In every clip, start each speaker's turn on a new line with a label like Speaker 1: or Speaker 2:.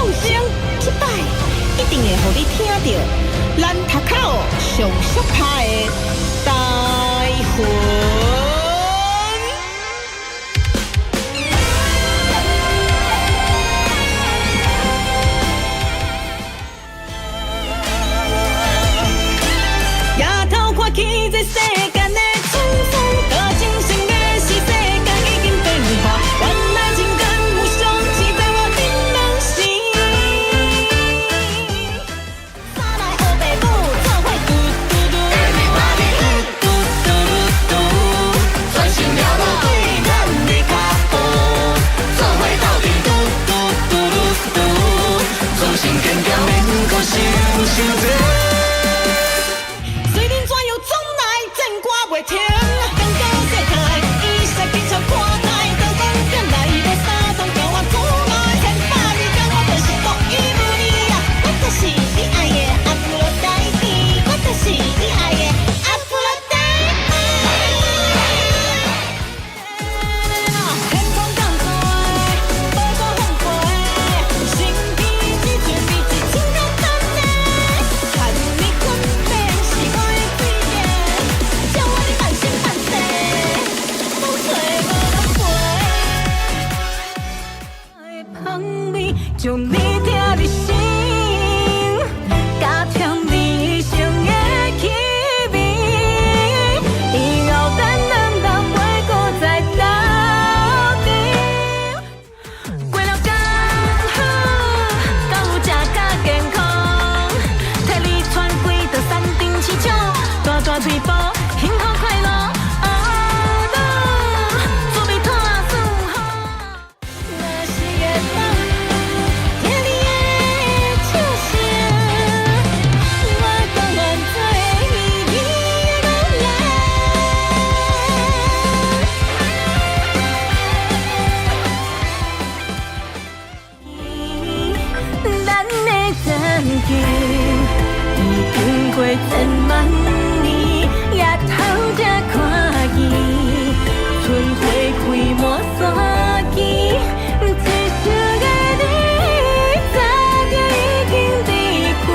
Speaker 1: 眾生，這擺一定會予你聽著咱讀卡上俗拍的台魂。抬頭看見這世間的滄桑，多情生的是世間已經變化，原來人間無常，只在我的夢時。三來烏白母做伙嘟嘟嘟，嘟嘟嘟嘟，全心了無對咱的腳步，做伙鬥陣嘟嘟嘟嘟，精神堅強，免閣想傷濟。隨恁怎樣總來戰歌袂停，更高世界，伊說緊俏看待，刀光劍來欲三通叫我阻礙，千百里間我就是獨一無二，我就是你愛的阿芙羅黛蒂，我就是你愛的阿芙羅黛蒂。天空降大，寶座放飛，身邊只剩你一真簡單的，和你分別是我的罪孽，照我你半生半世，無找無人陪。香味將你疼入心，加添你一生的氣味。以後咱兩人袂閣再鬥陣。過了剛好，敢有食較健康？替你傳幾道山珍市場，大大喙步，幸福快樂。哦，準備妥算好。若是會當聽你的笑聲，我甘願做你的憨人。咱的曾經已經過千萬年，日頭才看見春花開滿山墘，一生的你早就已經離開，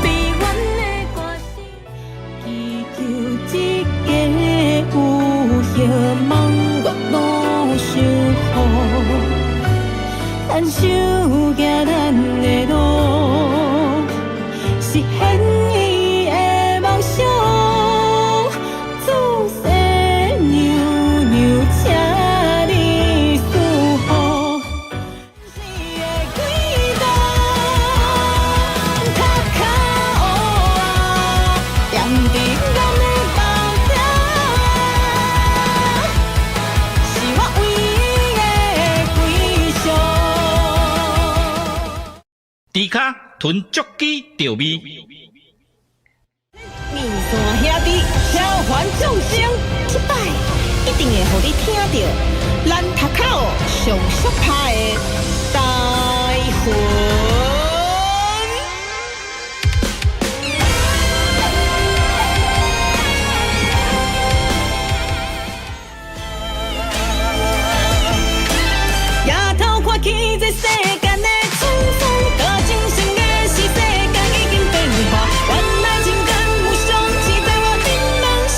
Speaker 1: 美怨的歌聲，祈求這個有希望，我攏守護。咱手行咱的路，實現伊的夢想。祖先娘娘，請你賜福。是的軌道，塔殼啊，踮伫咱的夢中，是我唯一的歸宿。
Speaker 2: 豬跤吞足雞著味。
Speaker 1: 面線兄弟，超凡眾生，這擺一定會予你聽著咱讀卡上俗拍的台魂。抬頭看見這世間的滄桑，多情生的是世間已經變化，原來人間無常，只在我的夢時。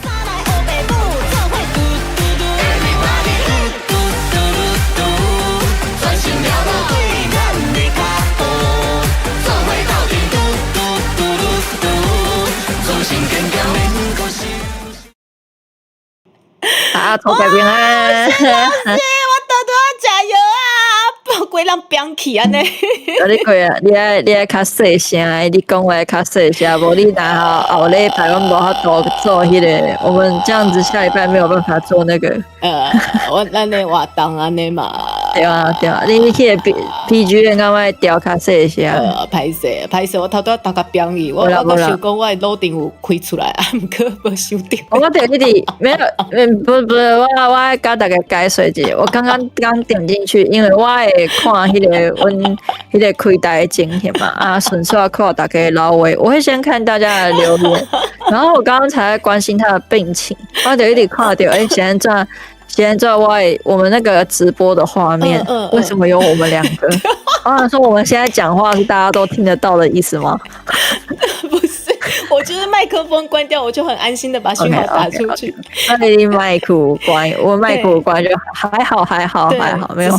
Speaker 1: 三來烏白母做伙嘟嘟嘟，嘟嘟嘟嘟，全心了無對咱的腳步，做伙鬥陣嘟嘟嘟嘟，精神堅強，免閣想。
Speaker 3: 啊，頭家平安。
Speaker 1: 我拄拄仔食藥啊，規人扁去按呢。
Speaker 3: 啊，你過啊，你愛較細聲的，你講話較細聲，無你若吼後禮拜阮無法度做彼個，我們這樣子下禮拜沒有辦法做那個。
Speaker 1: 我咱的活動按呢嘛。
Speaker 3: 對啊對啊，你彼個 BGM 敢愛調較細聲。
Speaker 1: 歹勢歹勢，我頭拄仔頭殼扁去，我閣想講我的腦頂有開出來，啊，毋過無收著。
Speaker 3: 我對你佇沒有，不不，我愛共大家解說一下，我剛剛剛點進去，因為我會看彼個阮彼個開台的情形嘛，啊，順勢看大家老話，我會先看大家的留言，然後我剛剛才關心他的病情，我就一直看著，欸，是按怎？現在我們那個直播的畫面，為什麼有我們兩個？我想說我們現在講話是大家都聽得到的意思嗎？
Speaker 1: 不是，我就是麥克風關掉，我就很安心的把訊號打出去。
Speaker 3: 那你麥克關，我麥克關就還好，還好，還好，沒有。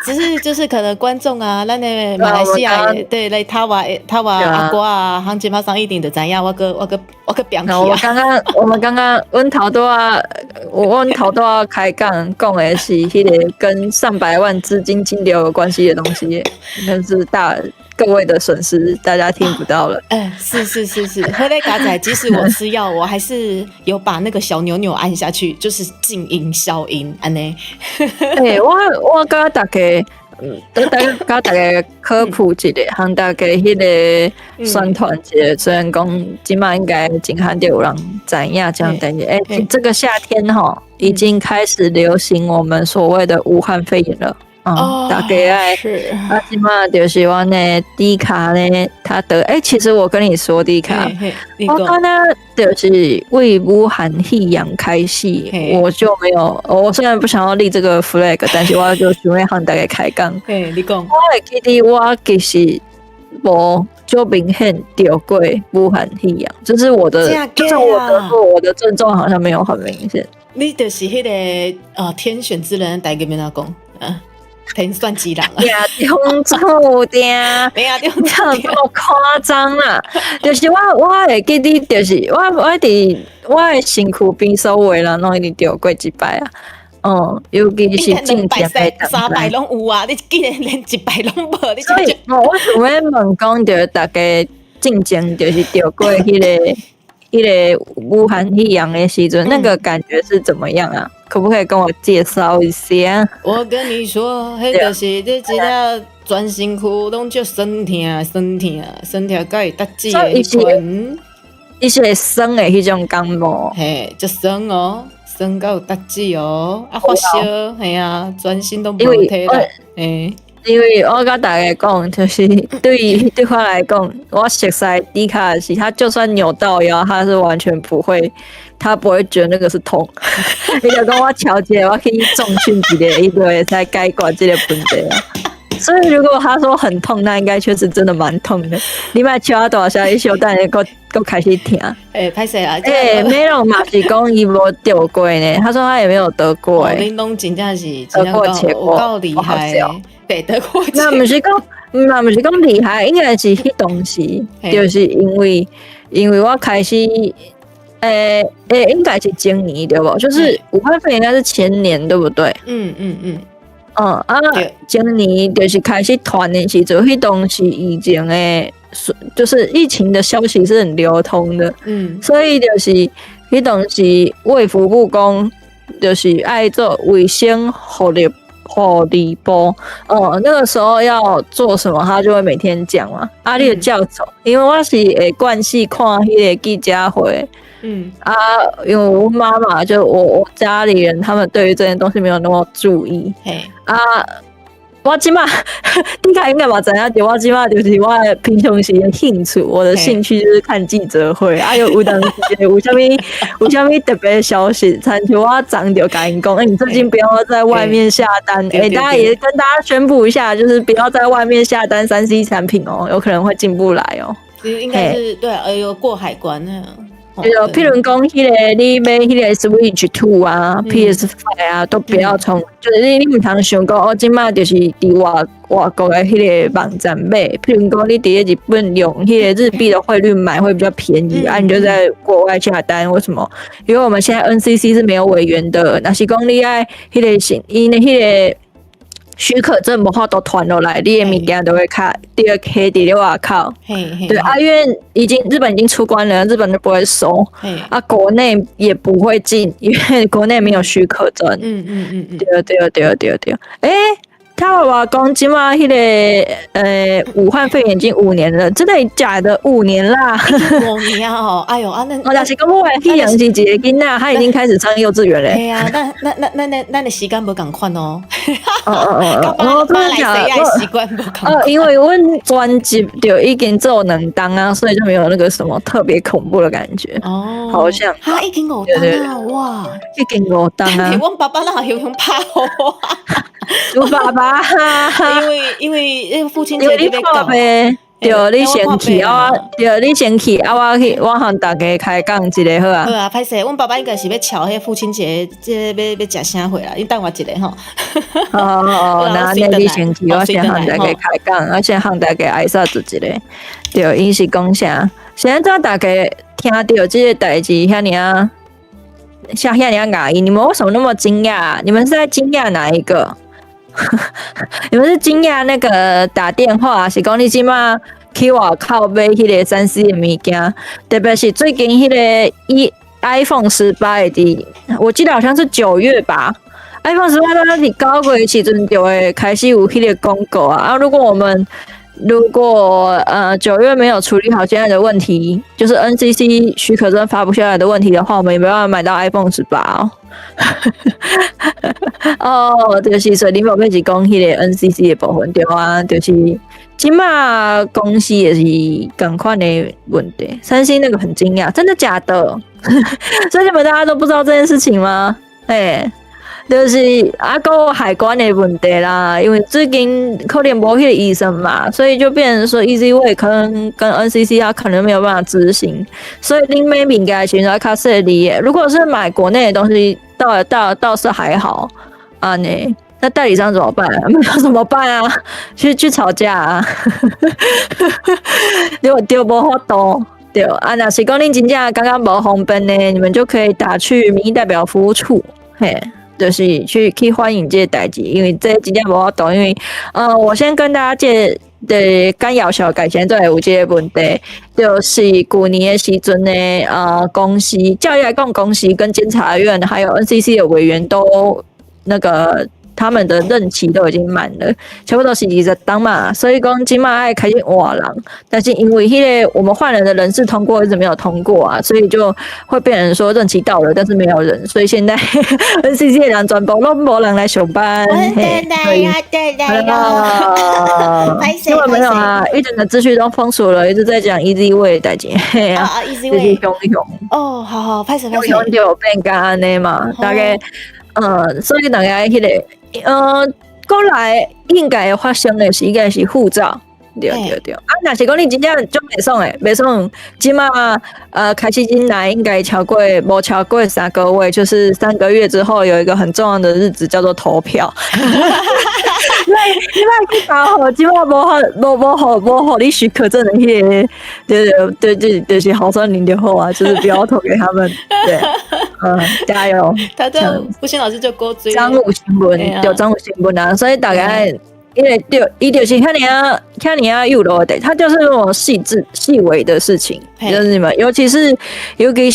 Speaker 1: 只是就是可能觀眾啊，咱的馬來西亞對來台灣阿哥啊，行前馬上一定就知影我閣扁去啊。
Speaker 3: 我們剛剛阮頭拄仔，我阮頭拄仔開講講的是彼個跟上百萬資金金流有關係的東西，那是大各位的損失，大家聽不到了。
Speaker 1: 哎，是是是是，好咧佳哉，即使我吃藥，我還是有把那個小扭扭按下去，就是靜音消音，按呢。
Speaker 3: 欸，我共大家，都大家共大家科普一下，向大家彼個宣傳一下。雖然講這馬應該真罕著有人知影這樣，但是欸，這個夏天吼已經開始流行我們所謂的武漢肺炎了。哦，大家愛啊，這馬就是阮的迪卡呢，他得欸，其實我跟你說，迪卡，我剛剛就是為武漢肺炎開始，我就沒有，我雖然不想要立這個 flag，但是我就想欲向大家開講。
Speaker 1: 嘿，你講。
Speaker 3: 我會記得我其實無就明顯著過武漢肺炎，就是我的，就是我得過，我的症狀好像沒有很明顯。
Speaker 1: 你就是彼個天選之人，台語欲按怎講？啊。天選之人啊！
Speaker 3: 命中注定，
Speaker 1: 命中
Speaker 3: 這麼誇張啊！就是我會記得，就是我佇我的身軀邊所有的人攏一定著過一擺啊！嗯，尤其是進前的
Speaker 1: 三擺攏有啊！你竟然連一擺攏無，你
Speaker 3: 所以，我想欲問講，著大家進前就是著過彼個武漢肺炎的時陣，那個感覺是怎麼樣啊？可不可以跟我介紹一下？
Speaker 1: 我跟你說，彼就是你一粒全身軀攏足酸痛、酸痛、酸痛，佮會達子的彼款。
Speaker 3: 伊是會酸的彼種感冒。
Speaker 1: 嘿，足酸哦，酸到有達子哦，啊發燒，嘿啊，全身攏無體力，嘿。
Speaker 3: 因為我共大家講，就是對我來講，我熟似迪卡的是，他就算扭到腰，他是完全不會，他不會覺得那個是痛。伊就講我調節，我可以重訓一下，伊就會使解決這個問題啊。所以如果他說很痛，那應該確實真的蠻痛的。你莫笑大聲，伊小等下閣閣開始疼。
Speaker 1: 欸，歹勢啊！
Speaker 3: 欸，美容嘛是講伊無著過呢，他說他也沒有得過。
Speaker 1: 欸，恁攏真正是
Speaker 3: 得過且過，
Speaker 1: 夠厲害。對，得過且。
Speaker 3: 那毋是講，嘛毋是講厲害，應該是彼當時，就是因為我開始，欸，應該是前年對無？就是武漢肺炎應該是前年對不對？
Speaker 1: 嗯嗯嗯。
Speaker 3: 嗯啊，前年就是開始傳的時陣，彼當時疫情的，就是疫情的消息是很流通的，所以就是彼當時衛福部講，就是愛做衛生福利部，哦，那個時候要做什麼，他就會每天講嘛。啊，你就照做，因為我是會慣勢看彼個記者會，啊，因為我媽媽就我家裡人，他們對於這件東西沒有那麼注意，啊，我這馬你看應該嘛知影，就我這馬就是我的平常時的興趣，我的興趣就是看記者會。啊，有當時有啥物特別的消息，親像我昨就共𪜶講，欸，你最近不要在外面下單，欸，大家也跟大家宣布一下，就是不要在外面下單3C 產品哦，有可能會進不來哦。
Speaker 1: 應該是對，哎呦，過海關啊。
Speaker 3: 對，譬如講，彼個你買彼個 Switch 2 啊，PS5 啊，都不要從，就是你毋通想講哦，這馬就是佇外國的彼個網站買。譬如講，你佇日本用彼個日幣的匯率買會比較便宜啊，你就在國外下單。為什麼？因為我們現在 NCC 是沒有委員的，若是講你愛彼個是𪜶的彼個許可證無法度傳落來，你的物件都會卡，佇個卡佇咧外口。對啊，因為已經日本已經出關了，日本就不會收。啊，國內也不會進，因為國內沒有許可證。對對對對對。欸，他爸爸講這馬彼個武漢肺炎已經5年了，真的假的？五年啦！
Speaker 4: 5年啊吼，哎喲啊那，
Speaker 3: 我就是講我的彼樣是一個囡仔，他已經開始上幼稚園咧。
Speaker 4: 係啊，咱的時間無仝款哦。
Speaker 3: 哦哦哦哦，
Speaker 4: 馬來西亞時間無仝。
Speaker 3: 哦，因為阮專輯就已經做2冬啊，所以就沒有那個什麼特別恐怖的感覺。
Speaker 4: 哦，
Speaker 3: 好像。
Speaker 4: 哈，已經五冬啊，哇！
Speaker 3: 已經五冬啊！
Speaker 4: 阮爸爸哪雄雄拍予我？
Speaker 3: 豬爸爸，
Speaker 4: 因為父親節
Speaker 3: 你破病，對，你先去啊，對，你先去啊，我去，我和大家開講一下好啊。
Speaker 4: 好啊，歹勢，阮爸爸應該是欲敲彼父親節，這個欲食啥貨啦？你等我一下吼。
Speaker 3: 好好好，那你先去，我先和大家開講，我先和大家挨煞做一下。對，伊是講啥？是按怎大家聽著這个代誌遐爾仔，像遐爾仔訝異？你們為什麼那麼驚訝？你們是在驚訝哪一個？你們是驚訝那個打電話，是講你這馬去外口買彼個3C 的物件，特別是最近彼個一 iPhone 十八的，我記得好像是9月吧。iPhone 十八它是9月時陣就會開始有彼個廣告啊。啊，如果9月沒有處理好現在的問題，就是 NCC 許可證發不下來的問題的話，我們也沒辦法買到 iPhone 十八哦。哦，就是說林寶貝是講彼個 NCC 的部分對啊，就是這馬公司也是仝款的問題。三星那個很驚訝，真的假的？所以你們大家都不知道這件事情嗎？欸，就是啊，閣有海關的問題啦，因為最近可能無彼個醫生嘛，所以就變成說 EZWay 可能跟 NCC 他可能沒有辦法執行，所以恁買物件的時陣較細膩的。如果是買國內的東西，倒是還好啊。呢，那代理商怎麼辦？沒有怎麼辦啊？去吵架啊？對對，無法度。對啊，若是講恁真正感覺無方便呢，你們就可以打去民意代表服務處，嘿。就是去歡迎這個代誌，因為這真正無法度，因為我先跟大家介的干擾小改前都會有這個問題，就是舊年的時陣呢，公司教育來講，公司跟監察院還有 NCC 的委員都那個他們的任期都已經滿了，差不多是20冬嘛，所以講這馬愛開始換人，但是因為彼個我們換人的人事通過一直沒有通過啊，所以就會變成說任期到了，但是沒有人，所以現在 NCC 的人全部攏無人來上班。
Speaker 4: 對對對啊，
Speaker 3: 因為沒有啊，一整個資訊都封鎖了，一直在講 EZWay 代誌，嘿啊，EZWay 就是雄雄。
Speaker 4: 哦，好好，歹勢歹勢。
Speaker 3: 雄雄就變成按呢嘛，大概，所以大家彼個。過來應該會發生的是應該是護照，對對對。啊，若是講你真正足袂爽的，袂爽，這馬開始進來應該超過無超過三個月，就是三個月之後有一個很重要的日子叫做投票。你莫去投予，這馬無予無無予無予你許可證的彼個，對對對，就是候選人就好啊，就是不要投給他們。對，嗯，加油。
Speaker 4: 他這吳欣老師就過追。
Speaker 3: 張武新聞，對張武新聞啊，所以大概因為對，伊就是遐爾仔遐爾仔幼路的，他就是那種細緻細微的事情，就是你們，尤其是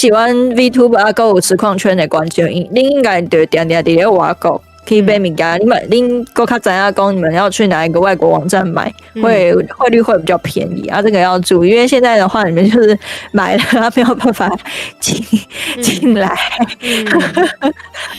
Speaker 3: 阮 VTuber 啊，閣有實況圈的觀眾，恁應該就定定佇咧外國去買物件，你們恁閣較知影講，你們要去哪一個外國網站買，會匯率會比較便宜啊，這個要注意，因為現在的話，你們就是買了，他沒有辦法進來。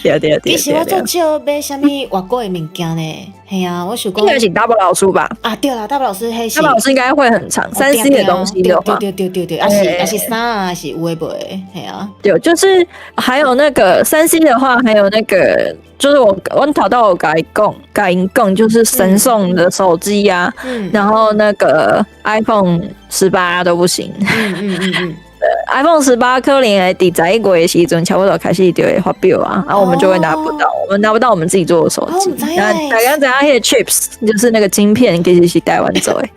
Speaker 3: 對對對。
Speaker 4: 其實我足少買啥物外國的物件呢，嘿啊，我想講
Speaker 3: 應該是 Double 老師吧？
Speaker 4: 啊，對啦，Double 老師彼是
Speaker 3: Double 老師應該會很長，3C 的東西的話，
Speaker 4: 對對對對對，抑是衫啊，抑是有的無的，嘿啊。
Speaker 3: 對，就是還有那個3C 的話，還有那個就是我頭拄有共伊講，共𪜶講，就是神送的手機呀，然後那個 iPhone 18都不行。iPhone 十八可能會佇11月的時陣，差不多開始就會發表啊，然後我們就會拿不到，我們拿不到我們自己做的手機。那大家知影彼個 chips 就是那個晶片，其實是台灣做的。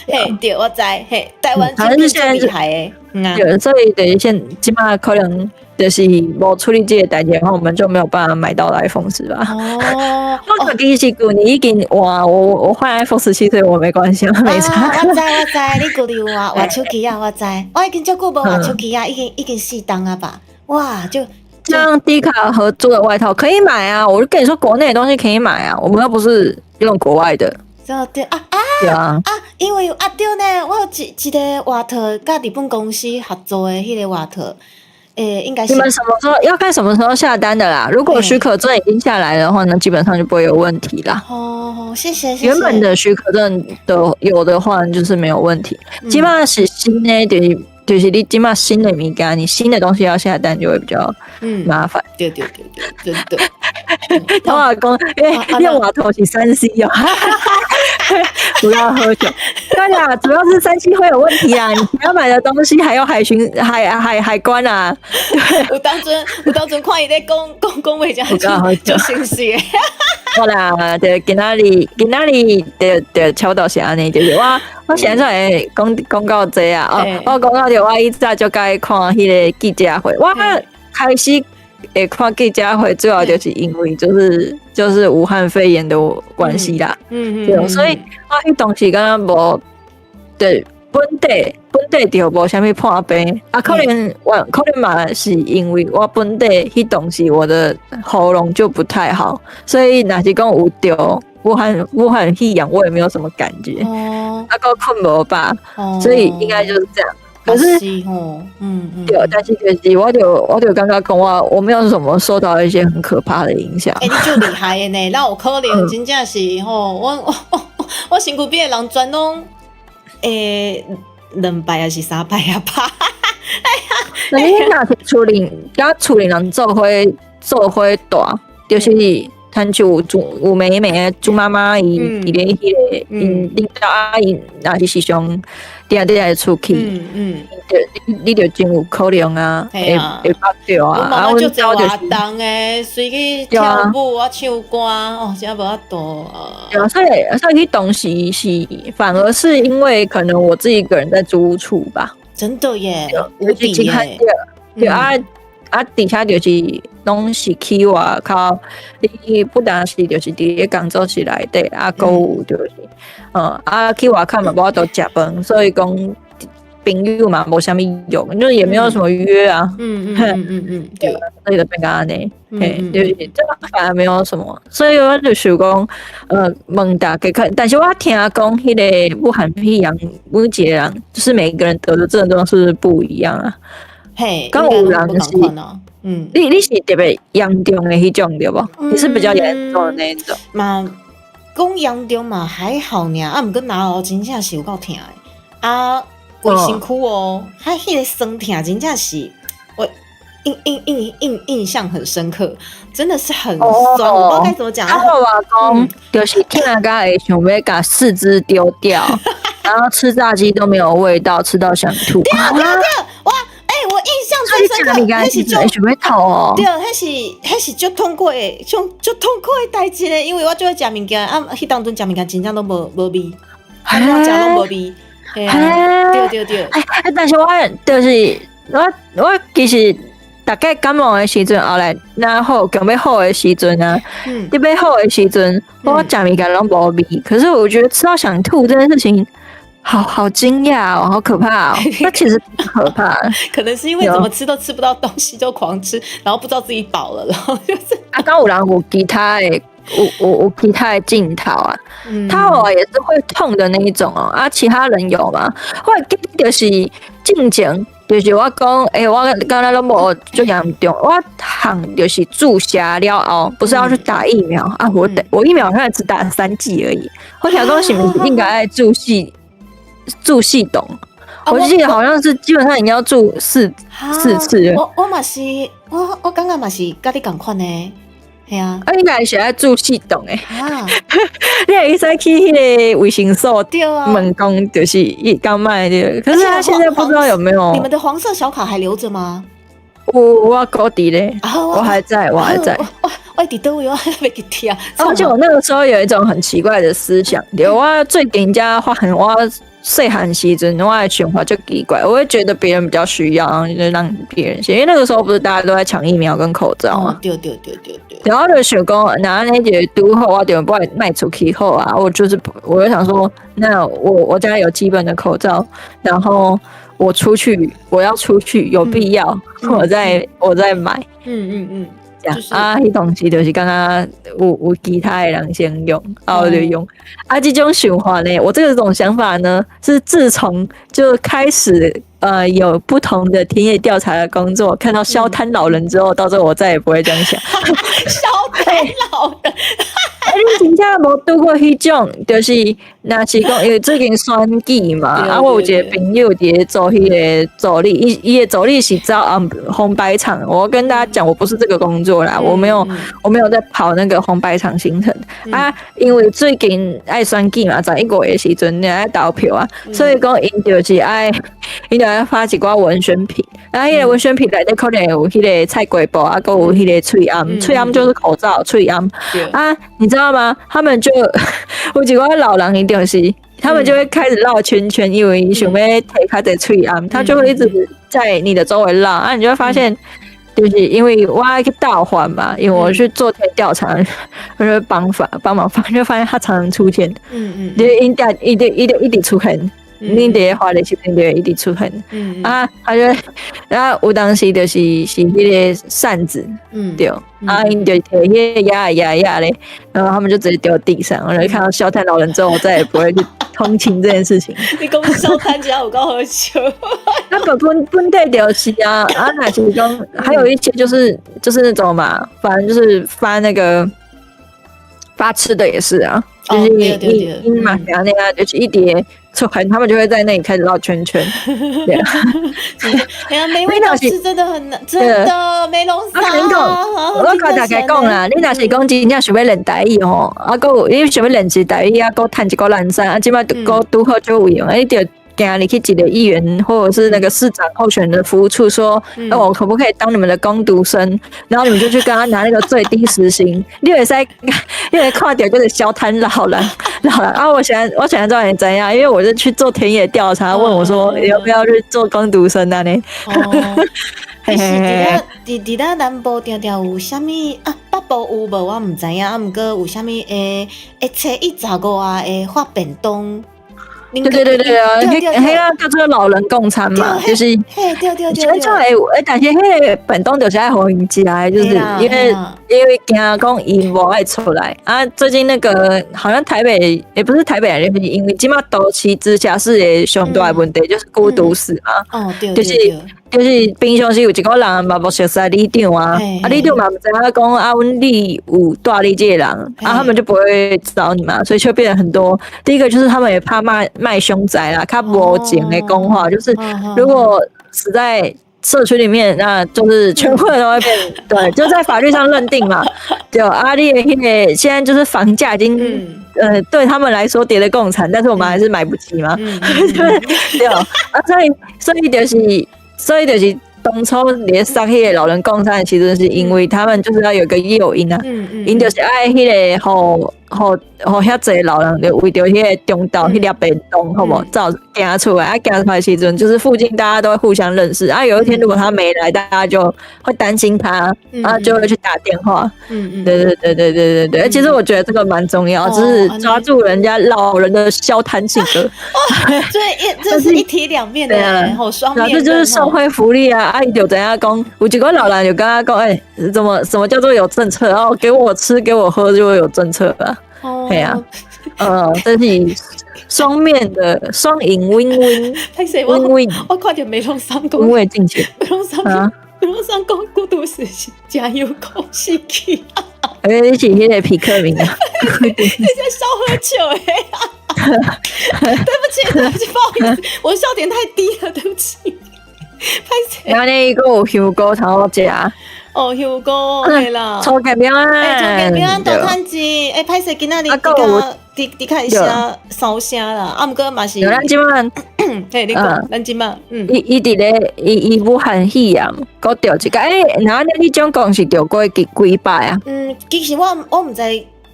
Speaker 4: 嘿，對，我知，嘿，台灣晶片最厲害的。
Speaker 3: 對，所以等於現這馬可能就是無處理這個代誌的話，我們就沒有辦法買到 iPhone 十八。
Speaker 4: 哦，
Speaker 3: 我其實舊年已經哇，我換 iPhone 17，所以我沒關係，沒差。
Speaker 4: 我知我知，你舊年有換換手機啊，我知。我已經足久無換手機啊，已經4冬啊吧。哇，就
Speaker 3: 像迪卡合作的外套可以買啊，我就跟你說，國內的東西可以買啊，我們又不是。用國外的。
Speaker 4: 對啊啊
Speaker 3: 對啊
Speaker 4: 啊！因為啊對呢，我有一個外套，佮日本公司合作的彼個外套，欸，應該是
Speaker 3: 你們什麼時候要看什麼時候下單的啦？如果許可證已經下來的話呢，基本上就不會有問題啦。
Speaker 4: 哦，謝謝。
Speaker 3: 原本的許可證的有的話，就是沒有問題。基本上是新的，就是你這馬新的物件，你新的東西要下單就會比較麻煩。
Speaker 4: 對對對對，真的。
Speaker 3: 我阿公，因為你外套是3C 哦，不要喝酒。對啦，主要是3C 會有問題啊！你不要買的東西還有海巡、海海海關啊。
Speaker 4: 有當陣看伊咧講講講話，遮就生氣的。
Speaker 3: 好啦，就今仔日，今仔日就就差不多是按呢，就是我現在會講講到這啊，哦，我講到就我以早就愛看彼個記者會，我開始會看記者會，主要就是因為就是武漢肺炎的關係啦，對，所以我彼當時敢若無對本地本地就無啥物破病啊，可能我可能嘛是因為我本地彼當時我的喉嚨就不太好，所以若是講有著武漢肺炎，我也沒有什麼感覺，
Speaker 4: 哦，
Speaker 3: 啊，閣睏無飽，所以應該就是這樣。可是，對，但是就是我就剛剛講我沒有什麼受到一些很可怕的影響。
Speaker 4: 欸，你足厲害的呢，哪有可能真正是吼，我身軀邊的人全攏欸兩擺還是三擺啊吧？
Speaker 3: 那你若是厝裡，佮厝裡人做伙做伙蹛，就是親像有祖有妹妹祖媽媽伊佇咧彼個𪜶恁兜啊𪜶若是時常定定會出去，就你就真有可能啊，會會捌著啊。
Speaker 4: 阮媽媽足濟活動的，隨去跳舞啊、唱歌，哦，真無法度啊。
Speaker 3: 對啊，所以彼當時是反而是因為可能我自己一個人在租屋處吧。
Speaker 4: 真的耶，無敵耶。
Speaker 3: 對啊啊，底下就是攏是去外口，你不但是就是佇咧工作室內底，啊，閣有就是，啊，去外口嘛無法度食飯，所以講朋友嘛無啥物用，就也沒有什麼約啊。
Speaker 4: 對，
Speaker 3: 所以就變按呢，嘿，就是這個反而沒有什麼，所以我就想講，問大家看，但是我聽講彼個武漢肺炎，每一個人就是每個人得的症狀是不一樣啊。
Speaker 4: 嘿，
Speaker 3: 敢有人是，你是特別嚴重的彼種對無？你是比較嚴重的那一種。
Speaker 4: 嘛，講嚴重嘛還好爾，啊，毋過嚨喉真正是有夠疼的，啊，規身軀哦，彼彼个酸痛真正是，我印象很深刻，真的是很酸，我不知道該怎麼講。
Speaker 3: 啊，我話講就是疼甲會想欲共四肢丟掉，然後吃炸雞都沒有味道，吃到想吐。
Speaker 4: 對對對，哇！欸，我印象最深刻，彼是足
Speaker 3: 想欲吐哦。
Speaker 4: 對，彼是足痛苦的，足足痛苦的代誌咧。因為我足愛食物件，啊，彼當陣食物件真正攏無味，按怎食攏無味。對對對。
Speaker 3: 欸，但是我就是我其實大概感冒的時陣，後來然後強欲好的時陣啊，你欲好的時陣，我食物件攏無味。可是我覺得吃到想吐這件事情，好好驚訝哦，好可怕哦！那其實挺可怕。
Speaker 4: 可能是因為怎麼吃都吃不到東西，就狂吃，然後不知道自己飽了，然後就是
Speaker 3: 啊，敢有人有其他的，有其他的鏡頭啊，他偶爾也是會痛的那一種哦。啊，其他人有嗎？我會記得就是進前，就是我講，欸，我敢若攏無足嚴重，我項就是注射了後，不是要去打疫苗啊？我疫苗現在只打3劑而已。我想講是毋是應該愛注四注四筒？我記得好像是基本上你要注四次。
Speaker 4: 我嘛是，我感覺嘛是佮你仝款的，係啊。
Speaker 3: 啊，應該是愛注四筒的。
Speaker 4: 啊，
Speaker 3: 你會使去彼個衛生所
Speaker 4: 問
Speaker 3: 講，就是伊剛賣的。可是他現在不知道有沒有。
Speaker 4: 你們的黃色小卡還留著嗎？
Speaker 3: 我閣佇咧，我還在，我還在。
Speaker 4: 我佇佗位，我還袂記得啊。
Speaker 3: 而且我那個時候有一種很奇怪的思想，我最近才發現我細漢時陣，我的想法就奇怪，我會覺得別人比較需要，然後就讓別人先。因為那個時候不是大家都在搶疫苗跟口罩嗎？
Speaker 4: 對對對對對。
Speaker 3: 然後就想講，那按呢就拄好，我就莫賣出去好啊。我就是，我就想說，那我家有基本的口罩，然後我出去，我要出去有必要，我再買。啊，彼當時就是感覺有其他的人先用，啊，我就用。啊，這種想法呢，我這種想法呢，是自從就開始有不同的田野調查的工作，看到消攤老人之後，到最後我再也不會這樣想。
Speaker 4: 消攤老人，
Speaker 3: 欸，你真正無拄過彼種，就是若是講，因為最近選舉嘛，啊，我有一個朋友佇咧做彼個助理，伊的助理是走紅白場。我跟大家講，我不是這個工作啦，我沒有在跑那個紅白場行程啊。因為最近愛選舉嘛，11月的時陣你愛投票啊，所以講𪜶就是愛，𪜶就愛發一寡文宣品，啊，彼個文宣品內底可能有彼個菜瓜布啊，閣有彼個喙罨，喙罨就是口罩，喙罨啊，你知道嗎？他們就有一寡老人，伊就是，他們就會開始繞圈圈，因為想欲提較濟喙罨，他就會一直在你的周圍繞啊，你就會發現，就是因為我愛去倒還嘛，因為我去做田調查，我就幫發幫忙發，就發現他常常出現，就𪜶定伊就伊就一直出現，你佇咧發的時陣就會一直出現，啊，他就，然後有當時就是彼個扇子，對，啊，𪜶就提彼個壓壓壓咧，然後他們就直接丟地上，我就看到消攤老人之後，我再也不會去同情這件事情。
Speaker 4: 你講消攤只有夠好笑。
Speaker 3: 那個本體就是啊，啊，若是講，還有一些就是那種嘛，反正就是發那個發吃的也是啊，就是你嘛，那樣就是一疊出現，他們就會在那裡開始繞圈圈。對啊，
Speaker 4: 哎呀，沒味道吃真的很難，真的沒攏啥。
Speaker 3: 我共大家講啦，你若是講真正想欲練台語吼，啊，閣有你想欲練習台語啊，閣趁一個爛衫，啊，這擺閣拄好就有用，你就行入去一個議員或者是那個市長候選人的服務處，說，那我可不可以當你們的工讀生？然後你們就去跟他拿那個最低時薪，你會使，你會看著就是消攤老人，老人啊！我想知道你怎樣，因為我是去做田野調查，問我說要不要去做工讀生啊？呢？
Speaker 4: 其實佇咧佇佇咱南部定定有啥物啊？北部有無我毋知影，啊，毋過有啥物會會初一十五啊，會發便當。
Speaker 3: 對對對對啊，彼彼個叫做老人共餐嘛，就是，
Speaker 4: 嘿，對對對對。
Speaker 3: 會，但是彼個便當就是愛予𪜶食的，就是因為驚講𪜶無愛出來啊。最近那個好像台北，也不是台北，就是因為這馬都市直轄市的上大的問題就是孤獨死嘛。
Speaker 4: 哦，對
Speaker 3: 就是就是平常時有一個人嘛無熟似里長啊，啊里長嘛毋知影講啊，阮你有蹛你這個人，啊他們就不會找你嘛，所以就變成很多。第一個就是他們也怕賣兇宅啦，較無情的講話，就是如果死在社區裡面，那就是全部人都會變，對，就在法律上認定嘛。對，啊你的彼個現在就是房價已經，對他們來說跌得夠慘，但是我們還是買不起嘛。對，啊，所以就是當初佇咧殺彼個老人共餐，其實是因為他們就是要有個誘因啊，𪜶就是愛彼個，予予遐濟老人就為著彼個中晝彼粒便當，好無？走行出來，啊，行出來時陣，就是附近大家都會互相認識。啊，有一天如果他沒來，大家就會擔心他，啊，就會去打電話。對對對對對對對。其實我覺得這個蠻重要，就是抓住人家老人的消攤性格。
Speaker 4: 所以一這是一體兩面的，好雙面。
Speaker 3: 這就是社會福利啊！啊，伊就知影講，有一個老人就感覺講，欸，怎麼什麼叫做有政策？然後給我吃給我喝就會有政策啊。對啊，這是雙面的雙贏 win win win win。
Speaker 4: 我看著梅攏三講，
Speaker 3: 因為進去
Speaker 4: 梅攏三講，梅攏三講孤獨死是真有故事去。
Speaker 3: 欸，你是彼個皮克明啊？
Speaker 4: 你在燒喝酒欸！對不起，對不起，不好意思，我笑點太低了，對不起。歹勢。
Speaker 3: 那你閣有香菇通好食？
Speaker 4: 哦，香菇對啦。
Speaker 3: 初吉平安，
Speaker 4: 欸，初吉平安大趁錢，欸，歹勢今仔日佇佇較一聲燒聲啦，啊，毋過嘛是。
Speaker 3: 咱這馬，
Speaker 4: 嘿，你講，咱這馬，
Speaker 3: 伊佇咧，伊武漢肺炎，閣著一個，欸，那按呢你總共是著過幾幾擺啊？
Speaker 4: 嗯，其實我毋知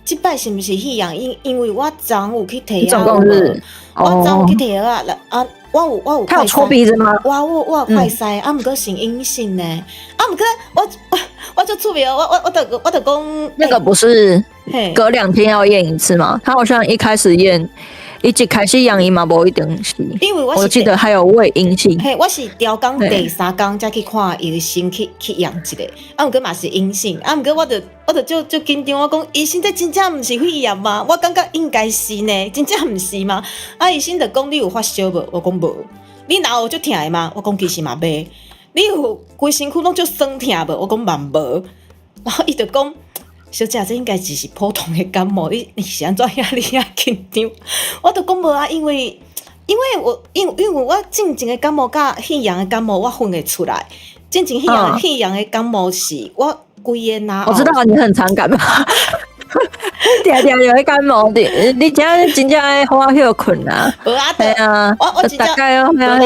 Speaker 4: 這擺是毋是肺炎，因為我昨昏有去提
Speaker 3: 總共是，
Speaker 4: 我昨昏有去提藥啊，啊，我有。
Speaker 3: 他有戳鼻子嗎？
Speaker 4: 我有快篩，啊，毋過是陰性呢，啊，毋過我足趣味，我就講。
Speaker 3: 那個不是隔2天要驗一次嗎？他好像一開始驗。伊一開始驗伊嘛無一定是。
Speaker 4: 因為我是
Speaker 3: 我記得還有偽陰性。
Speaker 4: 嘿，我是調工第三工才去看醫生去驗一下，啊，毋過嘛是陰性，啊，毋過我就足足緊張，我講醫生這真正毋是肺炎嗎？我感覺應該是呢，真正毋是嗎？啊，醫生就講你有發燒無？我講無。你腦有足疼的嗎？我講其實嘛袂。你有規身軀攏足酸疼無？我講嘛無。然後伊就講，小姐，這應該只是普通的感冒，你是按怎遐爾仔緊張？我就講無啊，因為我進前的感冒佮肺炎的感冒，我分會出來。進前肺炎肺炎的感冒是我規个腦。
Speaker 3: 我知道你很常感冒，定定有咧感冒的，你真真正愛好好歇睏啊。
Speaker 4: 無啊，
Speaker 3: 係啊，
Speaker 4: 我真正
Speaker 3: 大概哦，
Speaker 4: 無啦，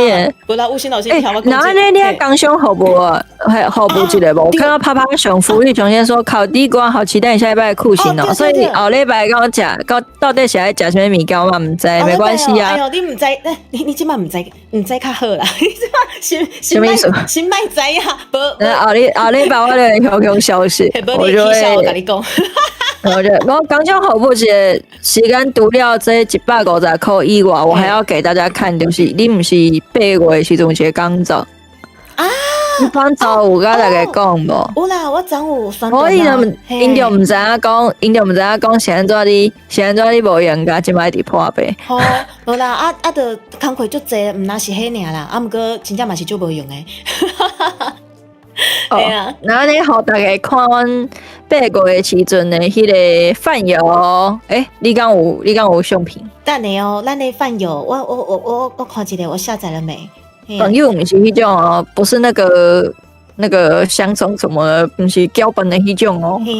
Speaker 4: 無啦，有心老師聽我講。
Speaker 3: 然後呢，你喺工商服務啊，係服務一個無？我看到啪啪熊福利熊先說烤地瓜，好期待你下禮拜的酷刑哦。所以後禮拜跟我講，到底是愛食啥物件，我嘛毋知，沒關係啊。
Speaker 4: 哎喲，你毋知，你這擺毋知，毋知較好啦。你這擺先
Speaker 3: 什麼意思？
Speaker 4: 先莫知啊，無。
Speaker 3: 後禮拜我就會強消息，我就會
Speaker 4: 我共你講。
Speaker 3: 我覺得我剛剛服務一個時間，除了這150塊以外，我還要給大家看，就是你毋是8月的時陣有一個講座
Speaker 4: 啊？
Speaker 3: 你講座有佮大家講無？
Speaker 4: 有啦，我昨有宣
Speaker 3: 我𪜶就毋知影講，𪜶就毋知影講是按怎你，是按怎你無閒共這擺佇破病。
Speaker 4: 吼，無啦，啊啊，著工課足濟，毋若是彼爾啦，啊，毋過真正嘛是足無閒的。
Speaker 3: 哦，然後你予大家看阮8月的時陣的彼个飯友，欸，你敢有？你敢有相片？
Speaker 4: 等下哦，咱的飯友，我看一下，我下載了沒？
Speaker 3: 朋友毋是彼種哦，不是那個香鬆什麼，毋是腳本的彼種哦。
Speaker 4: 嘿，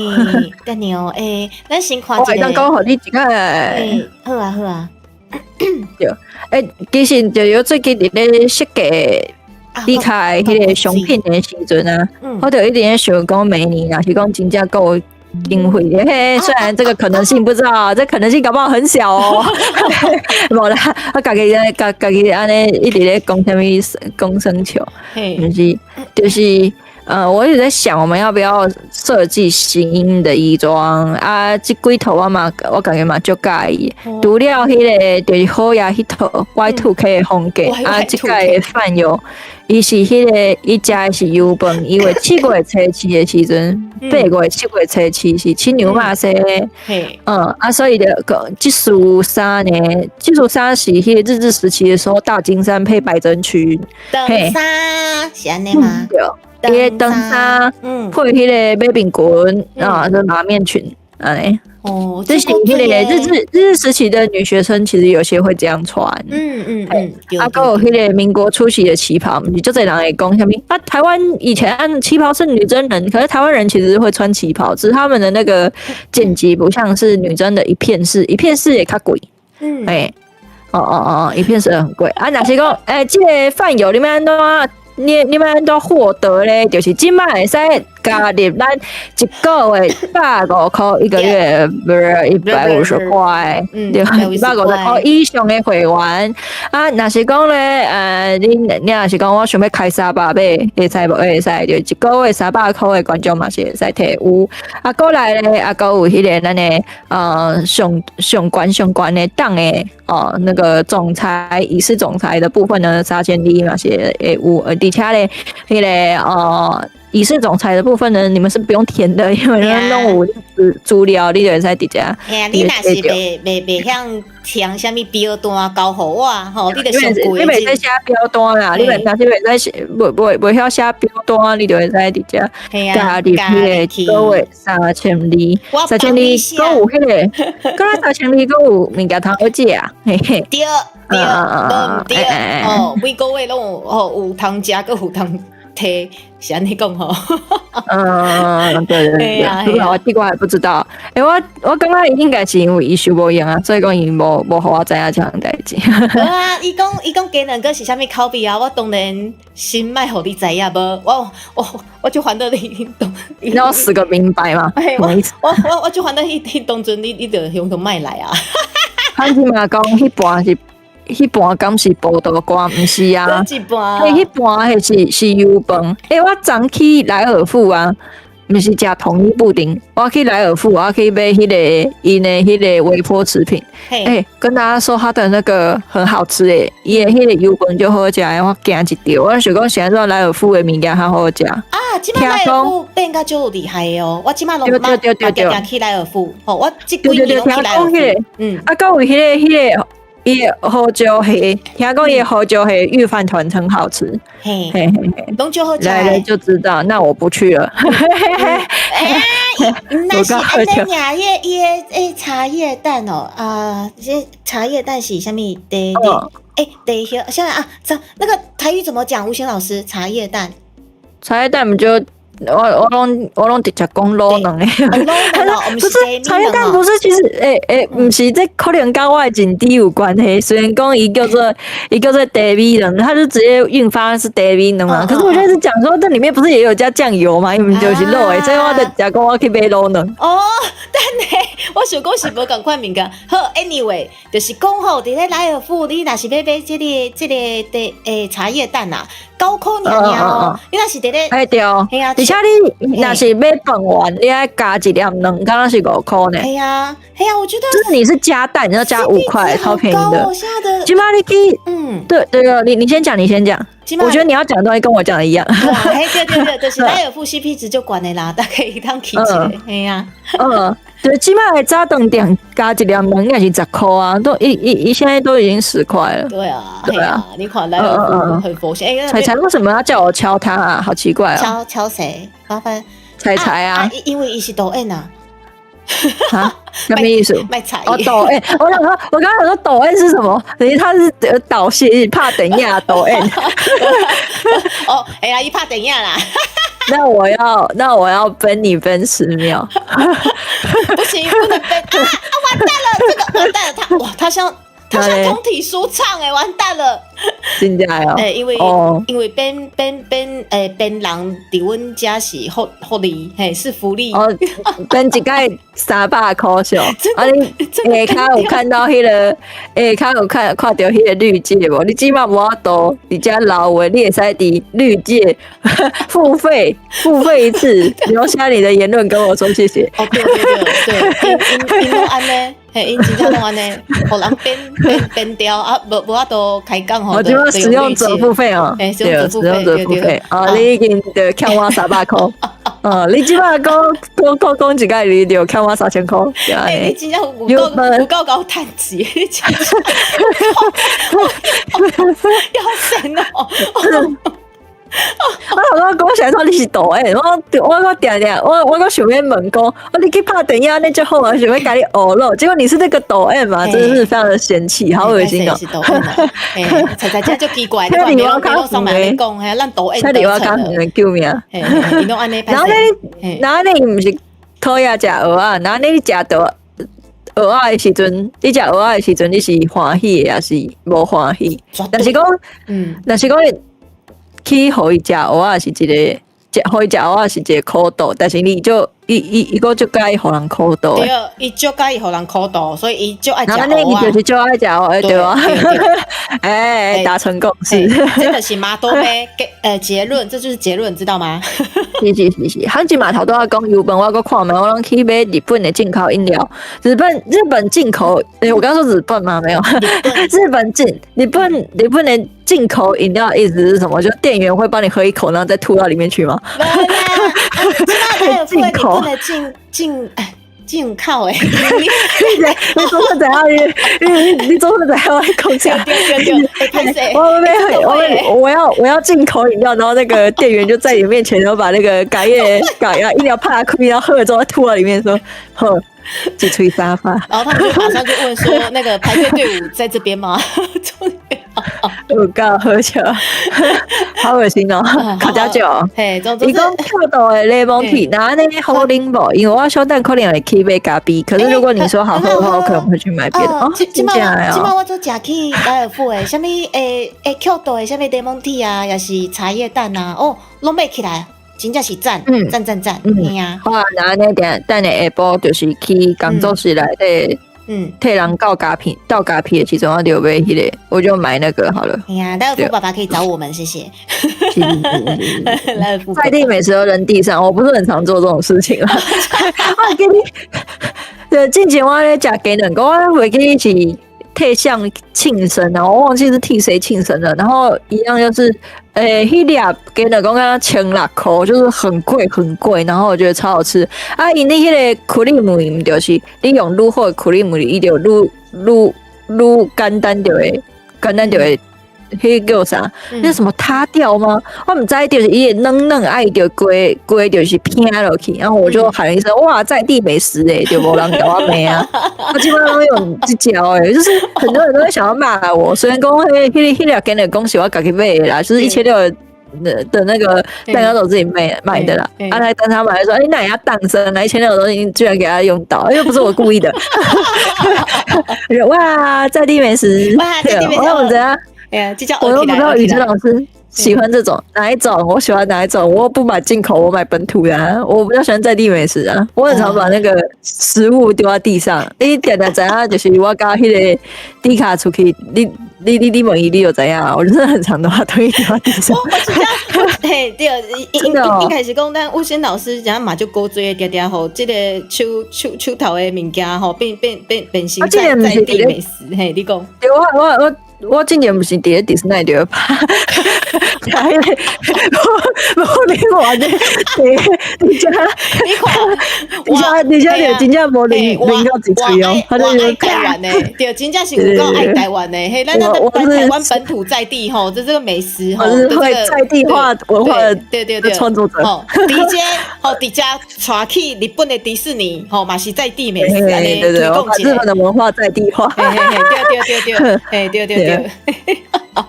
Speaker 4: 等下哦，欸，咱先看一下。
Speaker 3: 我會當講予你一個。
Speaker 4: 欸，好啊，好啊。
Speaker 3: 對，欸，其實就有最近佇咧設計你開彼個商品的時陣啊，我就一直咧想講，明年若是講真正夠經費的，嘿，雖然這個可能性不知道，這可能性搞不好很小哦。無啦，我家己咧，家己按呢一直咧講啥物講生笑，毋是，就是我一直在想，我們要不要設計新的衣裝啊？這幾套我嘛，我感覺嘛足佮意。除了彼個就是好野彼套 Y2K 的風格啊，這屆的飯友，伊是彼個伊食的是油飯，因為7月初7的時陣，8月7月初7是七娘肉生的，啊，所以就個這束衫呢，這束衫是彼個日治時期的時候，大襟衫配百褶裙，
Speaker 4: 長衫是按呢嗎？
Speaker 3: 對。伊個長衫，配彼個馬面裙啊，這馬面裙，按呢。
Speaker 4: 哦，
Speaker 3: 這是彼個日治時期的女學生，其實有些會這樣穿。啊，閣有彼個民國初期的旗袍，毋是足濟人會講啥物啊？台灣以前旗袍是女真人，可是台灣人其實會穿旗袍，只是他們的那個剪輯不像是女真的一片式，一片式也較貴。欸，哦哦哦，一片式很貴。啊，若是講，欸，這個飯友你們按怎？你欲按怎獲得咧？就是這擺會使加入咱一個月150塊，一個月不是150塊，對，150塊以上的會員。啊，若是講咧，你若是講我想欲開300買，會使無？會使，就一個月300塊的觀眾嘛是會使提有。啊，過來咧，啊，閣有彼個咱的上上懸上懸的檔的哦，那個總裁儀式總裁的部分呢，3200嘛是會有，而且咧，彼個儀式總裁的部分呢，你們是不用填的，因為攏有資料，你就會使直接。
Speaker 4: 嘿啊，你若是袂曉填啥物表單交予我吼，你就上貴。
Speaker 3: 你袂使寫表單啦，你袂若是袂使寫，袂曉寫表單，你就會使直接加入彼個個月3200，3200閣有彼個，閣來3200閣有物件通好食，嘿嘿。
Speaker 4: 對對，無毋對哦，每個月攏有吼有通食，閣有通提，是按呢講吼。
Speaker 3: 嗯，對對對，我這個還不知道。欸，我感覺應該是因為伊收無閒啊，所以講伊無予我知影這項代誌。
Speaker 4: 無啊，伊講雞卵糕是啥物口味啊？我當然先莫予你知影無，我就煩惱你當。
Speaker 3: 你要死個明白嗎？
Speaker 4: 我就煩惱彼當陣你就雄雄莫來啊。
Speaker 3: 反正嘛講，彼盤敢是葡萄乾？毋是啊，
Speaker 4: 彼盤
Speaker 3: 彼盤彼是油飯。欸，我昨去萊爾富啊，毋是食統一布丁，我去萊爾富，我去買彼個𪜶的彼個微波食品。欸，跟大家說，它的那個很好吃欸，伊的彼個油飯足好食的，我驚一著。我想講，是按怎萊爾富的物件較好食？
Speaker 4: 啊，這擺萊爾富變甲足厲害的哦！我這擺攏嘛嘛定定去萊爾富，吼，我這幾年攏去萊爾富。嗯，
Speaker 3: 啊，閣有彼個伊的胡椒蝦，聽講伊的胡椒蝦御飯糰很好吃。
Speaker 4: 嘿
Speaker 3: 嘿嘿嘿，
Speaker 4: 攏足好食。
Speaker 3: 來了就知道，那我不去了。
Speaker 4: 欸，若是按呢爾，伊個伊個欸茶葉蛋哦，啊，這茶葉蛋是啥物？茶茶欸茶葉啥啊？這那個台語怎麼講？吳賢老師，茶葉蛋。
Speaker 3: 茶葉蛋毋就我攏直接講滷卵的。不是茶葉蛋，不是，其實欸，毋是，這可能佮我的認知有關係。雖然講伊叫做茶米卵，它就直接印發是茶米卵嘛。可是我就是講說，這裡面不是也有加醬油嗎？因為就是滷的，所以我就直接講我去買滷卵。
Speaker 4: 哦，等下，我想講是無仝款物件。好，anyway，就是講吼，佇咧萊爾富，你若是欲買這個茶欸茶葉蛋啊，九箍爾爾哦。你若是佇咧，
Speaker 3: 欸對，而且你若是買飯圓，你愛加一粒卵，敢若是5箍呢。
Speaker 4: 係啊，係啊，我覺得
Speaker 3: 就是你是加蛋，你要加5塊，超便宜的。這擺你去，對對對，你先講，你先講。我覺得你要講的東西跟我講的一樣。
Speaker 4: 對對對，就是萊爾富 CP 值就懸的啦，大家會當去一下。係啊，
Speaker 3: 嗯，對，這擺的早頓店加一粒卵應該是10箍啊，都一一一現在都已經10塊了。
Speaker 4: 對啊，對啊，你看萊爾富很佛心。
Speaker 3: 彩彩為什麼要叫我敲他啊？好奇怪啊！
Speaker 4: 敲敲誰？麻煩
Speaker 3: 彩彩啊，
Speaker 4: 因為伊是導演啊。
Speaker 3: 啊，什麼意思？
Speaker 4: 賣菜
Speaker 3: 哦，抖 M，我想說，我剛剛想說抖 M 是什麼？等於他是導戲拍電影抖 M。
Speaker 4: 哦，哎呀，伊拍電影啦。
Speaker 3: 那我要分你分10秒。
Speaker 4: 不行，不能分啊！啊，完蛋了，這個完蛋了，他哇，他像通體舒暢哎，完蛋了。
Speaker 3: 真的哦。
Speaker 4: 欸，因為因為變變變欸變人佇阮遮是福利，嘿，是福利。
Speaker 3: 哦，變一擺300箍少。啊，你下跤有看到彼個下跤有看著彼個綠界無？你這擺無法度佇遮留話，你會使佇綠界付費一次，留下你的言論跟我說謝謝。
Speaker 4: 哦，對對對對，𪜶攏按呢，嘿，𪜶真正攏按呢，予人變變變掉啊，無法度開講吼。
Speaker 3: 我就使用者付費哦，對，使用者付費啊，你已經就欠我300箍。哦，你這擺講講講講一擺，你就欠我3000箍。
Speaker 4: 欸，你真正有夠夠趁錢，你真正要神哦！
Speaker 3: 我頭先講起來說你是導演，我定定我想欲問講，哦，你去拍電影按呢足好啊，想欲共你學咯，結果你是那個抖 M 嘛，真的是非常的嫌棄，好惡心哦。
Speaker 4: 是抖 M 啊，欸，彩彩這足奇怪，你我上面咧講，嘿，咱抖 M
Speaker 3: 車裡我較遠救命。然後呢，然後你毋是討厭食蚵仔，然後你食著蚵仔的時陣，你食蚵仔的時陣，你是歡喜的，抑是無歡喜？若是講，若是講去予伊食蚵仔是一個，食予伊食蚵仔是一個苦度，但是你就伊伊伊閣足佮意予人苦度。
Speaker 4: 對，伊足佮意予人苦度，所以伊足愛食蚵仔。
Speaker 3: 伊就是足愛食蚵仔，對吧？欸，達成共識。
Speaker 4: 真的是麻多咩？結論，這就是結論，知道嗎？
Speaker 3: 是是是是，漢吉碼頭拄仔講油飯，我閣看覓，我攏去買日本的進口飲料。日本進口，欸，我剛剛說日本嗎？沒有，日本的進口飲料意思是什麼？就店員會幫你喝一口，然後再吐到裡面去嗎？
Speaker 4: 進口的進進進口的，
Speaker 3: 你總是怎樣？你總是怎樣？講起來，我要進口飲料，然後那個店員就在你面前，然後把那個咖椰咖椰飲料拍開，然後喝了之後吐到裡面，說喝，一喙三發。
Speaker 4: 然後他們就馬上就問說：“那個排隊隊伍在這邊嗎？”
Speaker 3: 有夠好笑，好惡心哦！較加酒。
Speaker 4: 嘿，
Speaker 3: 伊講跳豆的檸檬 tea，那按呢好啉無？因為我小等可能會去買咖啡，可是如果你說好喝的話，我可能會去買別的。哦，
Speaker 4: 這擺這擺我做食去萊爾富的，啥物會會跳豆的，啥物檸檬 tea 啊，抑是茶葉蛋啊，哦，攏買起來，真正是讚，讚讚讚，嘿啊。
Speaker 3: 好啊，那按呢等下下晡就是去工作室內底。替人告咖片倒咖啡的時陣，我就買彼個，我就買那個好了。
Speaker 4: 哎呀，萊爾富爸爸可以找我們，謝謝。萊爾富
Speaker 3: 在地美食都扔地上，我不是很常做這種事情啦。我記你，對，之前我咧食雞卵糕，我袂記得是替誰慶生啊，我忘記是替誰慶生了。然後一樣就是，彼粒雞卵糕敢若1600塊，就是很貴很貴。然後我覺得超好吃。啊，𪜶彼個 cream 就是你用滷好的 cream，伊就愈愈愈簡單就會簡單就會。彼個叫啥？那什麼塌掉嗎？我毋知，就是伊會軟軟，啊伊就規規就是偏落去，然後我就喊一聲哇，在地美食欸，就無人共我罵啊！我基本上攏用這招欸，就是很多人都會想要罵我。雖然講彼粒雞卵糕是我家己買的啦，就是1600的那個蛋糕都自己買的啦。啊，來當他買說，欸，那也要當生啊，一千六的東西居然給他用到，又不是我故意的。哇，在地美食，
Speaker 4: 哇，在地美食，
Speaker 3: 我怎樣？
Speaker 4: 哎呀，這叫
Speaker 3: 我都不知道宇哲老師喜歡這種哪一種，我喜歡哪一種，我不買進口，我買本土的啊。我比較喜歡在地美食啊。我很常把那個食物丟在地上。你定定知影，就是我佮彼個迪卡出去，你問伊，你就知影。我真的很常的把東西丟在地上。
Speaker 4: 我嘿，對，應該是講咱吳仙老師，這嘛就古錐的定定吼，這個手頭的物件吼，變成在地美食。嘿，你講。
Speaker 3: 對，我之前毋是佇咧迪士尼就拍，拍彼個無靈魂的，而且
Speaker 4: 你看，
Speaker 3: 而且就真正無靈靈到一喙哦，他就
Speaker 4: 愛台灣的，對，真正是有夠愛台灣的，嘿，咱台灣本土在地吼，這個美食吼，
Speaker 3: 我是會在地化文化的創作者，
Speaker 4: 吼，直接吼，直接帶去日本的迪士尼，吼，嘛是在地美食，
Speaker 3: 對對對，把日本的文化在地化，
Speaker 4: 嘿嘿，對對對對，嘿，對對對。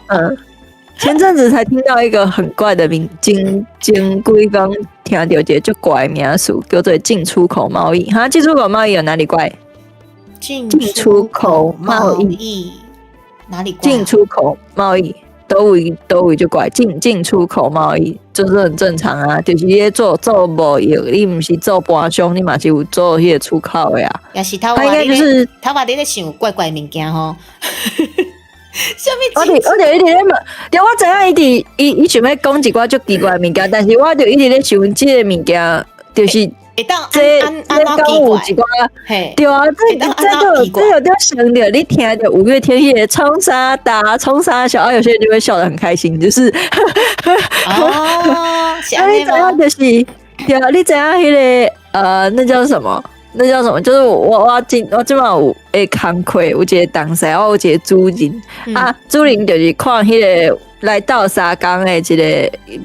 Speaker 3: 嗯，前陣子才聽到一個很怪的名，前幾工聽到一個足怪的名詞，叫做進出口貿易。哈，進出口貿易有哪裡怪？
Speaker 4: 進出口貿易哪裡怪？
Speaker 3: 進出口貿易佗位佗位就怪？進出口貿易就是很正常啊，就是你做貿易，你毋是做盤商，你嘛是有做彼個出口的啊。
Speaker 4: 也是頭
Speaker 3: 他應該就是
Speaker 4: 頭話你咧想怪怪物件吼。
Speaker 3: 我就一直咧問，對，我知影伊佇伊想欲講一寡足奇怪的物件，但是我就一直咧想這個物件，就是
Speaker 4: 這
Speaker 3: 這敢有一寡，對啊，這有點想著，你聽著五月天彼個衝啥大衝啥小，啊，有些人就會笑得很開心，就是，
Speaker 4: 哦，
Speaker 3: 啊，你知影就是，對啊，你知影彼個那叫什麼？那叫什麼？就是我這擺有會工課，有一個同事，我有一個主任，啊，主任就是看彼個來鬥相共的一個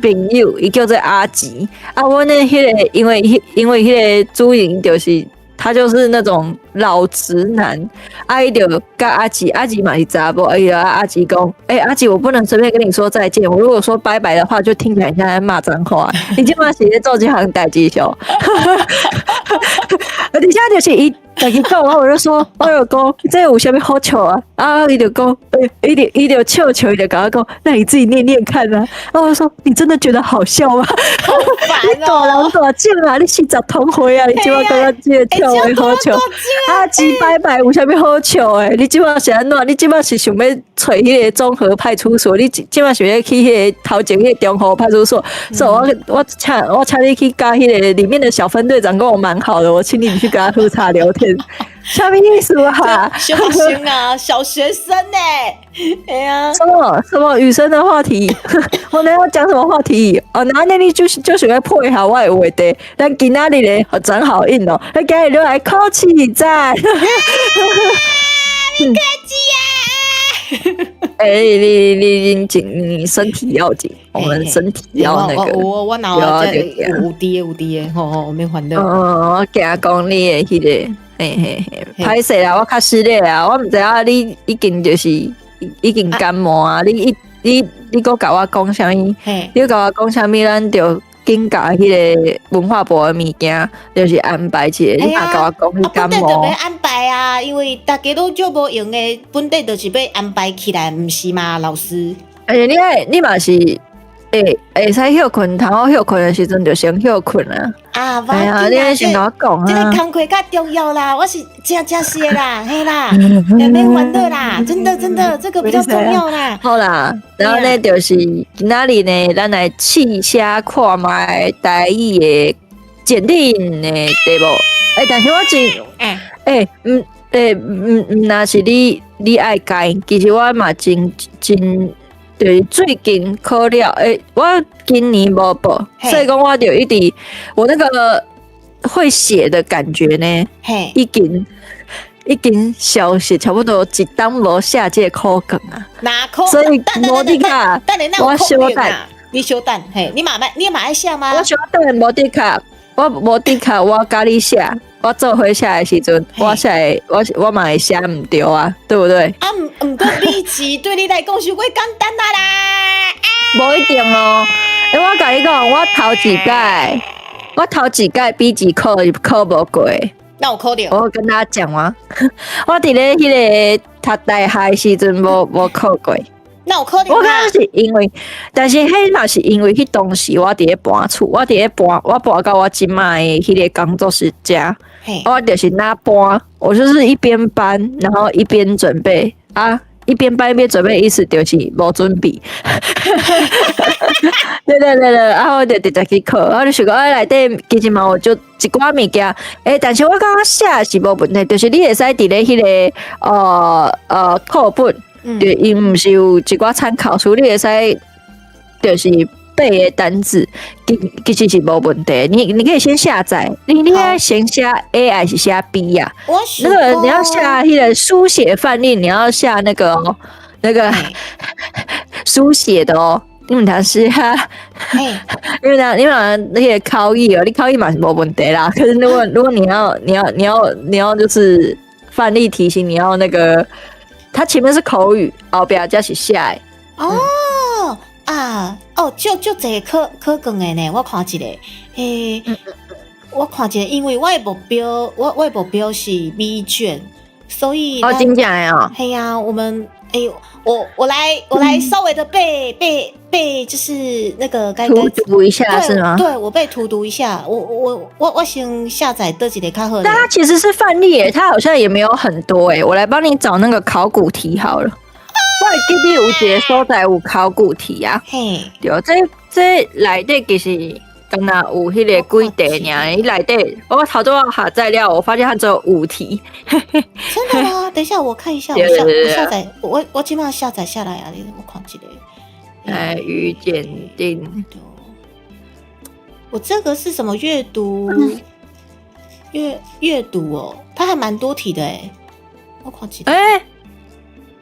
Speaker 3: 朋友，伊叫做阿吉。啊，阮的彼個因為彼個主任就是他就是那種老直男，啊，伊就佮阿吉，阿吉嘛是查某，伊就阿吉講，欸，阿吉，我不能隨便跟你說再見，我如果說拜拜的話，就聽起來像在罵髒話。你這擺是咧做這項代誌唁。而且就是伊家己講，我就說，我就講，這有啥物好笑啊？啊，伊就講，欸，伊就笑笑，伊就共我講，那你自己念念看啊。啊，我說，你真的覺得好笑嗎？
Speaker 4: 好煩
Speaker 3: 你大人大種啊，你40通歲啊，你這擺感覺這個笑話好笑？阿吉拜拜有啥物好笑的？你這擺是按怎？你這擺是想欲揣彼個綜合派出所？你這擺想欲去彼個頭前彼個中和派出所？所以我請你去佮彼個裡面的小分隊長跟我蠻好的，我請你去跟他喝茶聊天。啥物意思啊？
Speaker 4: 小學生啊，小學生呢？哎呀，
Speaker 3: 什麼什麼雨生的話題？我們要講什麼話題？哦，那那你就是喜歡破一下我的話題。咱今仔日咧轉好運哦，咱今日就來考試讚。
Speaker 4: 你客氣啊！
Speaker 3: 欸，你你緊，你身體要緊，我們身體要那個。
Speaker 4: 我腦有滴有滴的，吼吼，免煩惱。
Speaker 3: 嗯，我驚講你的彼個，嘿嘿嘿，歹勢啦，我較失禮啊，我毋知影你已經就是已經感冒啊，你閣共我講啥物？你共我講啥物？咱就緊共彼個文化部的物件，就是安排一個。你若共我講你感冒。
Speaker 4: 本底就欲安排啊，因為大家攏足無閒的，本底就是欲安排起來，毋是嗎，老師？
Speaker 3: 欸，你愛你嘛是會使歇睏，通好歇睏的時陣就先歇睏啊。
Speaker 4: 啊，
Speaker 3: 哎呀，你先共我講
Speaker 4: 這
Speaker 3: 啊。
Speaker 4: 个工課較重要啦，我是真正是的啦，嘿啦，免煩惱啦，真的真的，這個比較重要啦。
Speaker 3: 好啦，然後呢，就是今仔日呢，咱來試寫看覓台語的檢定的題目。欸，但是我真，欸，毋，欸，毋毋，若是你愛改，其實我嘛真真，就是最近考了，欸，我今年無報，所以講我就一直我那個會寫的感覺呢，已經消失，差不多一冬無寫這個考卷啊，所以無的卡，我小等，
Speaker 4: 你小等，嘿，你嘛愛寫嗎？
Speaker 3: 我小等無的卡，我無的卡，我共你寫，我做伙寫的時陣，我寫我嘛會寫毋著啊，對不對？
Speaker 4: 啊，毋毋過筆字對你來講傷過簡單啊啦，
Speaker 3: 無一定哦。欸，我共你講，我頭一屆筆字考考無過。
Speaker 4: 那有考著？
Speaker 3: 我跟大家講啊，我佇咧彼个讀大學的時陣無考過。
Speaker 4: 那有考著？
Speaker 3: 我感覺是因為，但是彼嘛是因為彼當時我佇咧搬厝，我佇咧搬，我搬到我這擺的彼个工作室遮，我就是若搬，我就是一邊搬，然後一邊準備啊，一邊搬一邊準備，意思就是無準備。對對對對，啊，我就直接去考，我就想講，哎，內底其實嘛有就一寡物件，欸，但是我感覺寫是無問題，就是你會使佇咧彼个課本，對，伊毋是有一寡參考書，你會使就是背的單字，其實是無問題。你可以先下載，你愛先寫 A 還是寫 B 呀？那個你要下彼個書寫範例，你要下那個哦，那個書寫的哦。你毋通寫，因為呢，你嘛那個口語哦，你口語嘛是無問題啦。可是如果你要就是範例題型，你要那個，它前面是口語，後壁才是寫的。
Speaker 4: 哦啊哦，足濟考卷的呢，我看一下，欸，我看一下，因為我的目標，我的目標是 B 卷，所以
Speaker 3: 哦，真正的哦，
Speaker 4: 嘿呀，我們欸，我來稍微的背背背，就是那個該
Speaker 3: 荼毒一下是嗎？
Speaker 4: 對，我被荼毒一下，我先下載佗一个較好。
Speaker 3: 但它其實是範例耶，它好像也沒有很多哎，我來幫你找那個考古題好了。我會記得有一個所在有考古題啊，
Speaker 4: 嘿，
Speaker 3: 對，這內底其實敢若有彼個幾題爾，伊內底我頭拄仔下載了，我發現它只有五題。
Speaker 4: 真的嗎？等一下我看一下，我下載，我這擺下載下來啊，你我看一下。
Speaker 3: 台語檢定，
Speaker 4: 我這個是什麼閱讀？閱讀哦，它還蠻多題的哎，我看一下。
Speaker 3: 欸，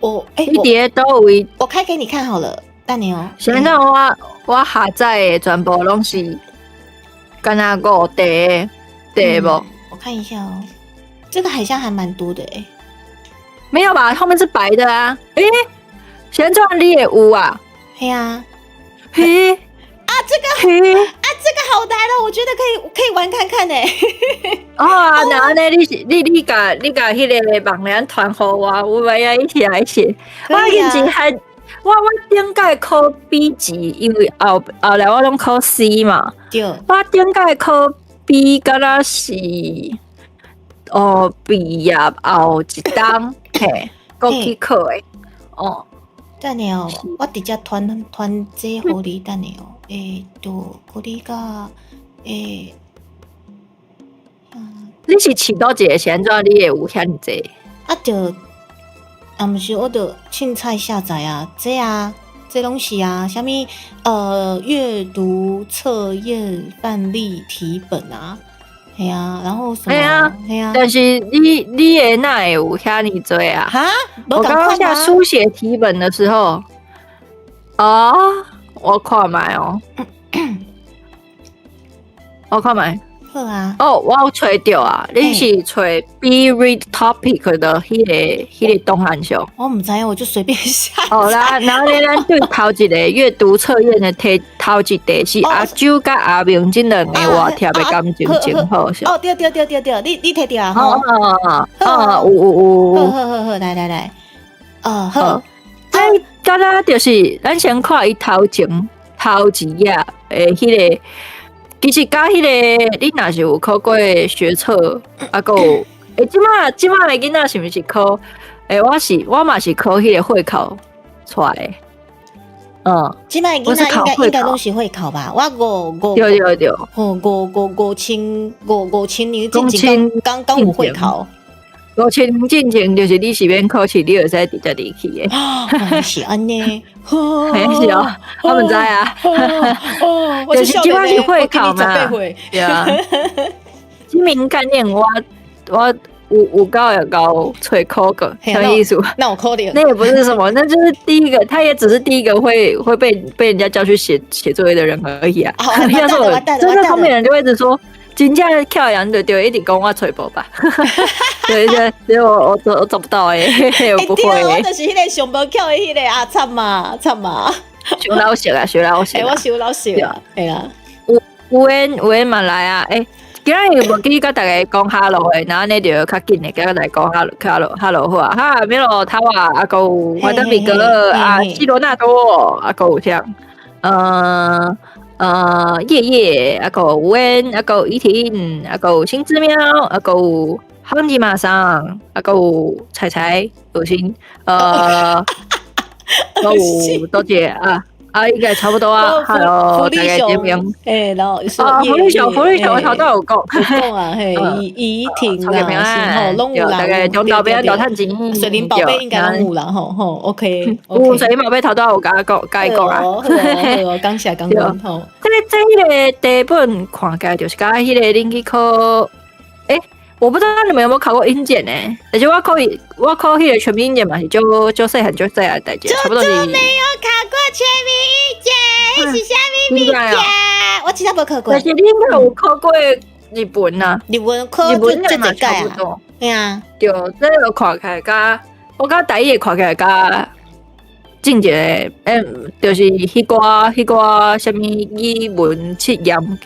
Speaker 4: 我欸，
Speaker 3: 你佇佗位？
Speaker 4: 我開給你看好了，等下哦。
Speaker 3: 現在我下載的全部攏是敢若五題題目。
Speaker 4: 我看一下哦，這個好像還蠻多的哎。
Speaker 3: 沒有吧？後面是白的啊。欸，現在你也有啊？
Speaker 4: 嘿啊。
Speaker 3: 嘿
Speaker 4: 啊，這個
Speaker 3: 嘿
Speaker 4: 啊，這個好難哦，我覺得可以玩看看呢。
Speaker 3: 哦啊，那按呢，你是你你共你共彼个網頁傳予我，我們要一起來寫。我以前還我頂屆考 B 級，因為後來我攏考 C 嘛。
Speaker 4: 對。
Speaker 3: 我頂屆考 B，敢若是哦畢業後一冬，嘿，閣去考的。哦。
Speaker 4: 等下哦，我直接傳傳這予你，等下哦，欸，就予你共欸。
Speaker 3: 你是飼佗一個？是按怎你會有遐爾濟？
Speaker 4: 啊，就啊，毋是，我就凊彩下載啊，這啊，這攏是啊，啥物閱讀測驗範例題本啊，嘿啊，然後什麼？
Speaker 3: 嘿啊，
Speaker 4: 嘿啊。
Speaker 3: 但是你的哪會有遐爾濟啊？
Speaker 4: 哈？
Speaker 3: 我剛剛下書寫題本的時候，哦，我看覓哦，我看覓。
Speaker 4: 好啊。
Speaker 3: 哦，我有揣著啊！你是揣 B read topic 的彼个檔案上？
Speaker 4: 我毋知影，我就隨便下。
Speaker 3: 好啦，然後咧，咱對頭一個閱讀測驗的題頭一題是阿周佮阿明這兩个活貼的感情真好。
Speaker 4: 哦，對對對對對，你摕著啊？
Speaker 3: 哦哦，有有有。
Speaker 4: 好好好好，來來來，哦好。
Speaker 3: 這敢若就是咱先看伊頭前頭一頁的彼个。其實佮彼个，你若是有考過學測，啊，閣有，欸，這馬的囡仔是毋是考？欸，我嘛是考彼個會考出來的。嗯，
Speaker 4: 這擺囡仔應該攏是會考吧？我五五
Speaker 3: 對對對，
Speaker 4: 吼五五五千五五千年進前剛剛有會考。
Speaker 3: 5000年進前就是你是免考試，你就會使直接入去的。
Speaker 4: 啊，是按呢，
Speaker 3: 是哦，我毋知啊。就是這擺是會考嘛。對啊。這敏概念我有夠會夠揣考過，什麼意思？
Speaker 4: 那我考點。
Speaker 3: 那也不是什麼，那就是第一個，他也只是第一個會被人家叫去寫作業的人而已啊。要是我真的後面人就會一直說。真正巧的人就對，一直講我揣無吧。對對，對我做不到欸，我不會。
Speaker 4: 我就是彼個上無巧的彼個啊，慘嘛慘嘛。
Speaker 3: 傷老實啊，傷老實。
Speaker 4: 欸，我傷老實啊，對啊。
Speaker 3: 有緣嘛來啊，欸，今仔日無記佮大家講 hello 的，然後呢就較緊的，佮大家講 hello hello hello 好啊。哈，米洛塔瓦啊，閣有華登比格啊，西羅納多啊，閣有啥？葉葉，啊閣有溫，啊閣有依婷，啊閣有新之喵，啊閣有亨吉馬上，啊閣有彩彩，惡心，閣有多謝啊，啊應該差不多啊，Hello，大家點樣？
Speaker 4: 欸，然後
Speaker 3: 啊，福利熊，福利熊，我頭拄有講，
Speaker 4: 講啊，嘿，依婷啊，吼，攏有啦，
Speaker 3: 大概中島邊老趁錢，
Speaker 4: 水靈寶貝應該攏有啦，吼吼，OK，
Speaker 3: 有水靈寶貝頭拄有共講，共伊講啊，
Speaker 4: 好哦，感謝感恩吼。
Speaker 3: 這彼個題本看起來就是佮彼個恁去考，欸，我不知道你們有沒有考過英檢呢？而且我考彼個全民英檢嘛，是就就細漢就細漢代誌，差不多是。
Speaker 4: 沒有考過全民英檢，彼是啥物物件？我其實無考過。
Speaker 3: 但是你應該有考過日文啊？
Speaker 4: 日文考
Speaker 3: 日文
Speaker 4: 這這屆啊？對啊。
Speaker 3: 對，這個看起來佮我感覺台語看起來佮進一個，欸，就是彼寡啥物語文測驗，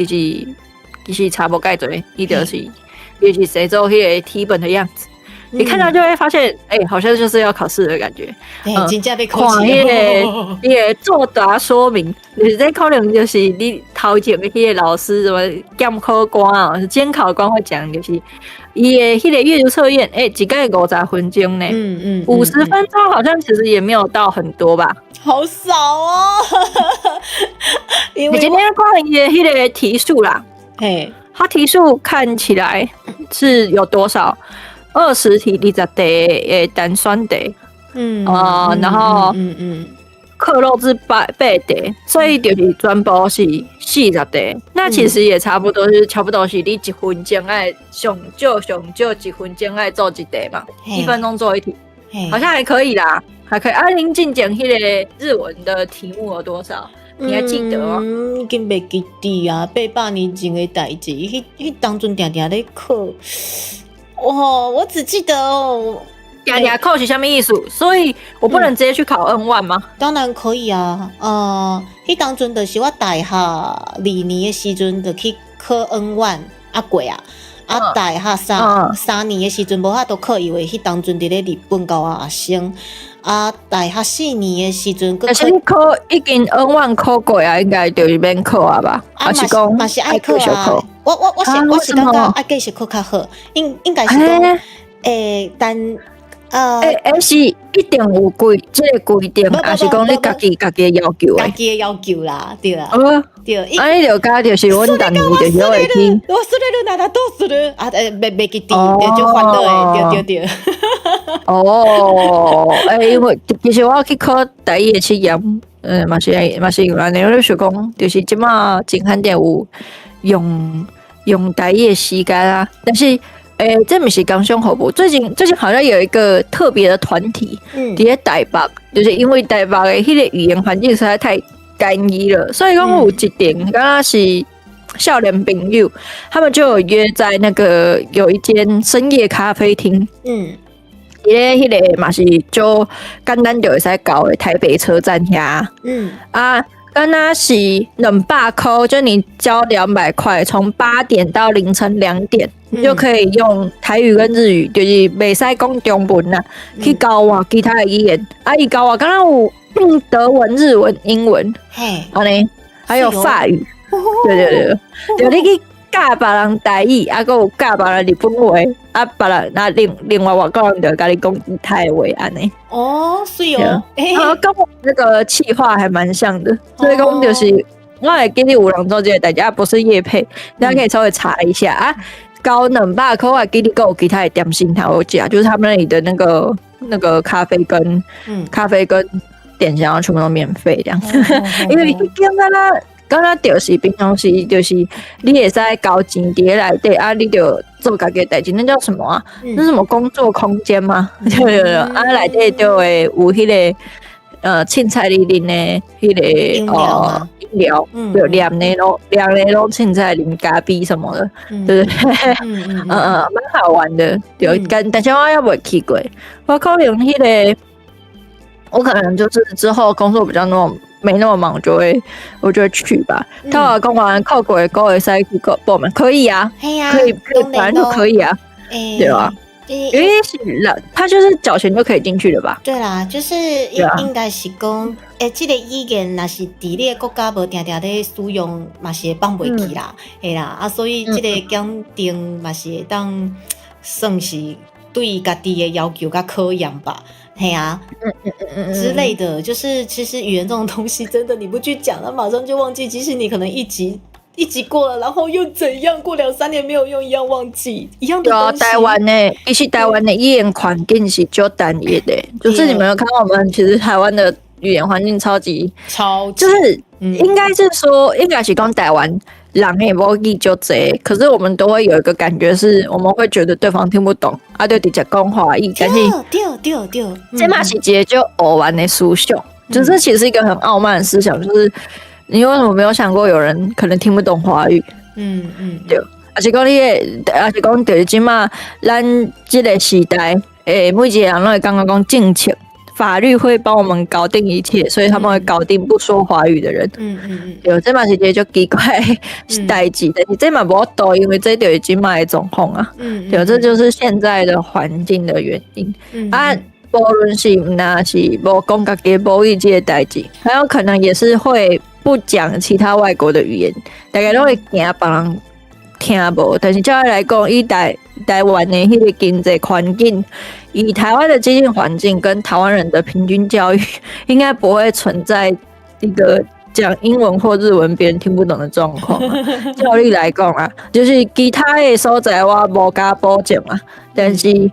Speaker 3: 其實差無蓋濟，伊就是寫做彼個題本的樣子。你看到就會發現，欸，好像就是要考試的感覺。
Speaker 4: 嗯，真正欲考試。
Speaker 3: 看彼個作答說明，就是這可能就是你頭前的彼個老師，什麼監考官啊，監考官會講，就是伊的彼個閱讀測驗，欸，一概50分鐘呢。50分鐘好像其實也沒有到很多吧？
Speaker 4: 好少哦。
Speaker 3: 你今天看伊的彼個題數啦，
Speaker 4: 嘿，
Speaker 3: 它題數看起來是有多少？20題，20題的單選題，啊，然後克漏字八題，所以就是全部是40題。那其實也差不多是差不多是你一分鐘愛上少上少一分鐘愛做一題嘛，1分鐘做一題，好像還可以啦，還可以。啊，恁進前彼個日文的題目有多少？你還記得嗎？
Speaker 4: 嗯，已經袂記得啊，800年前的代誌，彼當陣定定咧考。哦，我只記得哦，
Speaker 3: 定定考是啥物意思？所以我不能直接去考 N1 嗎？
Speaker 4: 當然可以啊，彼當陣就是我大學二年的時陣就去考 N1 啊過啊，啊大學三年的時陣無法度考，因為彼當陣佇咧日本教我學生。啊，大學4年的時陣，
Speaker 3: 但是你考已經 N1 考過啊，應該就是免考啊吧？啊是講
Speaker 4: 嘛是愛考啊。我是感覺愛繼續考較好，應該是講，欸，但
Speaker 3: 欸欸是一定有規這個規定，還是講你家己的要求？
Speaker 4: 家己的要求啦，對啦，對。
Speaker 3: 啊，你就佮就是阮逐年就是會去。
Speaker 4: 忘れるならどうする？啊，欸，袂記得，就煩惱的，對對對。
Speaker 3: 哦，欸，因為其實我去考台語的測驗，嘛是按呢，我就想講，就是這馬真罕見有用台語的時間啊，但是，欸，這毋是工商服務。最近好像有一個特別的團體，佇咧台北，就是因為台北的彼個語言環境實在太單一了，所以講有一陣敢若是少年朋友，他們就有約在那個有一間深夜咖啡廳，佇咧彼個嘛是足簡單就會使到的台北車站遐，啊。敢若是200箍，就你交200塊，從8點到凌晨2點，你就可以用台語跟日語，就是袂使講中文啦，去交換其他的語言。啊，伊交換敢若有德文、日文、英文，
Speaker 4: 嘿，
Speaker 3: 按呢，還有法語。對對對，對你去教別人台語，啊，閣有教別人日本話，啊，別人那另外外國人就共你講其他的話按呢。
Speaker 4: 哦，媠哦，
Speaker 3: 啊，跟我那個企劃還蠻像的，所以講就是我會記得有人做這個代誌，啊，不是業配，大家可以稍微查一下啊。交200塊，我會記得閣有其他的點心通好食，就是他們那裡的那個咖啡跟咖啡跟點心全部都免費這樣，因為彼間敢若敢若就是平常時就是你會使交錢佇咧內底啊，你就做家己的代誌，那叫什麼啊？那是什麼工作空間嗎？對對對，啊內底就會有彼個凊彩你啉的彼個哦飲料，對，涼的攏涼的攏凊彩啉咖啡什麼的，對對對，嗯嗯，蠻好玩的，對，但但是我猶未去過，我可能彼個，我可能就是之後工作比較那麼沒那麼忙，我就會去吧。他話講完扣過閣會使去報名，可以啊，可以可以，反正就可以啊，對吧？因為是他就是繳錢就可以進去了吧？
Speaker 4: 對啦，就是應該是講，欸，這個語言若是佇你的國家無定定咧使用，嘛是會放袂記啦，嘿啦，啊，所以這個檢定嘛是會當算是對家己的要求較考驗吧，嘿啊，之類的，就是其實語言這種東西，真的你不去講，它馬上就忘記。即使你可能一級一級過了，然後又怎樣？過兩三年沒有用，一樣忘記一樣的東西。
Speaker 3: 台灣的，其實台灣的語言環境是較單一的，就是你們有看到我們其實台灣的語言環境超級
Speaker 4: 超級，
Speaker 3: 就是應該是說，應該是講台灣人的母語就濟，可是我們都會有一個感覺，是我們會覺得對方聽不懂，啊，就直接講華語，但是
Speaker 4: 對對對，
Speaker 3: 這嘛是一個足傲慢的思想，就是其實是一個很傲慢的思想，就是你為什麼沒有想過有人可能聽不懂華語？對，抑是講你的，抑是講就是這馬咱這個時代，欸，每一個人攏會感覺講政策。法律會幫我們搞定一切，所以他們會搞定不說華語的人。對，這嘛是一個足奇怪的代誌，但是這嘛無法度，因為這就是這馬的狀況啊。對，這就是現在的環境的原因。啊，無論是若是無講家己母語這個代誌，很有可能也是會不講其他外國的語言，大家攏會驚別人聽無。但是照來講，以台灣的彼個經濟環境，以台灣的經濟環境跟台灣人的平均教育，應該不會存在一個講英文或日文別人聽不懂的狀況。照理來講啊，就是其他的所在我無敢保證啊，但是，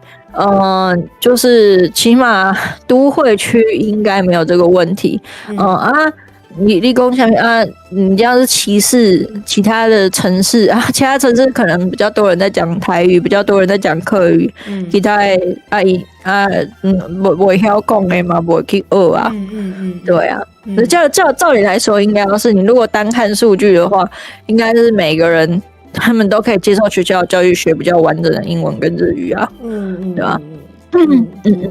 Speaker 3: 就是起碼都會區應該沒有這個問題。嗯啊，你講啥物啊？你這樣是歧視其他的城市啊？其他城市可能比較多人在講台語，比較多人在講客語。其他的啊伊啊，無曉講的嘛，無去學啊。對啊。照理來說，應該要是你如果單看數據的話，應該是每個人他們都可以接受學校教育，學比較完整的英文跟日語啊。對吧？
Speaker 4: 嗯，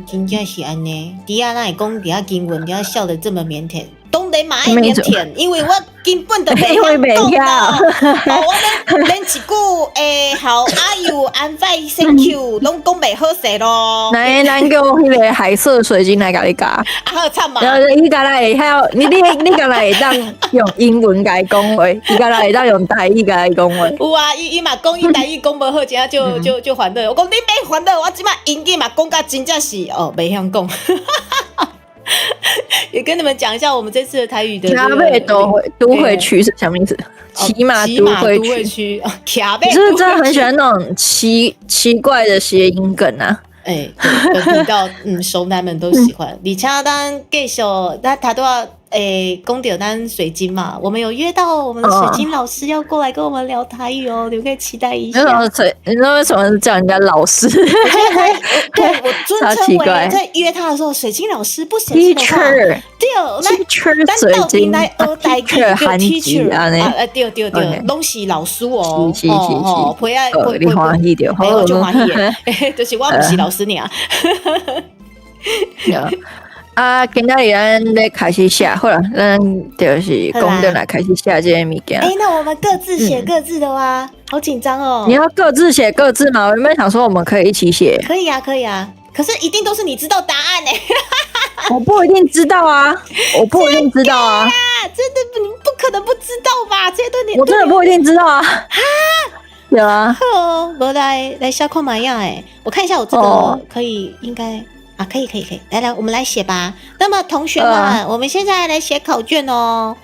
Speaker 4: 真正是按呢。底下哪會講底下英文，底下笑得這麼靦腆。當然嘛愛靦腆，因為我根本就袂曉講啦。哦，我連一句欸，How are you, I'm fine, thank you，攏講袂好勢咯。
Speaker 3: 來，咱叫彼個海色水晶來共你教。
Speaker 4: 啊好慘嘛！
Speaker 3: 然後伊敢若會曉，你敢若會當用英文共伊講話，伊敢若會當用台語共伊講話。
Speaker 4: 有啊，伊嘛講伊台語講無好，真正就煩惱。我講你免煩惱，我這馬英語嘛講甲真正是哦，袂曉講。也跟你們講一下，我們這次的台語的
Speaker 3: 騎馬都會區是什麼意思？騎馬都會區，
Speaker 4: 騎馬。
Speaker 3: 你是不是真的很喜歡那種奇怪的諧音梗啊？
Speaker 4: 哎，對，本頻道熟男們都喜歡。而且咱繼續，咱頭拄仔欸講著咱水晶嘛，我們有約到我們的水晶老師要過來跟我們聊台語哦，你們可以期待一下。
Speaker 3: 你知道為什麼叫人家老師？
Speaker 4: 我覺得他，對我尊稱為在約他的時候，水晶老師不嫌棄的話，對，
Speaker 3: 咱
Speaker 4: 咱鬥陣來學台語叫 teacher
Speaker 3: 啊，
Speaker 4: 對對對，攏是老師哦，
Speaker 3: 是是是，
Speaker 4: 陪啊陪
Speaker 3: 你歡喜著，
Speaker 4: 我就歡喜的，就是我毋是老師爾。
Speaker 3: 啊，今仔日咱咧開始寫，好啦，咱就是講轉來開始寫這个物件。
Speaker 4: 欸，那我們各自寫各自的哇，好緊張哦。
Speaker 3: 你要各自寫各自嗎？我原本想說我們可以一起寫。
Speaker 4: 可以啊，可以啊，可是一定都是你知道答案欸。
Speaker 3: 我不一定知道啊，我不一定知道啊。
Speaker 4: 真的不，你不可可能不知道吧？這對你
Speaker 3: 我真的不一定知道啊。有啊，
Speaker 4: 好，無來來小看覓仔欸，我看一下我這個可以應該啊，可以可以可以，來來，我們來寫吧。那麼同學們，我們現在來寫考卷哦，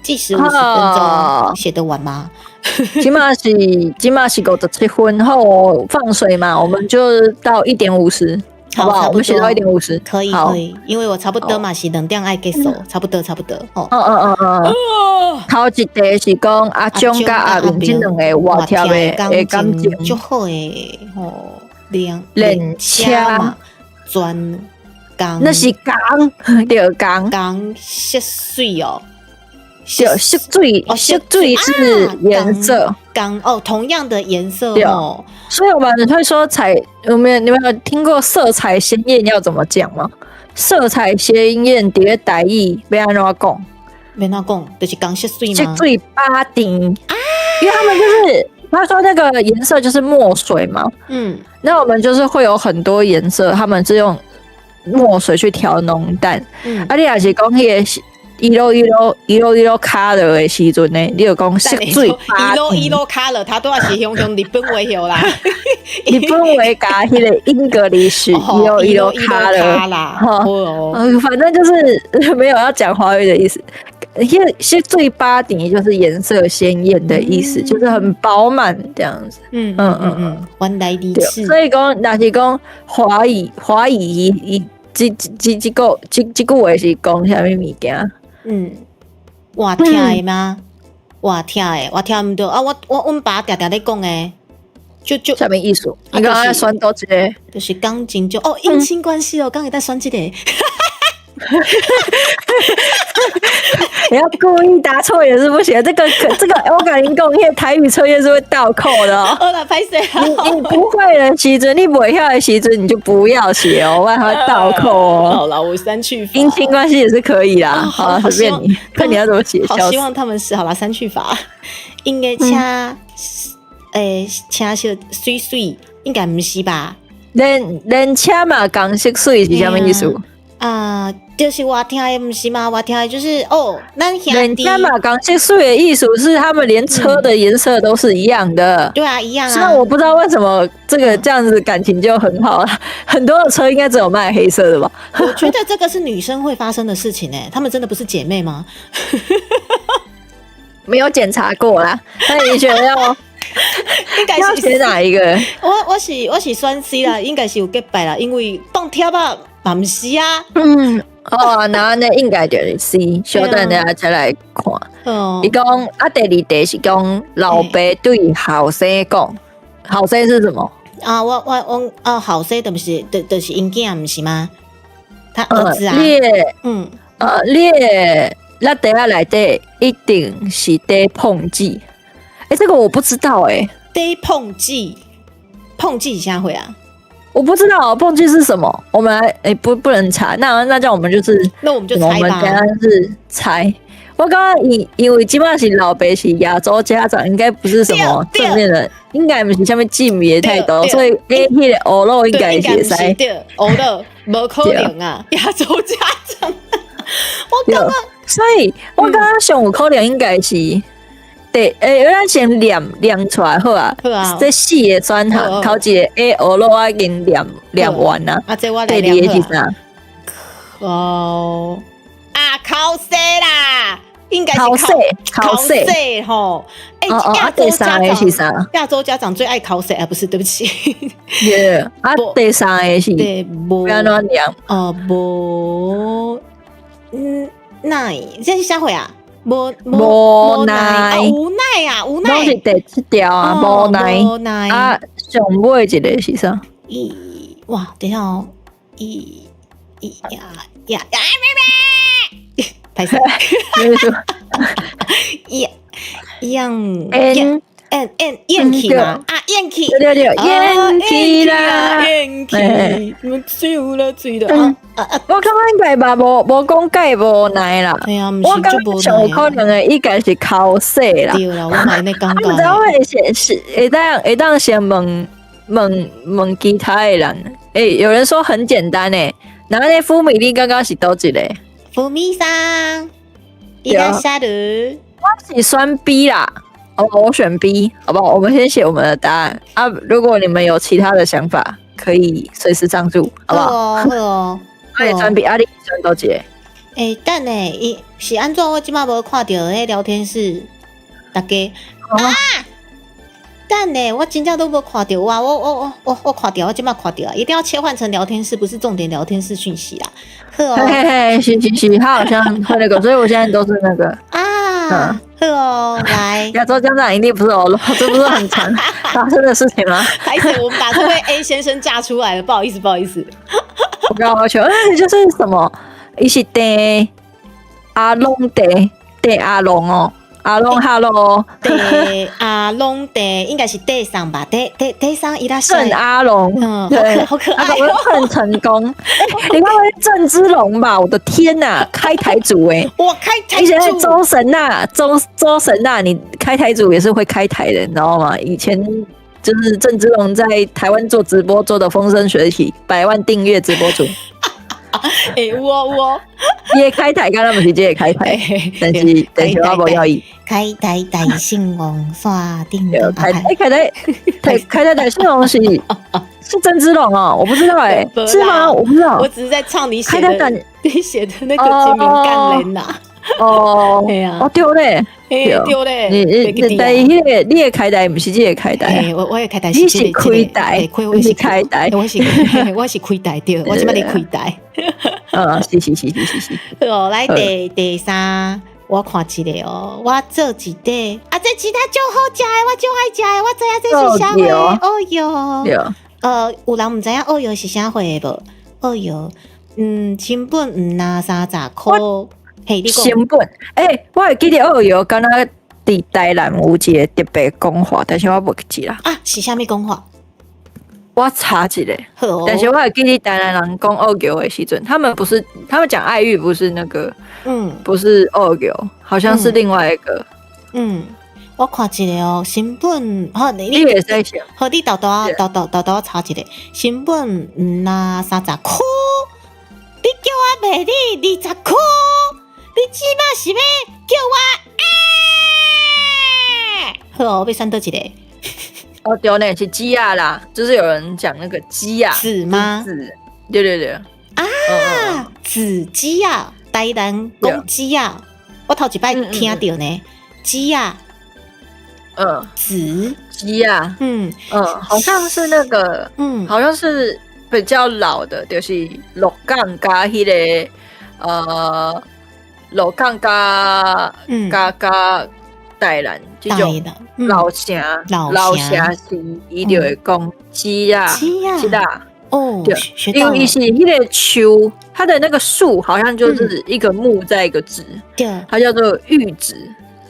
Speaker 4: 計時50分鐘，寫得完嗎？
Speaker 3: 這馬是57分後放水嘛，我們就到1點50，好不好？我們寫到1點50，
Speaker 4: 可以可以，因為我差不多嘛是2點愛結束，差不多差不多。哦，
Speaker 3: 嗯嗯嗯嗯。頭一題是講阿忠佮阿明這兩个活貼的感情
Speaker 4: 足好的吼，連
Speaker 3: 連車
Speaker 4: 嘛，全仝
Speaker 3: 那是仝，對仝
Speaker 4: 仝色水哦。
Speaker 3: 對，色水，色水是顏色，
Speaker 4: 仝哦，同樣的顏色哦。
Speaker 3: 所以我們會說彩，有沒有你們有聽過色彩鮮豔要怎麼講嗎？色彩鮮豔佇咧台語欲按怎講？
Speaker 4: 欲按怎講？就是仝色水嗎？
Speaker 3: 色水飽甜啊，因為他們就是他說那個顏色就是墨水嘛，那我們就是會有很多顏色，他們是用墨水去調濃淡，啊，你若是講彼个 yellow yellow yellow yellow color 的時陣呢，你就講色水
Speaker 4: yellow yellow color，他都是用用日本話曉啦。
Speaker 3: 日本話佮彼个 English yellow yellow color
Speaker 4: 啦，
Speaker 3: 反正就是沒有要講華語的意思。因為色水飽甜就是顏色鮮豔的意思，就是很飽滿這樣子。
Speaker 4: 嗯嗯嗯，原來如此。
Speaker 3: 所以講，若是講華語，華語伊這這這個這這句話是講啥物物件？
Speaker 4: 活疼的嗎？活疼的，活疼毋著啊！我阮爸定定咧講的，就
Speaker 3: 啥物意思？你剛剛選佗一个？
Speaker 4: 就是感情就哦，姻親關係哦，敢會當選這个。
Speaker 3: 你要故意答錯也是不行，這個這個我共你講，那個台語測驗是會倒扣的哦。
Speaker 4: 好啦，歹勢
Speaker 3: 你不會的時陣，你袂曉的時陣，你就不要寫哦，不然會倒扣哦。
Speaker 4: 好啦，我刪去法。
Speaker 3: 姻親關係也是可以啦，好，隨便你，看你要怎麼寫。
Speaker 4: 好希望他們是好啦，刪去法。𪜶的車，車色媠媠，應該毋是吧？
Speaker 3: 連車嘛，仝色媠是啥物意思？
Speaker 4: 啊，就是活疼的，毋是嗎？活疼的就是哦，咱兄弟。
Speaker 3: 連車嘛仝色媠的意思是，他們連車的顏色都是一樣的。
Speaker 4: 對啊，一樣啊。
Speaker 3: 雖然我不知道為什麼這個這樣子感情就很好了，很多的車應該只有賣黑色的吧？
Speaker 4: 我覺得這個是女生會發生的事情欸，她們真的不是姐妹嗎？
Speaker 3: 沒有檢查過啦，那你覺得要？
Speaker 4: 應該
Speaker 3: 是選哪一個？
Speaker 4: 我是選 C 啦，應該是有結拜啦，因為當貼啊嘛毋是啊。
Speaker 3: 嗯，哦，那那應該就是 C，小等下再來看。伊講啊，第二題是講老爸對後生講，後生是什麼？
Speaker 4: 啊，我啊，後生就是就是𪜶囝，毋是嗎？他兒子啊。
Speaker 3: 你的，你的躉袋仔內底一定是底膨劑。欸，這個我不知道欸。
Speaker 4: 底膨劑，膨劑是啥貨啊？
Speaker 3: 我不知道膨劑是什麼。我們來，欸，不能查。那這樣我們就是，
Speaker 4: 那我們就猜吧。
Speaker 3: 我們等下是猜。我剛剛因為這擺是老爸是亞洲家長，應該不是什麼正面的，應該毋是啥物正面的態度，所以 A 彼个烏魯應該是會使。
Speaker 4: 對，烏魯無可能啊，亞洲家長。我感覺，
Speaker 3: 所以我感覺上有可能應該是。對，欸，咱先念念出來好啊。
Speaker 4: 好啊。
Speaker 3: 這四個選項，頭一個 A 烏魯我已經念念完啦。
Speaker 4: 啊，這我來
Speaker 3: 第二個是啥？
Speaker 4: 哦，啊，考試啦，應該是
Speaker 3: 考試，
Speaker 4: 考試吼。欸，亞洲家長
Speaker 3: 是啥？
Speaker 4: 亞洲家長最愛考試啊，不是？對不起。
Speaker 3: 對，啊，第三個是？
Speaker 4: 對，無
Speaker 3: 按怎念？
Speaker 4: 哦，無，奈，這是啥貨啊？無
Speaker 3: 無奈，
Speaker 4: 無奈啊，無奈。
Speaker 3: 攏是第七條啊，無奈。
Speaker 4: 無奈
Speaker 3: 啊，上尾一個是啥？
Speaker 4: 一哇，等一下哦，一、一呀呀呀，妹妹，歹勢，一、樣
Speaker 3: N
Speaker 4: N N 厭棄嗎？啊，厭棄，
Speaker 3: 對對對，厭棄啦，
Speaker 4: 厭棄，水有啦，水啦。
Speaker 3: 我感覺應該嘛，無講蓋無奈啦。我感覺上有可能的應該是考試啦。
Speaker 4: 對啦，我嘛按呢感覺。
Speaker 3: 毋知我會先是會當先問問問其他的人。欸，有人說很簡單欸，那呢福米你剛剛是佗一个？
Speaker 4: 福米さん，いらっしゃる。
Speaker 3: 我是選 B 啦，哦，我選 B，好不好？我們先寫我們的答案啊。如果你們有其他的想法，可以隨時上注，好不好？
Speaker 4: 好哦，好哦。
Speaker 3: 我選 B，啊，你選佗一个？
Speaker 4: 欸，等下，伊是按怎？我這擺無看著彼聊天室，大家啊，等下，我真正都無看著哇！我看著，我這擺看著啊！一定要切換成聊天室，不是重點聊天室訊息啦。好哦，
Speaker 3: 嘿嘿，是是是，他好像會那個，所以我現在都是那個
Speaker 4: 啊，好哦，來，
Speaker 3: 亞洲家長一定不是歐羅，這不是很常發生的事情嗎？
Speaker 4: 開始我們把這位 A 先生炸出來了，不好意思，不好意思。
Speaker 3: 我剛剛求，那就是什麼？伊是鄭阿龍鄭鄭阿龍哦，阿龍 hello，
Speaker 4: 鄭阿龍鄭應該是鄭桑吧？鄭鄭鄭桑伊拉
Speaker 3: 鄭阿龍，
Speaker 4: 嗯，
Speaker 3: 對，
Speaker 4: 好可愛，
Speaker 3: 很成功。你看鄭芝龍吧？我的天吶，開台主哎，
Speaker 4: 我開台主，
Speaker 3: 周神吶，周周神吶，你開台主也是會開台的，你知道嗎？以前就是鄭芝龍在台灣做直播做的風生水起，百萬訂閱直播主。
Speaker 4: 欸，有哦有哦，
Speaker 3: 伊會開台，敢若毋是這个開台，但是我無要伊。
Speaker 4: 開台大聖王山頂。
Speaker 3: 開開台開台大聖王是鄭芝龍哦，我不知道哎，是嗎？我不知道，
Speaker 4: 我只是在唱你寫的那個精明幹人吶。
Speaker 3: 哦，哦對咧，
Speaker 4: 對咧，
Speaker 3: 你但彼个你的開台毋是這个開台，
Speaker 4: 我的開台
Speaker 3: 你是開台，我是開台，
Speaker 4: 我是開台對，我這擺咧開台。
Speaker 3: 嗯，是是是是是是。
Speaker 4: 好，來第三，我看一下哦，我做一塊，啊，這其他足好食的，我足愛食的，我知影這是啥貨。哦喲，有人毋知影芋藥是啥貨無？芋藥，嗯，成本毋若30箍。嘿，你講。
Speaker 3: 成本，欸，我會記得芋藥敢若佇台南有一个特別講法，但是我袂記啦。
Speaker 4: 啊，是啥物講法？
Speaker 3: 我查一下，
Speaker 4: 好哦。
Speaker 3: 但是我會記得台南人講芋藥的時陣，他們不是，他們講愛玉不是那個，不是芋藥，好像是另外一個。
Speaker 4: 嗯，我看一下哦，成本，好，你
Speaker 3: 你會使想，
Speaker 4: 好，你豆豆豆豆豆豆查一下，成本毋若30箍，你叫我賣你20箍，你這擺是欲叫我啊？好，我欲選佗一個？
Speaker 3: 哦，對呢，是雞仔啦，就是有人講那個雞仔，
Speaker 4: 子嗎？
Speaker 3: 子，對對對。
Speaker 4: 啊，子雞仔，台南講雞仔，我頭一擺聽著呢，雞仔，子
Speaker 3: 雞仔，好像是那個，好像是比較老的，就是鹿港佮彼个，鹿港佮佮台南這種老城，老城市，伊就會講雞仔，雞仔，
Speaker 4: 哦，
Speaker 3: 對，因為伊是彼个樹，它的那個樹好像就是一個木再一個子，
Speaker 4: 對，
Speaker 3: 它叫做玉子，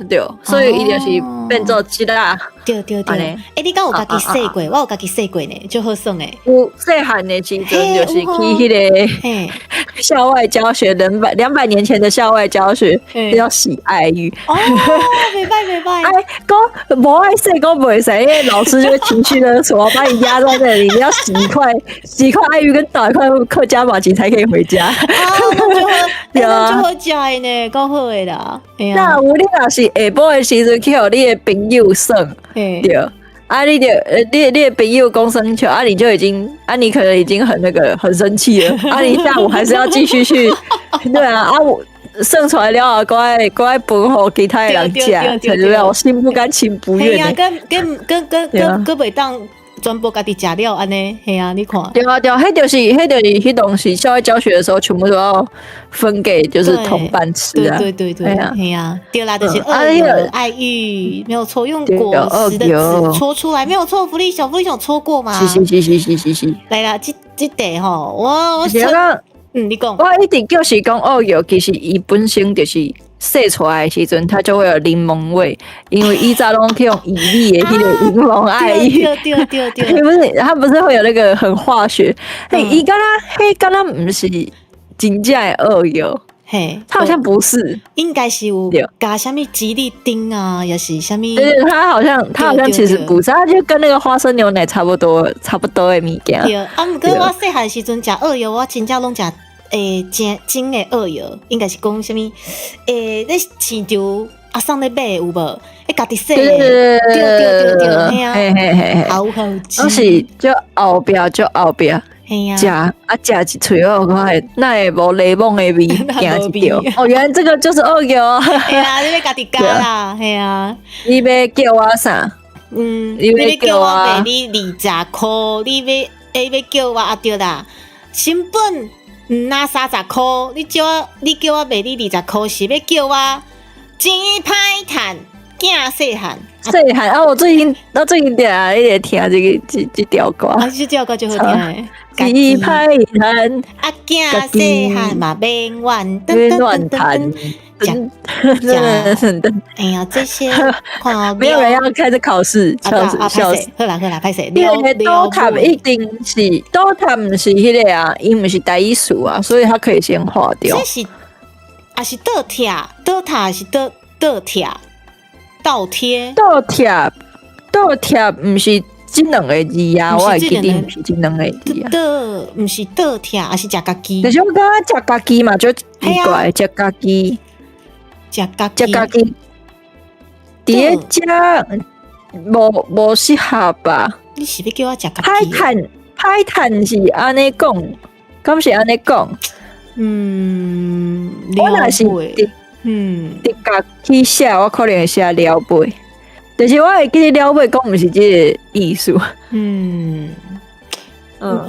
Speaker 3: 對，所以伊就是變做雞仔。
Speaker 4: 對對對，欸，你敢有家己洗過？我有家己洗過呢，足好耍的。
Speaker 3: 有細漢的時陣就是去彼个校外教學，200年前的校外教學要洗愛玉。
Speaker 4: 哦，袂䆀袂䆀。
Speaker 3: 哎，講無愛洗，講袂使，因為老師就會情緒勒索，把你壓在那裡，你要洗一塊，洗一塊愛玉跟倒一塊客家麻糬才可以回家。
Speaker 4: 啊，對啊，足好食的呢，夠好的啦。
Speaker 3: 那有你若是下晡的時陣去予你的朋友耍。對，啊，你就你的朋友講耍笑，啊，你就已經，啊，你可能已經很那個很生氣了，啊，你下午還是要繼續去，對啊，啊，我耍出來了後，閣愛閣愛分予其他的人食，對不對？我心不甘情不願的。
Speaker 4: 跟跟跟跟跟閣袂當全部家己食了按呢，嘿啊，你看。
Speaker 3: 對啊對啊，彼就是彼當時校外教學的時候，全部都要分給就是同伴吃啊。
Speaker 4: 對對對對，嘿啊，對啦，就是芋藥愛玉，沒有錯，用果實的籽搓出來，沒有錯。福利熊，福利熊搓過嗎？
Speaker 3: 是是是是是是是。
Speaker 4: 來啦，這塊吼，我你講。
Speaker 3: 我一直就是講芋藥，其實伊本身就是洗出來的時陣，它就會有檸檬味，因為以早攏去用薏米的彼个檸檬愛玉，
Speaker 4: 對對對對，
Speaker 3: 不是，它不是會有那個很化學，嘿，伊敢若，彼敢若毋是真正的芋藥，
Speaker 4: 嘿，
Speaker 3: 它好像不是，
Speaker 4: 應該是有加啥物吉利丁啊，抑是啥物？
Speaker 3: 對，它好像其實不是，它就跟那個花生牛奶差不多，差不多的物件。
Speaker 4: 對，啊，毋過我細漢時陣食芋藥，我真正攏食。欸，蒸蒸的芋藥，應該是講啥物？欸，咧市場阿桑咧買的有無？彼家己洗
Speaker 3: 對
Speaker 4: 的，
Speaker 3: 對
Speaker 4: 對對對對，嘿啊，
Speaker 3: 嘿嘿嘿嘿，
Speaker 4: 好好食，
Speaker 3: 攏是足後壁足後壁。
Speaker 4: 嘿啊，
Speaker 3: 食啊食一喙，我看哪會無檸檬的味，驚一跳。哦，原來這個就是惡叫啊！
Speaker 4: 嘿啊，你欲家己加啦，嘿啊。
Speaker 3: 你欲叫我啥？
Speaker 4: 嗯，
Speaker 3: 你欲
Speaker 4: 叫我
Speaker 3: 叫我
Speaker 4: 賣你20箍，你欲欸欲叫我啊對啦，成本毋若30箍，你叫我你叫我賣你二十箍，是欲叫我錢歹趁，囝細漢。
Speaker 3: 細漢啊！我最近定定咧聽這个這這條歌，
Speaker 4: 啊，這條歌足好聽的。
Speaker 3: 錢歹趁，
Speaker 4: 啊，囝細漢嘛免怨，
Speaker 3: 免怨嘆。噔噔噔，
Speaker 4: 哎呀，這些看
Speaker 3: 沒有人要開始考試，笑死笑死。
Speaker 4: 好啦好啦，歹勢。
Speaker 3: 因為倒塔一定是倒塔，毋是彼个啊，伊毋是單義詞啊，所以它可以先劃掉。
Speaker 4: 這是啊是倒貼，倒塔是倒倒貼，倒貼。
Speaker 3: 倒貼倒貼，毋是這兩个字啊，我會記得毋是這兩個字啊。
Speaker 4: 倒毋是倒貼，抑是食家己。
Speaker 3: 但是我感覺食家己嘛，足奇怪，食家己。
Speaker 4: 食家己，
Speaker 3: 食家己，佇咧遮無無適合吧？
Speaker 4: 你是欲叫我食家己？
Speaker 3: 歹趁歹趁是按呢講，敢是按呢講？
Speaker 4: 嗯，
Speaker 3: 我若是直直覺去寫，我可能會寫了尾，但是我會記得了尾講毋是這个意思。
Speaker 4: 嗯，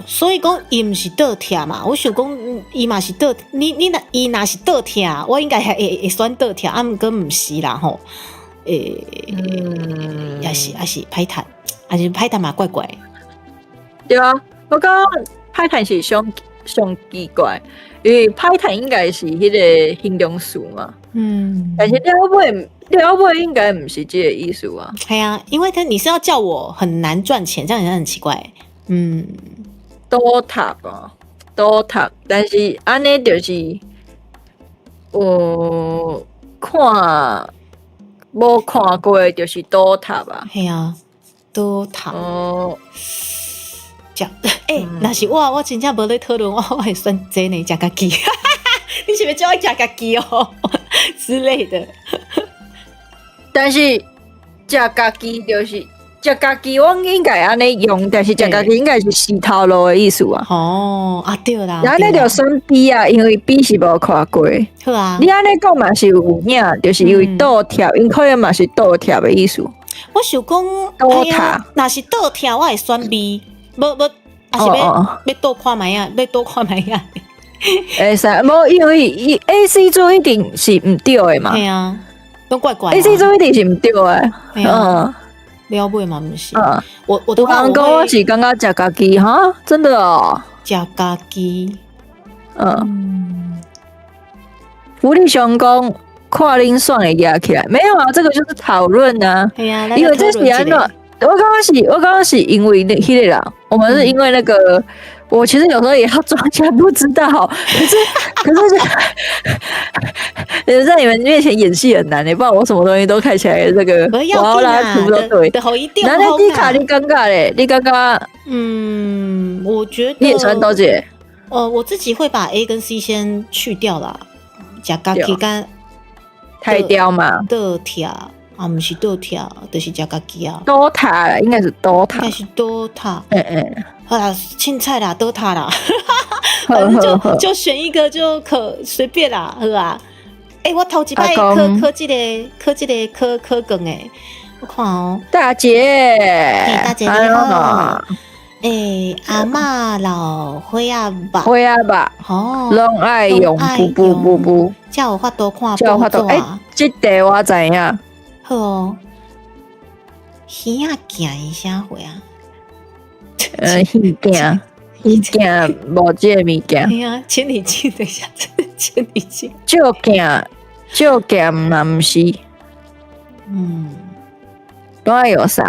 Speaker 4: 所以講伊毋是倒貼嘛，我想講伊嘛是倒，你你若伊若是倒貼，我應該會會選倒貼，啊毋過毋是啦吼，欸，也是也是歹趁，也是歹趁嘛怪怪。
Speaker 3: 對啊，我感覺歹趁是上上奇怪，因為歹趁應該是彼个形容詞嘛，但是了尾了尾應該毋是這个意思啊。
Speaker 4: 係啊，因為他你是要叫我很難賺錢，這樣也很奇怪。嗯，
Speaker 3: 倒塔啊，倒塔，但是按呢就是，有看無看過就是倒塔吧？
Speaker 4: 係啊，倒塔。
Speaker 3: 哦，
Speaker 4: 食欸，若是我，我真正無咧討論，我會選這呢，食家己。你是欲叫我食家己哦之類的？
Speaker 3: 但是食家己就是。食家己，我應該按呢用，但是食家己應該是死頭路的意思啊。
Speaker 4: 哦，啊對啦。
Speaker 3: 然後你就選 B 啊，因為 B 是無看過。
Speaker 4: 好啊。
Speaker 3: 你按呢講嘛是有影，就是因為倒貼，𪜶可能嘛是倒貼的意思。
Speaker 4: 我想講，
Speaker 3: 倒塔，
Speaker 4: 若是倒貼，我會選 B，無無，抑是欲欲倒看覓啊，欲倒看覓啊。
Speaker 3: 會使，無因為伊 A、C 組一定是毋對的嘛。
Speaker 4: 係啊，攏怪怪。
Speaker 3: A、C 組一定是毋對的。嗯。
Speaker 4: 了尾嘛毋是，我我的話，
Speaker 3: 我是感覺食家己哈，真的哦，
Speaker 4: 食家己，
Speaker 3: 嗯，福利熊講看恁選會壓起來，沒有啊，這個就是討論啊，因為這是按怎，我剛剛是因為那彼個啦，我們是因為那個，我其實有時候也要裝起來不知道，可是，在你們面前演戲很難，你不然我什麼東西都看起來這個，我要拉圖都對。那那迪卡你尷尬嘞？你尷尬？
Speaker 4: 嗯，我覺得
Speaker 3: 你也穿多姐。
Speaker 4: 我自己會把 A 跟 C 先去掉啦，食家己跟
Speaker 3: 太雕嘛，
Speaker 4: 倒貼啊，毋是倒貼，就是食家己啊。
Speaker 3: 倒塔應該是倒塔，
Speaker 4: 應該是倒塔。
Speaker 3: 嗯嗯，
Speaker 4: 好啦，凊彩啦，倒塔啦，反正就選一個就可隨便啦，好啊。欸，我頭一擺考考這个考這个考考卷的，我看哦。
Speaker 3: 大姐，
Speaker 4: 大姐你好。欸，阿嬤老歲仔肉，
Speaker 3: 歲仔肉，
Speaker 4: 哦，
Speaker 3: 攏愛用噗噗噗噗，
Speaker 4: 才有法度看
Speaker 3: 才有法度。欸，這題我知影。
Speaker 4: 好哦。耳仔鏡是啥貨啊？
Speaker 3: 耳鏡，耳鏡無這个物件。
Speaker 4: 哎呀，千里鏡，等一下，千里鏡。
Speaker 3: 照鏡，照鏡嘛毋是。
Speaker 4: 嗯。
Speaker 3: 攏愛用啥？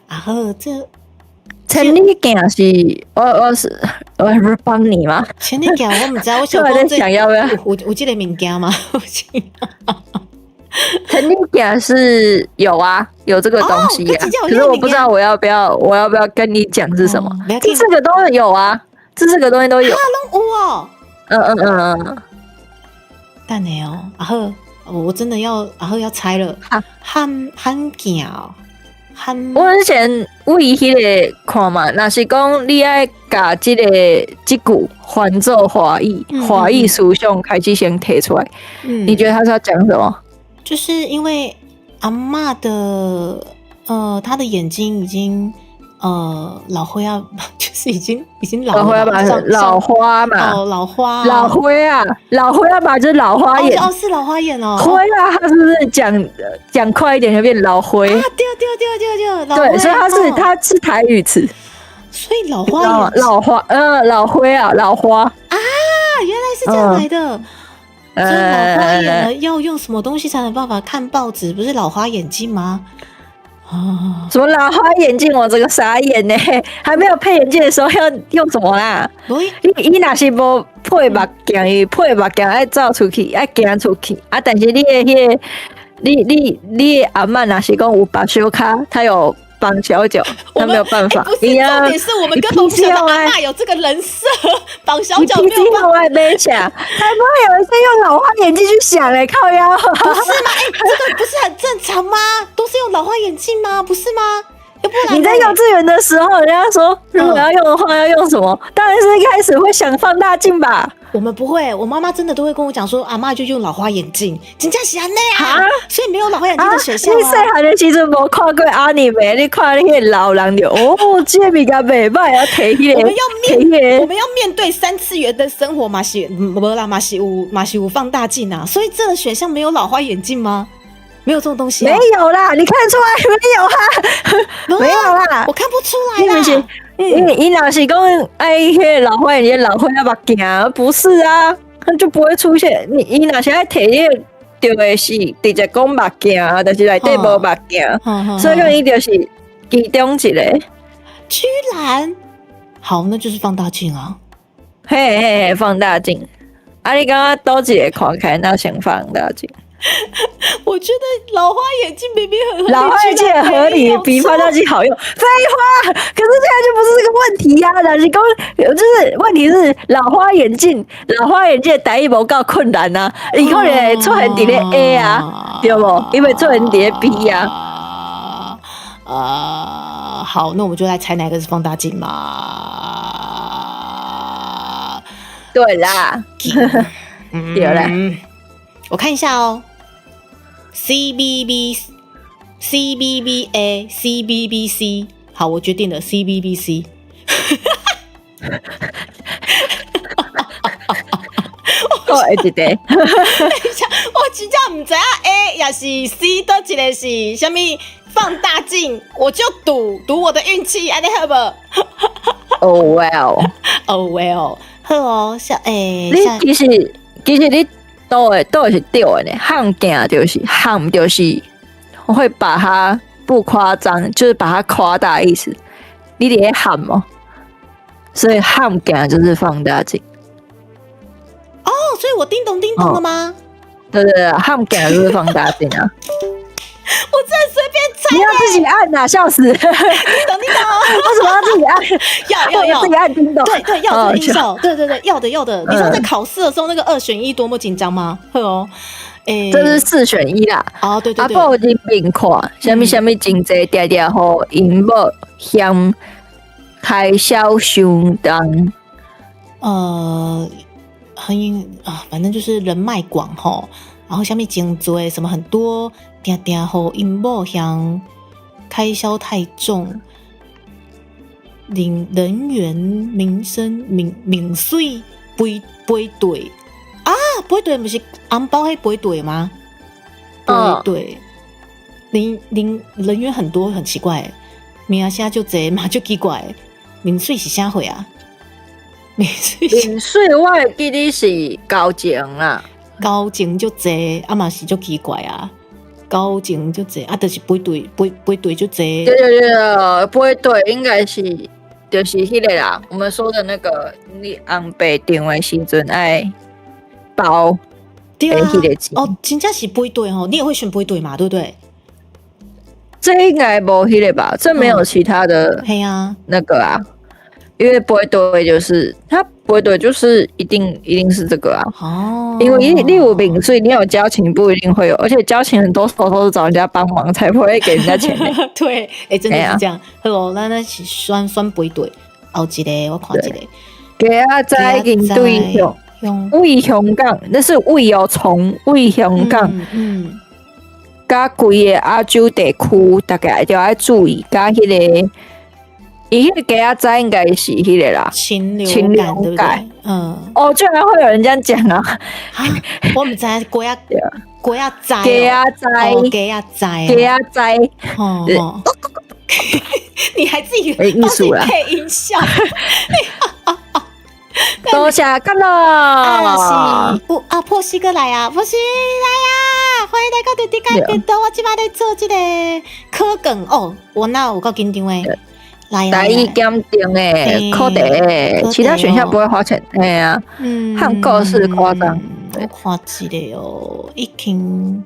Speaker 4: 啊好，這
Speaker 3: 千里鏡是，我不是幫你嗎？
Speaker 4: 千里鏡我毋知，我想講
Speaker 3: 想要不要？
Speaker 4: 有這个物件嗎？
Speaker 3: 千里鏡是有啊，有這個東西啊，可是我不知道我要不要跟你講是什麼？這四個都有啊，這四個東西都有。
Speaker 4: 啊，攏有哦。
Speaker 3: 嗯嗯嗯嗯。
Speaker 4: 等下哦，啊好，我真的要，然後要猜了。罕罕見哦，罕。
Speaker 3: 我之前為彼個看嘛，若是講你愛共這个這句翻做華語，華語思想開始先提出來。你覺得他是要講什麼？
Speaker 4: 就是因為阿嬤的，她的眼睛已經老花啊，就是已經老
Speaker 3: 了，老花嘛，
Speaker 4: 哦，老花，
Speaker 3: 老花啊，老花嘛，就是老花眼，
Speaker 4: 哦，是老花眼哦，
Speaker 3: 灰啊，他是不是講講快一點就變老灰？
Speaker 4: 啊，對對對對對，
Speaker 3: 對，所以它是台語詞，
Speaker 4: 所以老花眼，
Speaker 3: 老花，老灰啊，老花
Speaker 4: 啊，原來是這樣來的。所以老花眼了要用什麼東西才能辦法看報紙？不是老花眼鏡嗎？
Speaker 3: 啊！什麼老花眼鏡？我這個傻眼呢！還沒有配眼鏡的時候要用什麼啦？你若是無配目鏡，伊配目鏡愛走出去，愛行出去啊！但是你的彼個，你的阿嬤若是講有縛小跤，她有綁小腳，他沒有辦法。
Speaker 4: 不是，重點是我們根本不曉得阿嬤有這個人設，綁小腳沒有辦法。
Speaker 3: 外沒想，才不會有一些用老花眼鏡去想嘞，靠腰。
Speaker 4: 不是嗎？欸，這個不是很正常嗎？都是用老花眼鏡嗎？不是嗎？要不然
Speaker 3: 你在幼稚園的時候，人家說如果要用的話要用什麼？當然是一開始會想放大鏡吧。
Speaker 4: 我們不會，我媽媽真的都會跟我講說，阿嬤就用老花眼鏡，真正是按呢啊，所以沒有老花眼鏡的選項。
Speaker 3: 你細漢的時陣無看過阿尼沒？你看彼个老人就哦，這个物件袂䆀啊，提彼个。
Speaker 4: 我們要面對三次元的生活嘛，是無啦，嘛是有放大鏡啊，所以這個選項沒有老花眼鏡嗎？沒有這種東西，
Speaker 3: 沒有啦，你看出來沒有啊？沒有啦，
Speaker 4: 我看不出來啦。
Speaker 3: 你若是講愛彼个老花眼鏡、老花目鏡，不是啊，他就不會出現。你若是愛提彼个，著會是直接講目鏡，但是內底無目鏡，所以講伊就是其中一個。
Speaker 4: 居然好，那就是放大鏡啊！
Speaker 3: 嘿嘿嘿，放大鏡。啊，你感覺佗一个看起來若像放大鏡？
Speaker 4: 我覺得老花眼鏡明明很合理，
Speaker 3: 老花眼鏡很合理，比放大鏡好用。廢話，可是現在就不是這個問題呀。但是講，就是問題是老花眼鏡，老花眼鏡的台語無夠困難啊，伊可能會出現佇咧 A 啊，對無？伊會出現佇咧 B 啊。
Speaker 4: 啊，好，那我們就來猜哪個是放大鏡嘛？
Speaker 3: 對啦，對啦，
Speaker 4: 我看一下哦。C B B C B B A C B B C，好，我決定了 C B B C。
Speaker 3: 我會記得。
Speaker 4: 等一下，我真正毋知影 A 抑是 C，佗一个是啥物放大鏡，我就賭賭我的運氣，按呢好無
Speaker 3: ？Oh well，
Speaker 4: Oh well，好哦，下欸，
Speaker 3: 你其實你。都會都是對的呢，譀鏡就是譀，就是我會把它不誇張，就是把它誇大意思。你佇咧譀哦，所以譀鏡就是放大鏡。
Speaker 4: 哦，所以我叮咚叮咚了嗎？
Speaker 3: 對對對，譀鏡就是放大鏡啊！
Speaker 4: 我真的隨便猜，
Speaker 3: 你要自己按啊，笑死！
Speaker 4: 叮咚叮咚，
Speaker 3: 為什麼要自己按？
Speaker 4: 要要要
Speaker 3: 自己按叮咚，
Speaker 4: 對對，要這個音效，對對對，要的要的。你知道在考試的時候那個二選一多麼緊張嗎？會哦，欸，
Speaker 3: 這是四選一啦。
Speaker 4: 哦，對對對。
Speaker 3: 啊，某人面看，啥物啥物真濟，定定予𪜶某嫌開銷傷重。
Speaker 4: 很啊，反正就是人脈廣吼，然後啥物真濟，什麼很多，定定予𪜶某嫌開銷太重，人緣民生民民水肥肥對啊，肥綴毋是紅包彼肥綴嗎？肥綴，人緣很多，很奇怪，名聲足濟嘛，足奇怪，民水是啥貨啊？民水，
Speaker 3: 民水我會記得是交情啦，
Speaker 4: 交情足濟，啊嘛是足奇怪啊。交情足濟啊，就是肥綴肥肥綴足濟。
Speaker 3: 對對對，肥綴應該是就是彼个啦。我們說的那個，你紅白張的時陣愛包
Speaker 4: 對啊，
Speaker 3: 彼个錢。
Speaker 4: 哦，真正是肥綴吼，你也會選肥綴嘛？對不對？
Speaker 3: 這應該無彼个吧？這沒有其他的。
Speaker 4: 嘿啊，
Speaker 3: 那個啊，因為肥綴就是它不對，就是一定一定是這個啊。因為你有名，所以你有交情不一定會有，而且交情很多時候都是找人家幫忙，才不會給人家錢的。
Speaker 4: 對，欸，真的是這樣。好哦，咱咱是選選背對，後一個我看一個。
Speaker 3: 雞仔仔已經對香為香港，那是為哦，從為香港，佮規个亞洲地區，大家就愛注意，佮彼個。伊彼个雞仔仔應該是彼个啦，
Speaker 4: 禽流感，對不對？嗯，
Speaker 3: 哦，居然會有人這樣講啊！
Speaker 4: 我毋知雞仔雞仔仔，
Speaker 3: 雞仔仔，
Speaker 4: 雞仔仔，
Speaker 3: 雞仔仔，
Speaker 4: 哦，你還自己幫自己配音效？
Speaker 3: 多謝干咯！
Speaker 4: 啊是，有啊，破西哥來啊，破西來啊，歡迎來到迪卡電動，我這擺咧做這個柯梗哦，我那有夠緊張的。
Speaker 3: 台語檢定的，考題，其他選項不會花錢。哎呀，漢告是誇張。
Speaker 4: 我看一下哦，已經。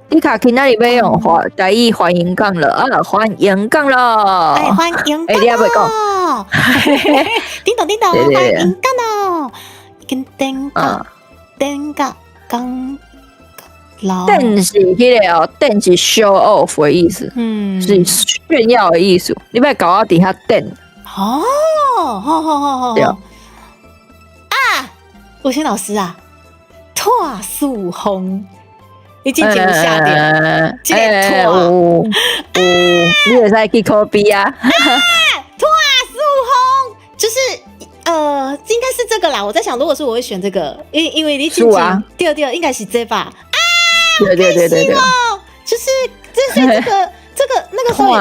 Speaker 3: 你卡今仔日欲用華台語歡迎講了啊，歡迎講了。
Speaker 4: 哎，歡迎講咯！叮咚叮咚，歡迎講咯！已經頂個頂個講老。
Speaker 3: 電是彼个哦，電是 show off 的意思，是炫耀的意思。你欲共我佇遐電。
Speaker 4: 哦，好好好好。
Speaker 3: 對
Speaker 4: 啊，吳軒老師啊，拖樹風，你之前有寫著，這个拖，
Speaker 3: 有有，你會使去考比啊。
Speaker 4: 拖樹風就是應該是這個啦。我在想，如果是我會選這個，因為你之前對對，應該是這吧。啊，
Speaker 3: 對對對對對，
Speaker 4: 就是這是這個那個時候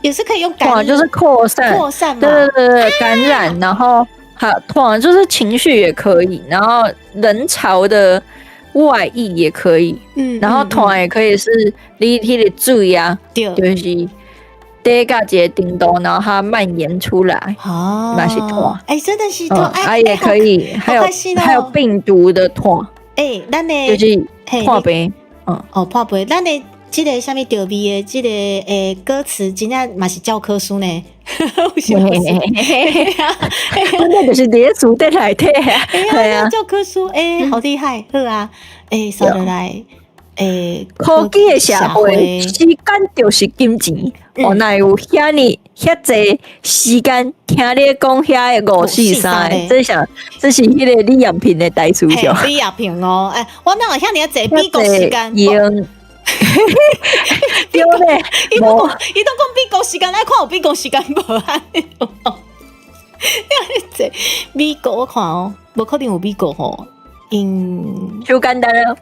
Speaker 4: 也是可以用感
Speaker 3: 染，就是擴散
Speaker 4: 擴散嘛，
Speaker 3: 對對對對，感染，然後還拖就是情緒也可以，然後人潮的外溢也可以，然後拖也可以是你彼个水啊，就是低到一个程度，然後它蔓延出來，
Speaker 4: 哦，
Speaker 3: 嘛是拖，
Speaker 4: 哎，真的是拖，
Speaker 3: 啊也可以，還有病毒的拖，
Speaker 4: 哎，咱的
Speaker 3: 就是破病，
Speaker 4: 哦，破病，咱的這个啥物著味的這个欸歌詞，真正嘛是教科書呢。
Speaker 3: 那就是佇咧詞典內底啊，
Speaker 4: 係啊，教科書，欸，好厲害，好啊，欸，刷落來，欸，
Speaker 3: 科技的社會，時間就是金錢。我哪有遐爾遐濟時間聽你講遐个五四三的？這啥？這是彼个李亞平的台詞
Speaker 4: 對。李亞平哦，欸，我哪有遐爾濟美國時間？
Speaker 3: 用對咧，
Speaker 4: 伊攏講，伊攏講美國時間，愛看有美國時間無啊？這美國我看哦，無可能有美國吼，英
Speaker 3: 就簡單了。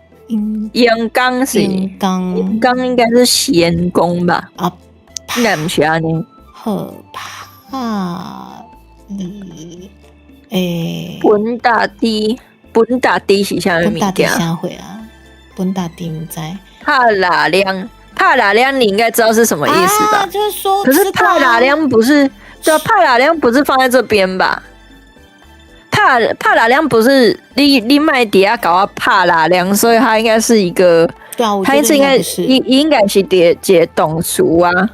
Speaker 3: 英剛是
Speaker 4: 英剛，
Speaker 3: 剛應該是閒工吧？
Speaker 4: 啊，
Speaker 3: 應該毋是按呢。
Speaker 4: 好怕，欸，
Speaker 3: 本大滴，本大滴是啥物物件？
Speaker 4: 啥貨啊？本大滴毋知。
Speaker 3: 帕拉涼，帕拉涼，你應該知道是什麼意思吧？
Speaker 4: 就是說，
Speaker 3: 可是帕拉涼不是，對啊，帕拉涼不是放在這邊吧？帕帕拉涼不是你莫佇遐共我拍拉涼，所以它應該是一個，
Speaker 4: 對啊，
Speaker 3: 它是應該應該是佇一個動詞啊。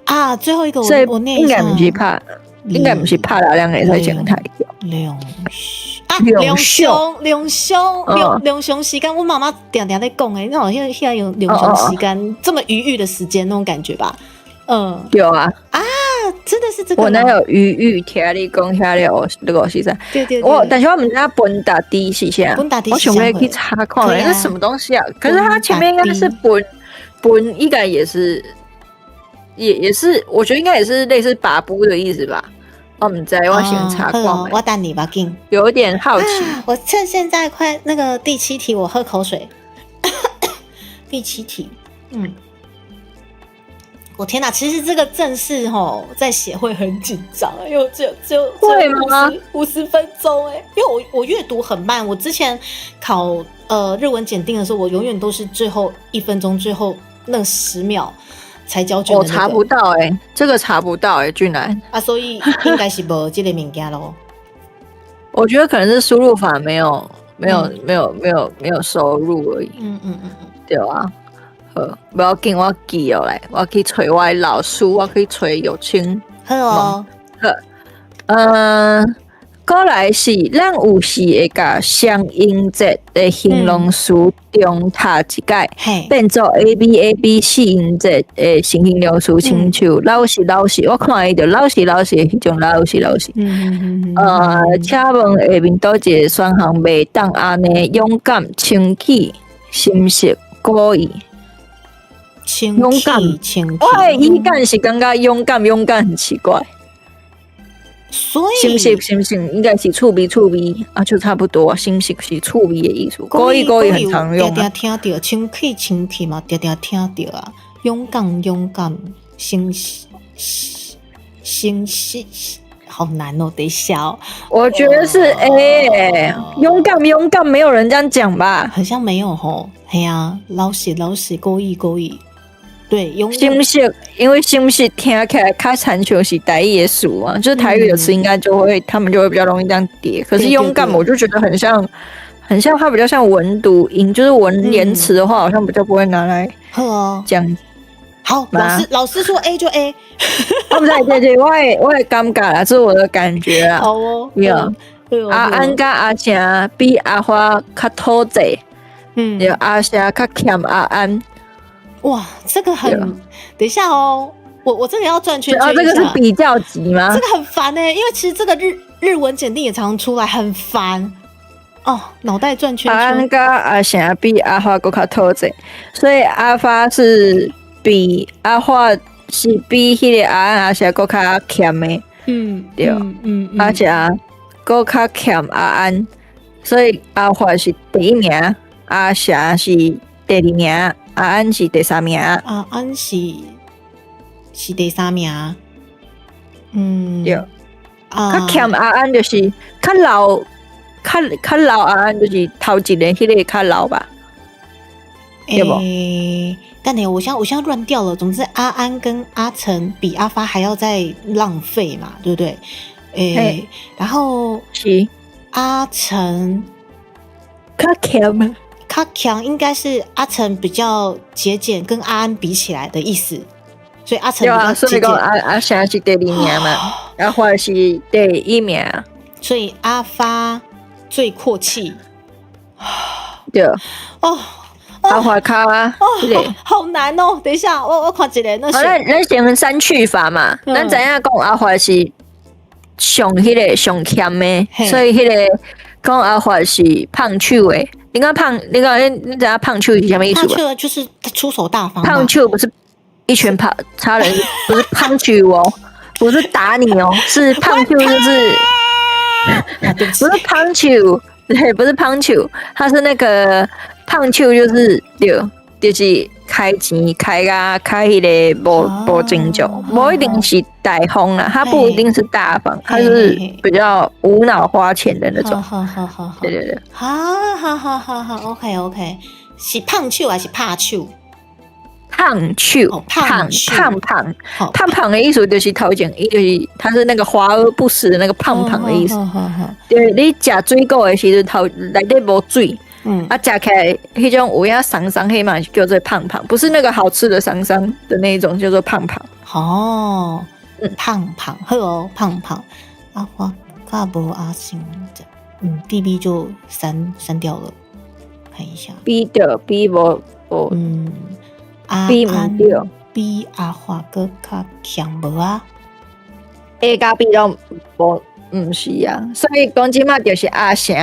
Speaker 4: 啊，最後一個我
Speaker 3: 所以
Speaker 4: 我念一下，
Speaker 3: 應該毋是拍，應該毋是拍拉涼會使講台語。
Speaker 4: 兩啊，兩相兩相兩兩相時間，我媽媽定定咧講的，那好像現在有兩相時間，這麼餘裕的時間那種感覺吧？嗯，
Speaker 3: 對啊，
Speaker 4: 啊，真的是這個。
Speaker 3: 我哪有餘裕聽你講遐了五四三？
Speaker 4: 對對對，
Speaker 3: 我但是我毋知影本大滴是啥，
Speaker 4: 本大滴
Speaker 3: 我想欲去查看，那是什麼東西啊？可是它前面應該是本本，應該也是也是，我覺得應該也是類似把布的意思吧。我毋知，我先查看。
Speaker 4: 我等你吧，緊。
Speaker 3: 有點好奇。
Speaker 4: 我趁現在快那個第七題，我喝口水。第七題，嗯。我天哪！其實這個正式吼在寫會很緊張，因為只有
Speaker 3: 會嗎？
Speaker 4: 50分鐘欸，因為我閱讀很慢。我之前考日文檢定的時候，我永遠都是最後1分鐘，最後那10秒才交卷。
Speaker 3: 我查不到欸，這個查不到欸，俊男
Speaker 4: 啊，所以應該是無這個物件囉。
Speaker 3: 我覺得可能是輸入法沒有收入而已。對啊。好，無要緊，我記落來，我去揣我的老師，我去揣有清。
Speaker 4: 好哦。
Speaker 3: 好，嗯，過來是咱有時會共雙音節的形容詞重讀一擺，變做 A B A B 四音節的新形容詞，親像老實老實，我看伊就老實老實的彼種老實老實。請問下面佗一个選項袂當按呢勇敢、清氣、心實、故意。
Speaker 4: 勇
Speaker 3: 敢，我的語感是感覺勇敢勇敢很奇怪。
Speaker 4: 所以，
Speaker 3: 心實心實應該是趣味趣味啊，就差不多。心實是趣味的意思。故意故意很常用。
Speaker 4: 定定聽著，清氣清氣嘛，定定聽著啊。勇敢勇敢，心實心實，好難哦，等一下哦。
Speaker 3: 我覺得是 A，勇敢勇敢，沒有人這樣講吧？
Speaker 4: 好像沒有吼。係啊，老實老實，故意故意。對，
Speaker 3: 心實，因為心實聽起來較親像是台語的詞啊，就是台語的詞，應該就會他們就會比較容易這樣疊。可是勇敢，我就覺得很像，很像，它比較像文讀音，就是文言詞的話，好像比較不會拿來講。
Speaker 4: 好，老師老師說 A 就 A。
Speaker 3: 哦，不對，對對，我也尷尬啦，這是我的感覺啊。
Speaker 4: 好哦，
Speaker 3: 對，阿安佮阿成比阿花較討濟，對，阿成較欠阿安。
Speaker 4: 哇，這個很，等一下哦，我這個要轉圈圈。
Speaker 3: 啊，這個是比較級嗎？
Speaker 4: 這個很煩欸，因為其實這個日文檢定也常常出來，很煩哦，腦袋轉圈圈。
Speaker 3: 阿安佮阿成比阿花閣較討濟，所以阿發是比阿花是比彼個阿安阿成閣較欠的，對，阿成閣較欠阿安，所以阿發是第一名，阿成是第二名。阿安是第三名。
Speaker 4: 阿安是第三名。
Speaker 3: 對。較欠阿安就是較老，較老阿安就是頭一个，彼个較老吧？對無？
Speaker 4: 等下，我現在亂掉了。總之，阿安跟阿成比阿發還要再浪費嘛，對不對？欸，然後
Speaker 3: 是
Speaker 4: 阿成
Speaker 3: 較欠。
Speaker 4: 較強應該是阿成比較節儉，跟阿安比起來的意思，所以阿成比較節儉。
Speaker 3: 阿成是第二名嘛，阿發是第一名，
Speaker 4: 所以阿發最闊氣。
Speaker 3: 對
Speaker 4: 哦，
Speaker 3: 阿發較
Speaker 4: 哦，好難哦！等一下，我看一下，那
Speaker 3: 咱先刪去法嘛，咱知影講阿發是上彼个上欠的，所以彼个講阿發是胖手的。你講胖，你講你知影胖手是啥物意思？
Speaker 4: 胖手就是出手大方。
Speaker 3: 胖手不是一拳跑插人，不是 punch 哦，不是打你哦，是胖手就是，不是 punch，對，不是 punch，他是那個胖手就是對，就是開錢開啊開彼个無斟酌，無一定是大方啦，他不一定是大方，他是比較無腦花錢的那種。
Speaker 4: 好好好好，
Speaker 3: 對對對，
Speaker 4: 好好好好好，OK OK，是胖手還是拍手？
Speaker 3: 胖手，胖胖胖胖胖的意思就是頭前，伊就是他是那個華而不實的那個胖胖的意思。對，你食水果的時陣頭內底無水。啊，食起來彼種有影桑桑彼嘛，叫做胖胖，不是那個好吃的桑桑的那一種，叫做胖胖。
Speaker 4: 哦，胖胖好哦，胖胖。阿發較無阿成，D B 就刪掉了，看一下。
Speaker 3: B 對 B 無無，B 毋對
Speaker 4: ，B 阿發閣較強無啊
Speaker 3: ？A 佮 B 攏無，毋是啊，所以講這馬就是阿成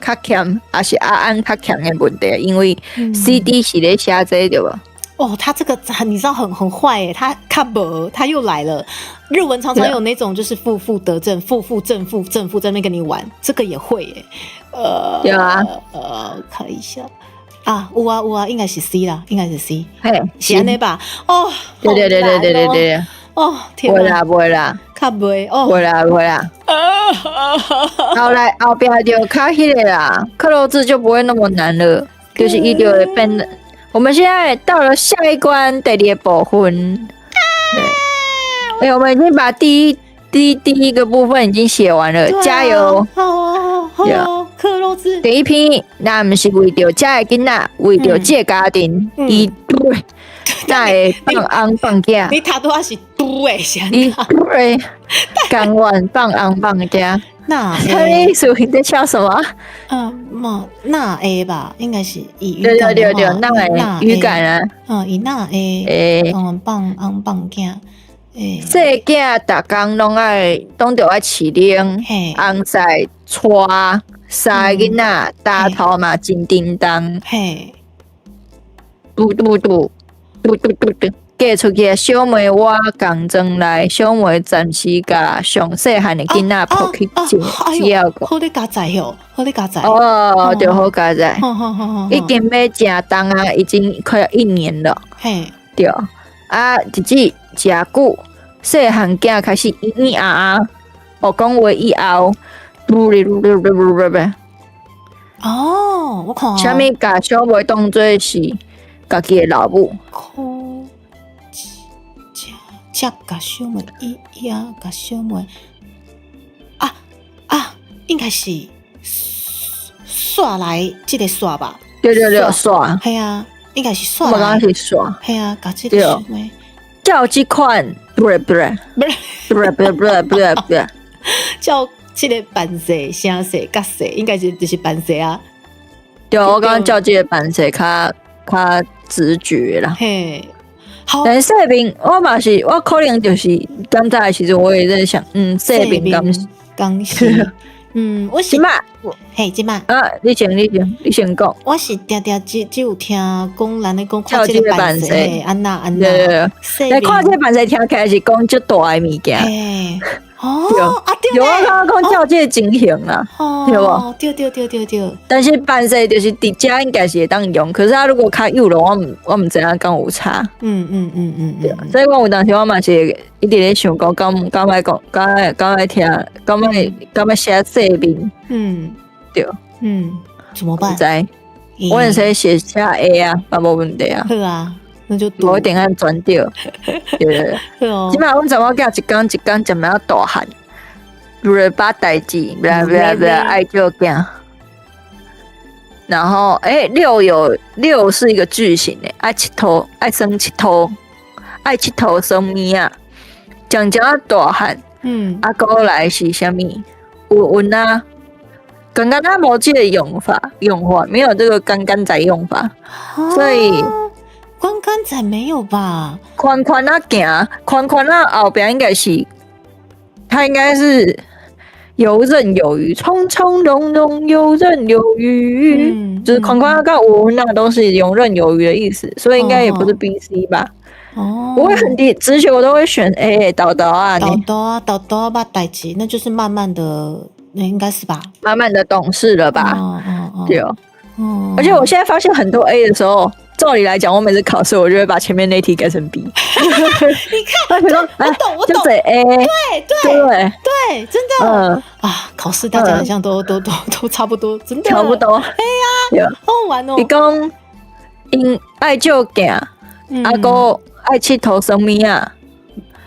Speaker 3: 較欠，還是阿安較欠的問題，因為 C、D 是咧寫這個對無？
Speaker 4: 哦，他這個你知道很壞誒，他較無，他又來了。日文常常有那種就是負負得正，負負正負正負在那邊跟你玩，這個也會誒。
Speaker 3: 對啊，
Speaker 4: 看一下啊，有啊有啊，應該是 C 啦，應該是 C，
Speaker 3: 嘿，
Speaker 4: 是按呢吧？哦，
Speaker 3: 對對對對對對對，
Speaker 4: 哦，
Speaker 3: 袂啦袂啦，
Speaker 4: 較袂哦，
Speaker 3: 袂啦袂啦。後來後壁就較彼个啦，克漏字就不會那麼難了，就是伊就會變。我們現在到了下一關第二個部分，對，欸，我們已經把第一個部分已經寫完了，加油！
Speaker 4: 好啊，好啊，克漏字。
Speaker 3: 第一篇，若毋是為著遮个囡仔，為著這个家庭，伊對，哪會放翁放囝？
Speaker 4: 你頭拄仔是拄的，
Speaker 3: 伊對，甘願放翁放囝。
Speaker 4: 那
Speaker 3: 啥物意思？你在笑什麼？
Speaker 4: 嗯，嘛，若會吧，應該是以
Speaker 3: 對
Speaker 4: 語感
Speaker 3: 對對對，若會語感啊。
Speaker 4: 嗯，伊若會
Speaker 3: 會
Speaker 4: 放翁放囝，欸，
Speaker 3: 細囝逐工攏愛，攏著愛飼奶，翁婿帶三个囡仔，擔頭嘛真沉重。嘟嘟嘟嘟嘟嘟嘟，嫁出去的小妹我仝庄來，小妹暫時共上細漢的囡仔抱去照照顧。
Speaker 4: 好咧加載吼，好咧加載。
Speaker 3: 哦，對，好佳哉。已經欲誠冬啊，已經快要一年了。對，啊，日子誠久，細漢囝開始咿咿啊啊，學講話以後，嘟哩嚕嚕嚕嚕嚕。
Speaker 4: 哦，我看。
Speaker 3: 啥物共小妹當做是家己的老母？
Speaker 4: 可食食共小妹，伊也共小妹，啊啊，應該是煞來這个煞吧？
Speaker 3: 對對對，煞。
Speaker 4: 係啊，應該是煞。
Speaker 3: 我感覺是煞。
Speaker 4: 係啊，共這个小妹。
Speaker 3: 照這款，不是不是
Speaker 4: 不是
Speaker 3: 不是不是不是不是不是，
Speaker 4: 照這个扮勢、聲勢、角勢，應該是就是扮勢啊。
Speaker 3: 對，我感覺照這个扮勢較較直覺啦。
Speaker 4: 嘿，好。
Speaker 3: 但是姓名我嘛是，我可能就是剛才的時陣，我也在想，嗯，姓名敢是
Speaker 4: 敢是，嗯，我是
Speaker 3: 這馬，
Speaker 4: 嘿，這馬
Speaker 3: 啊，你先，你先，你先講。
Speaker 4: 我是定定只有聽講人咧講看這个扮勢，按那按那。
Speaker 3: 對對對，但看這个扮勢聽起來是講足大的物件。
Speaker 4: 哦，啊對，
Speaker 3: 有我感覺講照這个情形啊，對無？
Speaker 4: 對對對對對。
Speaker 3: 但是扮勢就是佇遮應該是會當用，可是啊，如果較幼了，我毋知影敢有差。對，所以我有當時我嘛是一直咧想講，敢愛講，敢愛聽，敢愛寫姓名。對。
Speaker 4: 嗯，怎麼辦？
Speaker 3: 毋知，我會使寫寫 A 啊，嘛無問題啊。
Speaker 4: 好啊。那就
Speaker 3: 無一定愛轉對，對對對。這擺阮查某囝一工一工食物仔大漢，不捌代誌，不不不愛照鏡。然後，欸，六有六是一個句型誒，愛𨑨迌，愛耍𨑨迌，愛𨑨迌耍物仔，漸漸仔大漢，啊，閣來是啥物？有有啊，剛剛他無這個用法，用法沒有這個剛剛仔用法，所以。
Speaker 4: 寬寬仔沒有吧？
Speaker 3: 寬寬仔行，寬寬仔後邊應該是，他應該是游刃有餘，從從容容游刃有餘，就是寬寬仔佮有那都是游刃有餘的意思，所以應該也不是 B、C 吧？
Speaker 4: 哦，
Speaker 3: 我會很直直覺，我都會選 A，沓沓仔，
Speaker 4: 沓沓仔，沓沓仔捌代誌，那就是慢慢的，那應該是吧？
Speaker 3: 慢慢的懂事了吧？
Speaker 4: 哦哦哦，
Speaker 3: 對哦。而且我現在發現很多 A 的時候，照理來講，我每次考試我就會把前面那題改成 B。
Speaker 4: 你看，我懂，我懂，
Speaker 3: 就 A，
Speaker 4: 對對
Speaker 3: 對
Speaker 4: 對，真的啊！考試大家好像都差不多，真的
Speaker 3: 差不多。
Speaker 4: 哎呀，好好玩哦。
Speaker 3: 伊講𪜶愛照鏡，啊閣愛𨑨迌耍物仔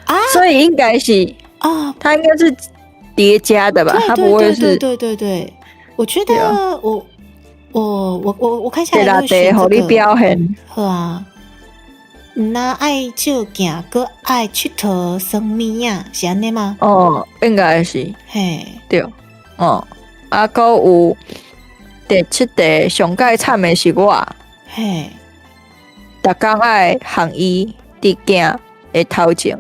Speaker 3: 啊，所以應該是
Speaker 4: 啊，
Speaker 3: 它應該是疊加的吧？它不會是？
Speaker 4: 對對對，我覺得我看下來會選這個。
Speaker 3: 表現。
Speaker 4: 好啊，毋但愛照鏡，閣愛𨑨迌耍物仔，是按呢嗎？
Speaker 3: 哦，應該是。
Speaker 4: 嘿，
Speaker 3: 對，哦，啊，閣有第七題上蓋慘的是我。逐工愛烘伊佇鏡的頭前，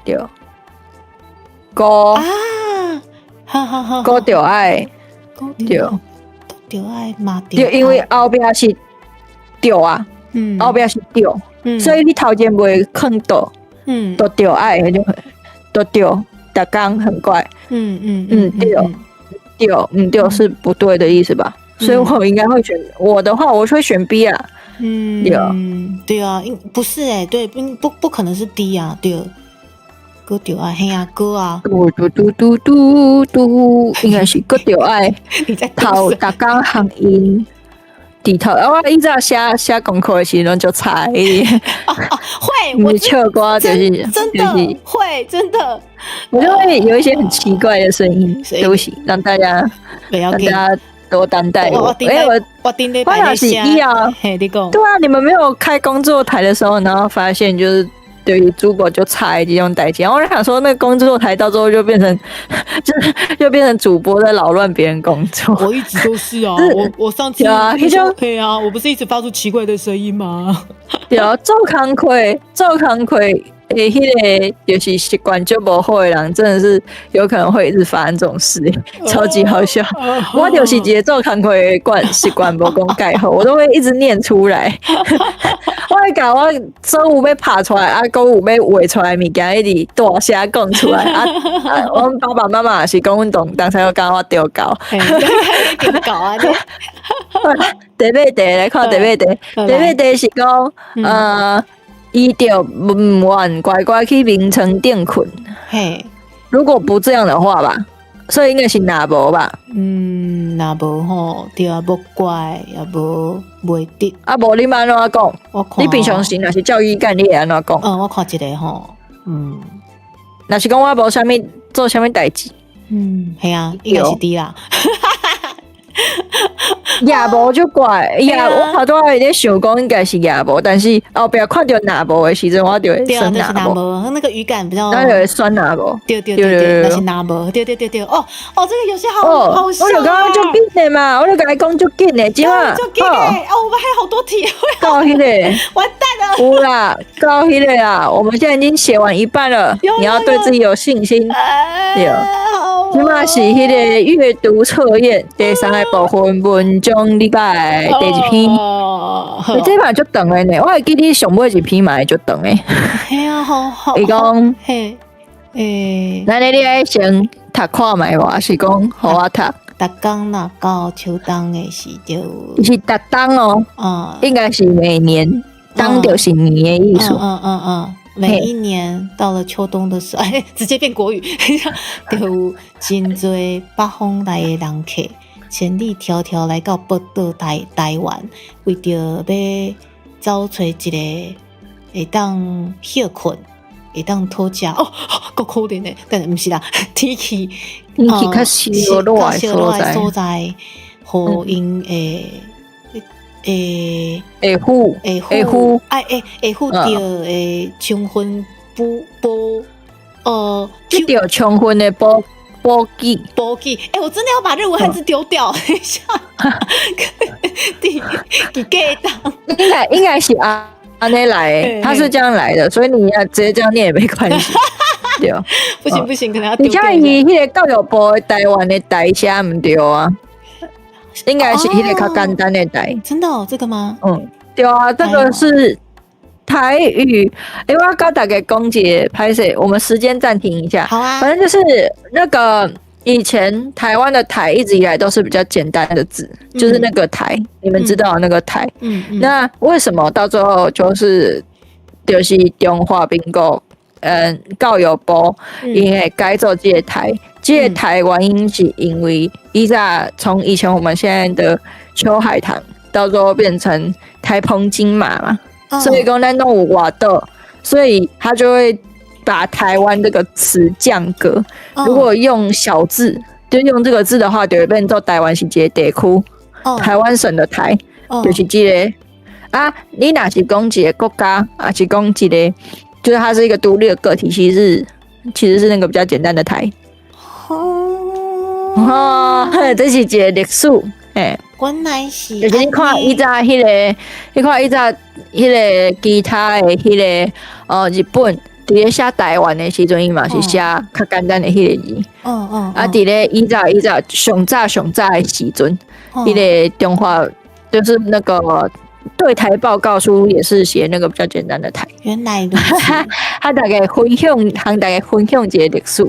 Speaker 3: 對。閣
Speaker 4: 啊，好好好，
Speaker 3: 閣著愛，對。
Speaker 4: 著愛嘛，
Speaker 3: 對，因為後壁是著啊，後壁是著，所以你頭前袂囥倒，都著愛彼種，都著，逐工很怪，對，對，對是不對的意思吧？所以我應該會選我的話，我會選 B 啊，對
Speaker 4: 對啊，不是欸，對，不可能是 D 啊，對，閣著愛，嘿啊，閣啊，
Speaker 3: 嘟嘟嘟嘟嘟嘟，應該是閣著愛頭逐工烘𪜶佇頭，我以前寫功課的時陣就差，
Speaker 4: 會，我
Speaker 3: 唱歌就是
Speaker 4: 真的會，真的，
Speaker 3: 我就會有一些很奇怪的聲音，對不起，讓大家讓大家多擔待我。哎，
Speaker 4: 我
Speaker 3: 我也是一啊，對啊，你們沒有開工作台的時候，然後發現就是對於主播就差這種代誌。我就想說，那個工作台到最後就變成，就是就變成主播在擾亂別人工作。
Speaker 5: 我一直都是啊，我上次
Speaker 3: 啊，
Speaker 5: 對啊，我不是一直發出奇怪的聲音嗎？
Speaker 3: 對啊，做工課做工課欸，彼個就是習慣就無好的人，真的是有可能會一直發生這種事，超級好笑。我就是一個做工課的慣習慣無講蓋好，我都會一直念出來。我會共我所有欲拍出來，啊，閣有欲畫出來的物件，一直大聲講出來。啊，阮爸爸媽媽也是講阮當當初教我著教，
Speaker 4: 著教啊！
Speaker 3: 第八題來看第八題，第八題是講，伊就毋願乖乖去眠床頂睏。
Speaker 4: 嘿，
Speaker 3: 如果不這樣的話吧，所以應該是若無吧？
Speaker 4: 嗯，若無吼，對啊，無乖也無袂得。
Speaker 3: 啊，無你欲按怎講？
Speaker 4: 我看
Speaker 3: 你平常時若是教語感，你會按怎講？
Speaker 4: 嗯，我看一個吼，嗯，
Speaker 3: 若是講我無啥物做啥物代誌，
Speaker 4: 嗯，係啊，應該是對啦。
Speaker 3: 也無就怪，也我頭拄仔咧想講應該是也無，但是後壁看著若無的時陣，我就會選若無。
Speaker 4: 那個語感比較，
Speaker 3: 那就會選若無。
Speaker 4: 對對對對，那是若無。對對對對，哦哦，這個遊戲好好笑。
Speaker 3: 我就感覺足緊的嘛，我就共伊講足緊的，這馬
Speaker 4: 足緊的。哦，我們還有好多題。
Speaker 3: 到彼個，
Speaker 4: 完蛋了。
Speaker 3: 有啦，到彼個啦，我們現在已經寫完一半了，你要對自己有信心。對。這馬是彼個閱讀測驗第三個部分文章，你改第一篇。欸，這嘛足長的呢，我會記得上尾一篇嘛會足長的。
Speaker 4: 嘿啊，好好。
Speaker 3: 伊講，
Speaker 4: 嘿，欸，
Speaker 3: 那你愛先讀看覓無，還是講予我讀？
Speaker 4: 逐工若到秋冬的時就，
Speaker 3: 是逐冬哦，
Speaker 4: 啊，
Speaker 3: 應該是每年，冬就是年的意思。
Speaker 4: 嗯嗯嗯。每一年到了秋冬的時候，哎，直接變國語，就有真濟北方來的人客，千里迢迢來到寶島台灣，為著欲走揣一个會當歇睏、會當討食哦，夠可憐的，但毋是啦，天氣
Speaker 3: 天氣較燒熱的所在，
Speaker 4: 所在，予𪜶會
Speaker 3: 會付
Speaker 4: 會
Speaker 3: 會付
Speaker 4: 哎會會付著會充分補補
Speaker 3: 得著充分的補補給
Speaker 4: 補給，欸，我真的要把日文漢字丟掉，等一下，第幾個
Speaker 3: 應該是按呢來，他是這樣來的，所以你要直接這樣念也沒關係。對，
Speaker 4: 不行不行，可能要。
Speaker 3: 而且伊彼個教育部的台灣的台寫毋對啊。應該是彼個較簡單的台。
Speaker 4: 真的哦，這個嗎？
Speaker 3: 嗯，對啊，這個是台語。欸，我共大家講一下，歹勢，我們時間暫停一下。
Speaker 4: 好啊。
Speaker 3: 反正就是那個以前台灣的台一直以來都是比較簡單的字，就是那個台，你們知道那個台。那為什麼到最後就是中華民國教育部𪜶會改做這個台？這個台原因是因為以前從以前我們現在的秋海棠，到最後變成台澎金馬嘛，所以講咱攏有外島，所以他就會把台灣這個詞降格。如果用小字，就用這個字的話，就會變做台灣是一個地區，台灣省的台，就是這個。啊，你若是講一個國家，還是講一個，就是它是一個獨立的個體，其實是那個比較簡單的台。哦，這是一個歷史，嘿，
Speaker 4: 原來是，
Speaker 3: 就是你看以前彼個，你看以前彼個其他的彼個，日本佇咧寫台灣的時陣，伊嘛是寫較簡單的彼個字。啊，佇咧以前以前上早上早的時陣，彼個中華就是那個對台報告書也是寫那個比較簡單的台。
Speaker 4: 原來如此。
Speaker 3: 他大概分享，向大家分享一個歷史。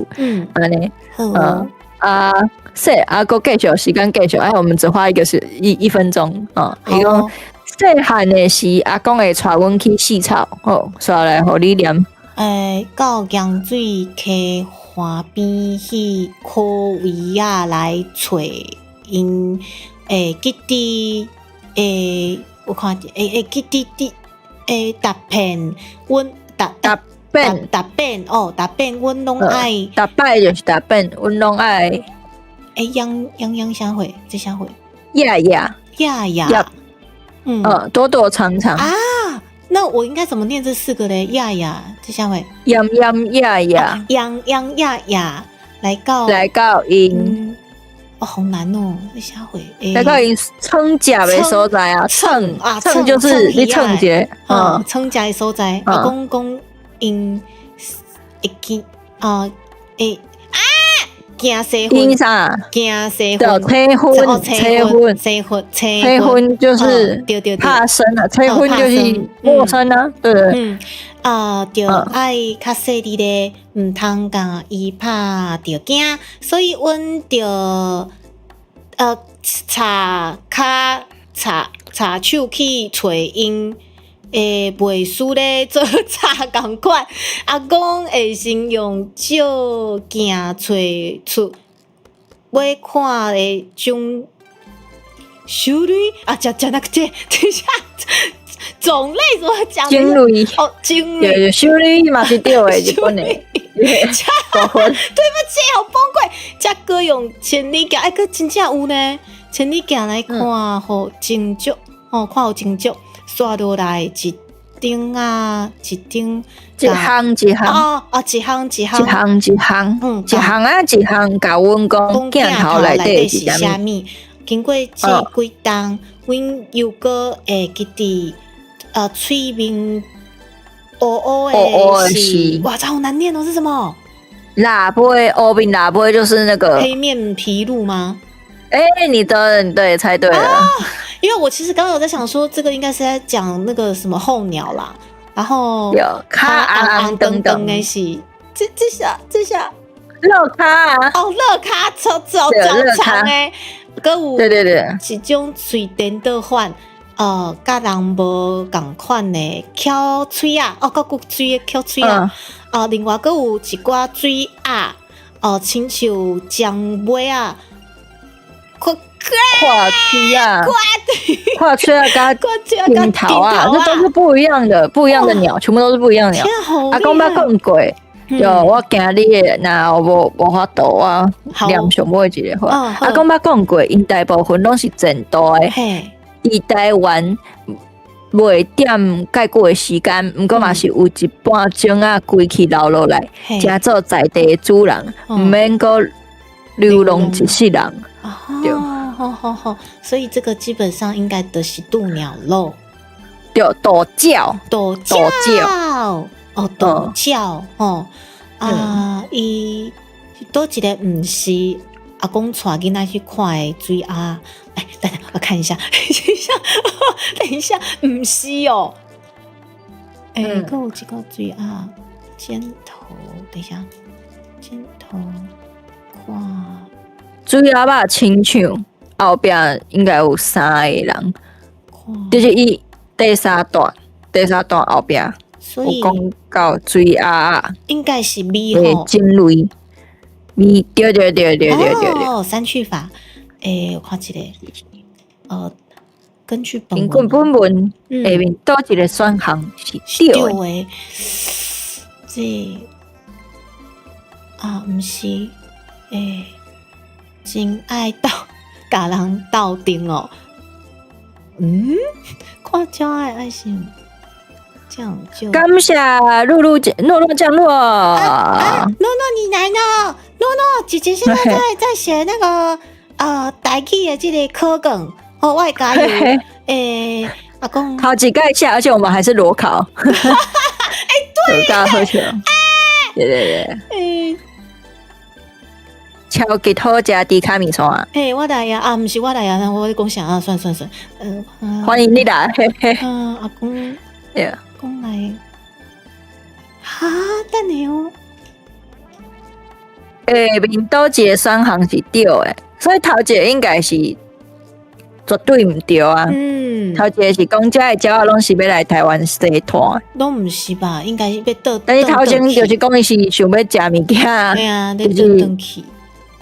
Speaker 3: 按呢，
Speaker 4: 嗯
Speaker 3: 啊，說啊，閣繼續時間繼續，哎，我們只花一個是一分鐘啊。伊講細漢的時，阿公會帶阮去四草，好，煞來予你念。
Speaker 4: 欸，到鹹水溪岸邊去箍圍仔來揣𪜶，會記得，欸，我看者，會記得佇，欸，逐遍阮逐
Speaker 3: 逐遍
Speaker 4: 逐遍哦，逐遍阮攏愛，
Speaker 3: 逐擺就是逐遍，阮攏愛。
Speaker 4: 欸，秧秧秧啥貨？這啥貨？
Speaker 3: 呀呀
Speaker 4: 呀呀，
Speaker 3: 嗯，躲躲藏藏
Speaker 4: 啊。那我應該怎麼念這四個嘞？亞亞，這下位
Speaker 3: 恙恙亞亞，
Speaker 4: 恙恙亞亞來到
Speaker 3: 來到𪜶，
Speaker 4: 哦，好難哦，這下回
Speaker 3: 來到𪜶創食的所在啊，創
Speaker 4: 啊，
Speaker 3: 創就是你創一個，
Speaker 4: 嗯，創食的所在，啊，講講𪜶會見啊，會啊，驚生
Speaker 3: 𪜶啥？
Speaker 4: 驚生昏，
Speaker 3: 催婚，催婚，
Speaker 4: 催婚，
Speaker 3: 催婚就是怕生啊，催婚就是陌生啊，對對。
Speaker 4: 嗯，啊，著愛較細膩咧，毋通共伊拍著驚，所以阮著插跤插插手去揣𪜶，會袂輸咧做賊仝款，阿公會先用照鏡揣出欲看的種種類啊，講講那個這，等一下，種類怎麼講？
Speaker 3: 種類
Speaker 4: 哦，種類，
Speaker 3: 種類嘛是對的，日本的。對
Speaker 4: 不起，好崩潰。才閣用千里鏡，哎，閣真正有呢。千里鏡來看，予真足，吼，看有真足。煞落來一頂啊，一頂
Speaker 3: 一項一項
Speaker 4: 哦哦，一項一項
Speaker 3: 一項一項，嗯，一項啊一項，共阮講鏡頭內底是啥
Speaker 4: 物？經過這幾冬，阮猶閣會記得，喙面烏烏的是，哇，這好難念哦，是什麼？
Speaker 3: 臘皮烏面臘皮就是那個
Speaker 4: 黑面琵鷺嗎？
Speaker 3: 哎，你的對，猜對了。
Speaker 4: 因為我其實剛剛有在想說，這個應該是在講那個什麼候鳥啦，然後
Speaker 3: 有跤紅紅長長
Speaker 4: 的是，這這下這下
Speaker 3: 樂咖啊，
Speaker 4: 哦，樂咖超超超長的，閣有
Speaker 3: 對對對，
Speaker 4: 一種喙顛倒反，佮人無仝款的翹喙仔，哦，閣骨嘴的翹喙仔，啊，另外閣有一寡水鴨，哦，親像江尾仔。
Speaker 3: 跨區啊，跨區啊，佮鏡頭啊，這都是不一樣的，不一樣的鳥，全部都是不一樣的鳥。阿公捌講過，就我今日若無無法度啊，念上尾一个話。阿公捌講過，𪜶大部分攏是前度的，佇台灣袂踮蓋久的時間，毋過嘛是有一半鐘仔規氣留落來，成做在地的主人，毋免閣流浪一世人。對。
Speaker 4: 好好好，所以這個基本上應該都是鷺鳥囉。
Speaker 3: 對，渡鳥，
Speaker 4: 渡鳥，哦，渡鳥，吼啊，伊佗一个毋是阿公帶囡仔去看的水鴨，哎，等等，我看一下，等一下，等一下，毋是哦，欸，閣有一個水鴨尖頭，等一下，尖頭看
Speaker 3: 水鴨肉親像後壁應該有三个人，就是伊第三段，第三段後壁有講到水鴨，
Speaker 4: 應該是米吼，
Speaker 3: 種類米，對對對對對對對。
Speaker 4: 哦，刪去法，欸，我看一下，根據本
Speaker 3: 文，本文下面佗一個選項是對
Speaker 4: 的，這啊，毋是，欸，真愛鬥，共人鬥陣哦。嗯，看鳥愛愛心，這樣就
Speaker 3: 感謝露露諾諾降落。
Speaker 4: 啊，諾諾你來了，諾諾姐姐現在在寫那個台語的這個考卷，哦，我會加油。欸，阿公
Speaker 3: 考幾蓋下，而且我們還是裸考。欸，對，大家喝酒。對對對。欸，超級好食豬跤麵線。
Speaker 4: 欸，我來啊！啊，毋是我來啊，我咧講啥啊？算算算，
Speaker 3: 歡迎你來。
Speaker 4: 嗯，阿公，公來。哈，等下哦。
Speaker 3: 下面佗一個選項是對的，所以頭一個應該是絕對毋對啊。嗯，頭一個是講這个鳥仔攏是欲來台灣生湠，
Speaker 4: 攏毋是吧？應該是欲倒。
Speaker 3: 但是頭前就是講伊是想欲食物件，
Speaker 4: 對啊，欲倒轉去。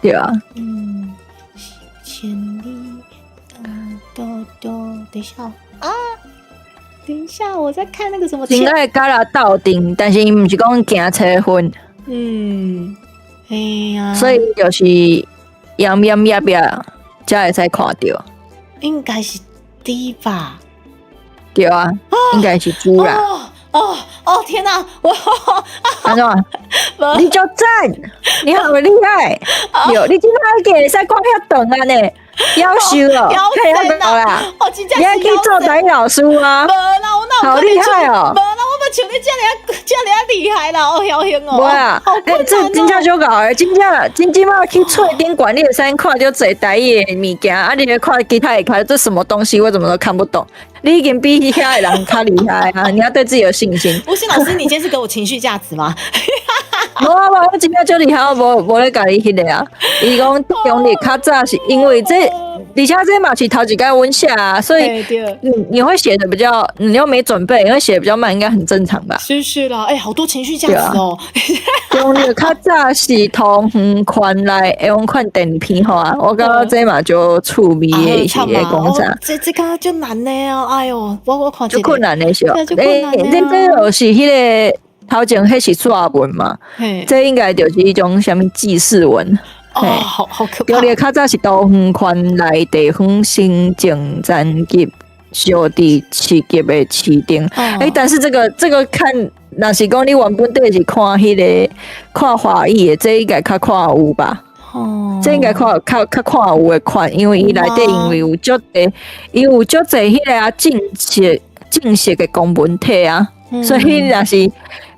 Speaker 3: 對啊。
Speaker 4: 嗯，千里，嗯，多多，等一下啊，等一下，我在看那個什麼。
Speaker 3: 真愛佮人鬥陣，但是伊毋是講驚催婚。
Speaker 4: 嗯，哎呀，
Speaker 3: 所以就是恙恙曄曄才會使看著。
Speaker 4: 應該是 D 吧？
Speaker 3: 對啊，應該是豬啦。
Speaker 4: 哦哦哦！天哪，我
Speaker 3: 按怎？你足讚，你好厲害！喲，你這擺會使講遐長啊呢？夭壽哦，
Speaker 4: 夭
Speaker 3: 壽啦！
Speaker 4: 哦，真正
Speaker 3: 你還去做台語老師啊？
Speaker 4: 無啦，我哪
Speaker 3: 好厲害哦！
Speaker 4: 無啦，我無像你遮爾遮爾厲害啦！哦，僥倖哦。
Speaker 3: 無啊，欸，這真正足𠢕的，真正真正嘛去喙頂懸，你會使看著濟台語的物件，啊，你咧看其他的看這什麼東西，我怎麼都看不懂。你已經比遐的人較厲害啊！你要對自己有信心。
Speaker 4: 吳昕老師，你今天是給我情緒價值嗎？
Speaker 3: 無啊無，我真正足厲害，我無無咧共你彼个啊。伊講中坜較早是因為這，而且這嘛是頭一擺阮寫啊，所以你會寫得比較，你又沒準備，因為寫得比較慢，應該很正常吧？
Speaker 5: 是是啦，欸，好多情緒價值哦。
Speaker 3: 中坜較早是桃園縣內會用款電片吼啊，我感覺這嘛足趣味的一個講啥？
Speaker 4: 這這感覺足難的哦，哎喲，我看
Speaker 3: 足困難的是哦，欸，這這就是彼個頭前彼是紙文嘛，這應該就是一種啥物記事文。
Speaker 5: 哦，好好可怕。
Speaker 3: 中坜較早是桃園縣內地方行政層級小佇市級的市鎮。欸，但是這個看，若是講你原本底是看彼個看華語的，這應該較看有吧？
Speaker 4: 哦，
Speaker 3: 這應該看較較看有的款，因為伊內底因為有足濟，伊有足濟彼個啊正式的公文體啊，所以若是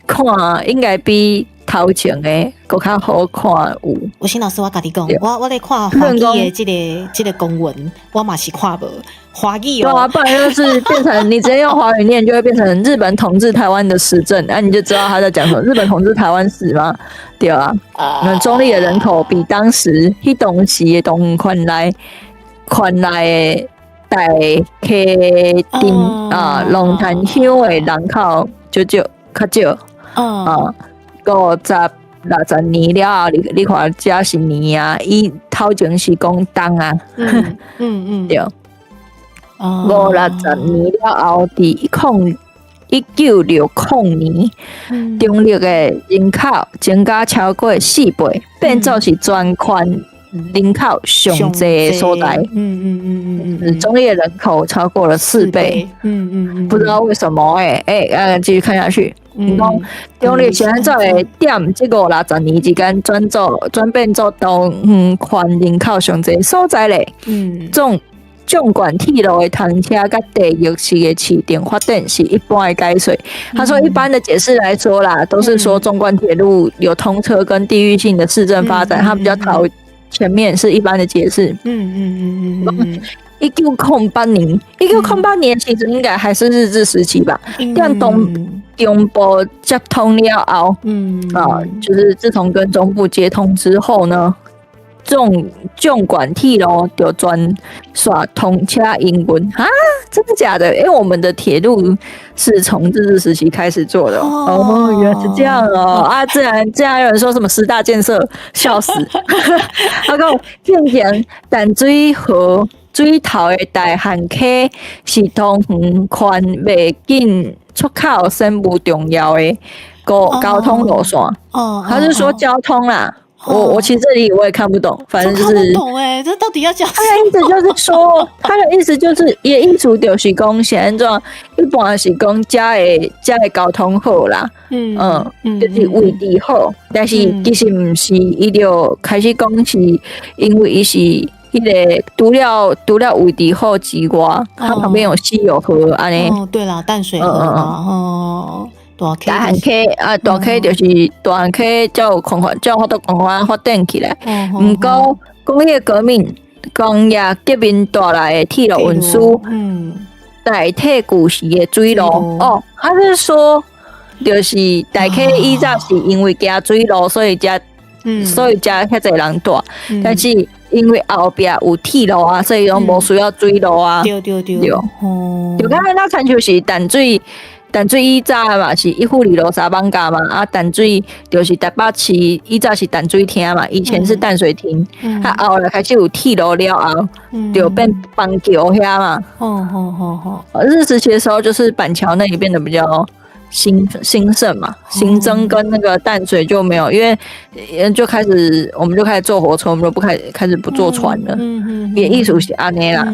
Speaker 3: 看應該比頭前的閣較好看有。
Speaker 4: 吳昕老師，我共你講，我咧看華語的這個公文，我嘛是看無華語哦。
Speaker 3: 對啊，不然就是變成你直接用華語念，就會變成日本統治台灣的時政，那你就知道他在講什麼。日本統治台灣史嗎？對啊。那中坜的人口比當時彼當時的桃園縣內的大溪鎮啊，龍潭鄉的人口就少較少啊。50、60年了後，你看這是年啊，伊頭前是講冬啊，對。50、60年了後，佇1960年，中坜的人口增加超過4倍，變做是全縣人口上濟的所在。中坜的人口超過了四倍。不知道為什麼欸，欸，繼續看下去。伊講中坜是按怎會踮這50、60年之間轉變做桃園縣人口上濟所在咧？縱貫鐵路的通車佮地域式的市鎮發展是一般的解說。他說，一般的解釋來說啦，都是說縱貫鐵路有通車跟地域性的市政發展，它比較頭前面是一般的解釋。1908年，1908年其實應該還是日治時期吧？但東中部接通了後，啊，就是自從跟中部接通之後呢，縱貫鐵路就全線通車營運啊？真的假的？因為我們的鐵路是從日治時期開始做的哦，原來是這樣哦啊！自然有人說什麼十大建設，笑死！他講進前淡水河水頭的大漢溪是桃園縣袂進出口甚無重要的交通路線。
Speaker 4: 哦，
Speaker 3: 他是說交通啦。我其實這裡我也看不懂，反正就是
Speaker 4: 看不懂欸，這到底要講？
Speaker 3: 他的意思就是說，他的意思就是，伊的意思就是講是按怎，一般是講遮的遮的交通好啦，就是位置好，但是其實毋是，伊就開始講是因為伊是彼個除了位置好之外，它旁邊有西友河按呢。
Speaker 4: 哦，對啦，淡水河嘛，哦。
Speaker 3: 大漢溪啊，大溪就是大漢溪，才有辦法，才有法度辦法發展起來。毋過工業革命、工業革命帶來的鐵路運輸，代替舊時的水路。哦，他是說，就是大溪以早是因為行水路，所以才遐濟人住。但是因為後壁有鐵路啊，所以講無需要水路啊。
Speaker 4: 對對對。
Speaker 3: 對。就敢若親像是淡水。淡水以早嘛是一富里路三艋舺嘛，啊淡水就是台北市以早是淡水廳嘛，以前是淡水廳，啊後來開始有鐵路了後，就變板橋遐嘛。日治時期的時候，就是板橋那裡變得比較興盛嘛，新增跟那個淡水就沒有，因為就開始我們就開始坐火車，我們就不開始不坐船了。伊的意思是按呢啦。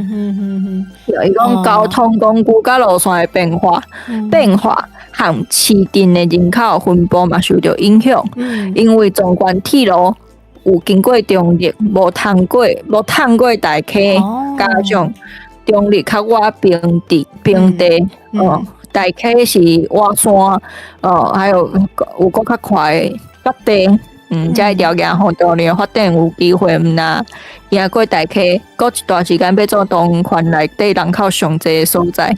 Speaker 3: 伊講交通工具佮路線的變化，變化和市鎮的人口分布嘛受著影響。因為縱貫鐵路有經過中壢，無通過大溪，加上中壢較倚平地哦。大溪是倚山，哦，還有閣較快的北地，這个條件予中壢發展有機會，毋若行過大溪，閣一段時間欲做東縣內底人口上濟的所在。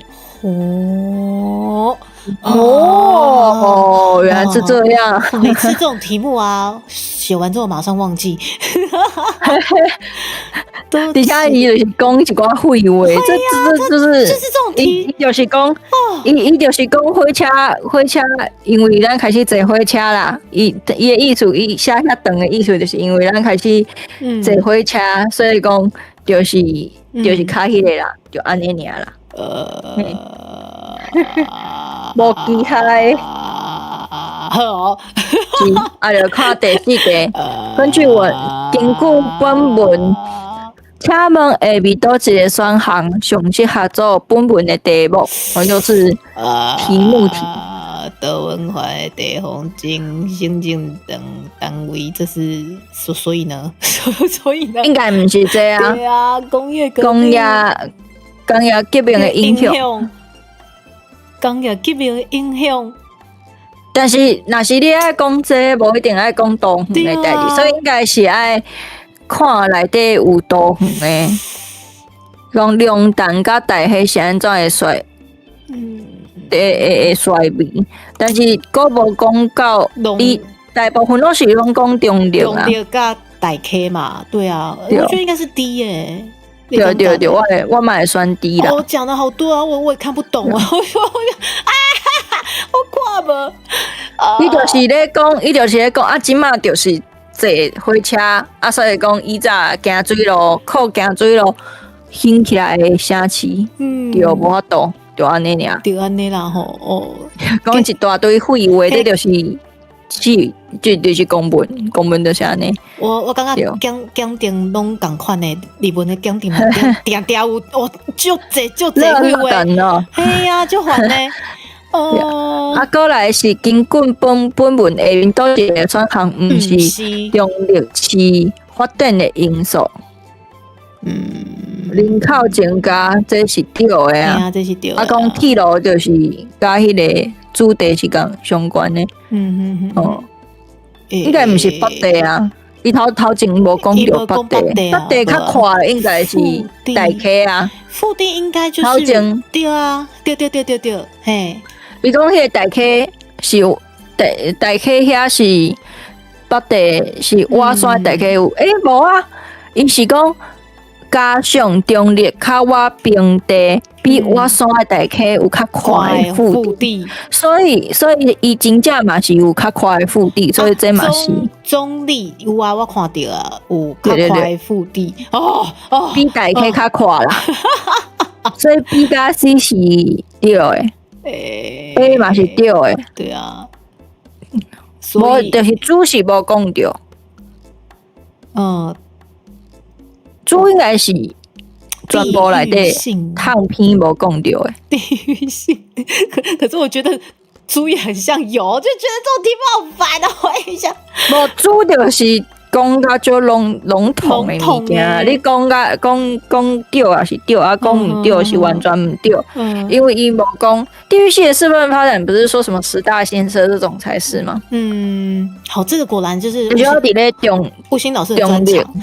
Speaker 3: 哦，原來是這樣。
Speaker 4: 每次這種題目啊，寫完之後馬上忘記。
Speaker 3: 而且伊就是講一寡廢話，這就是
Speaker 4: 就是這種題，
Speaker 3: 伊就是講，伊就是講火車，因為咱開始坐火車啦。伊的意思，伊寫遐長的意思，就是因為咱開始坐火車，所以講就是較彼個啦，就按呢爾啦。無其他的。
Speaker 4: 好，
Speaker 3: 是，啊，就看第四題。根據我根據本文，請問下面佗一个選項上適合做本文的題目？我就是題目題。
Speaker 4: 桃園縣地方行政單位，這是所以呢？所以呢？
Speaker 3: 應該毋是這啊。
Speaker 4: 對啊，工業
Speaker 3: 工業革命的影響，
Speaker 4: 工業革命的影響。
Speaker 3: 但是，若是你愛講這個，無一定愛講桃園的代誌，所以應該是愛看內底有桃園的，講龍潭佮大溪是按怎會衰，會衰微，但是閣無講到，伊大部分攏是攏講中壢啊，
Speaker 4: 中壢佮大溪嘛，對啊，我覺得應該是 D 耶。
Speaker 3: 對對對，我嘛會選 D 啦。
Speaker 4: 我講的好多啊，我也看不懂啊，我說啊，我看無。
Speaker 3: 伊就是咧講，啊，這馬就是坐火車，啊，所以講以前行水路，靠行水路興起來的城市，對，無法度，就按呢爾。
Speaker 4: 就按呢啦吼，哦，
Speaker 3: 講一大堆廢話，這就是是，這就是公文，公文就是按呢。
Speaker 4: 我感覺檢定攏仝款的，日文的檢定嘛，定定有哦，足濟足濟廢話，嘿啊，足煩的。哦，
Speaker 3: 啊，閣來是根據本文下面佗一個選項，毋是中壢市發展的因素。人口增加，這是對的啊。
Speaker 4: 這是對。
Speaker 3: 啊，講鐵路就是佮彼個主題是仝相關的。哦，應該毋是北地啊，伊頭前無講著北地，北地較快應該是大溪啊。
Speaker 4: 腹地應該就是
Speaker 3: 頭前
Speaker 4: 對啊，對對對對對，嘿。
Speaker 3: 伊講彼個大溪是大溪遐是北地是倚山大溪有，欸，無啊，伊是講加上中壢較倚平地，比倚山的大溪有較寬的腹地，所以伊真正嘛是有較寬的腹地，所以這嘛是
Speaker 4: 中壢有啊，我看著啊，有較寬的腹地，哦哦，
Speaker 3: 比大溪較寬啦，所以 B 佮 C 是對的。A 嘛是對的，
Speaker 4: 對啊，
Speaker 3: 無就是主是無講著，主應該是全部內底通篇無講著的。
Speaker 4: 地域性，可是我覺得豬也很像有，就覺得這種題目好煩啊！我一下，
Speaker 3: 無豬就是講較足籠統的物件，你講較講講對也是對，啊講毋對是完全毋對，因為伊無講地域性的市份發展，不是說什麼十大建設這種才是嗎？
Speaker 4: 嗯，好，這個果然就是
Speaker 3: 我覺得佇咧中
Speaker 4: 吳昕老師的專長。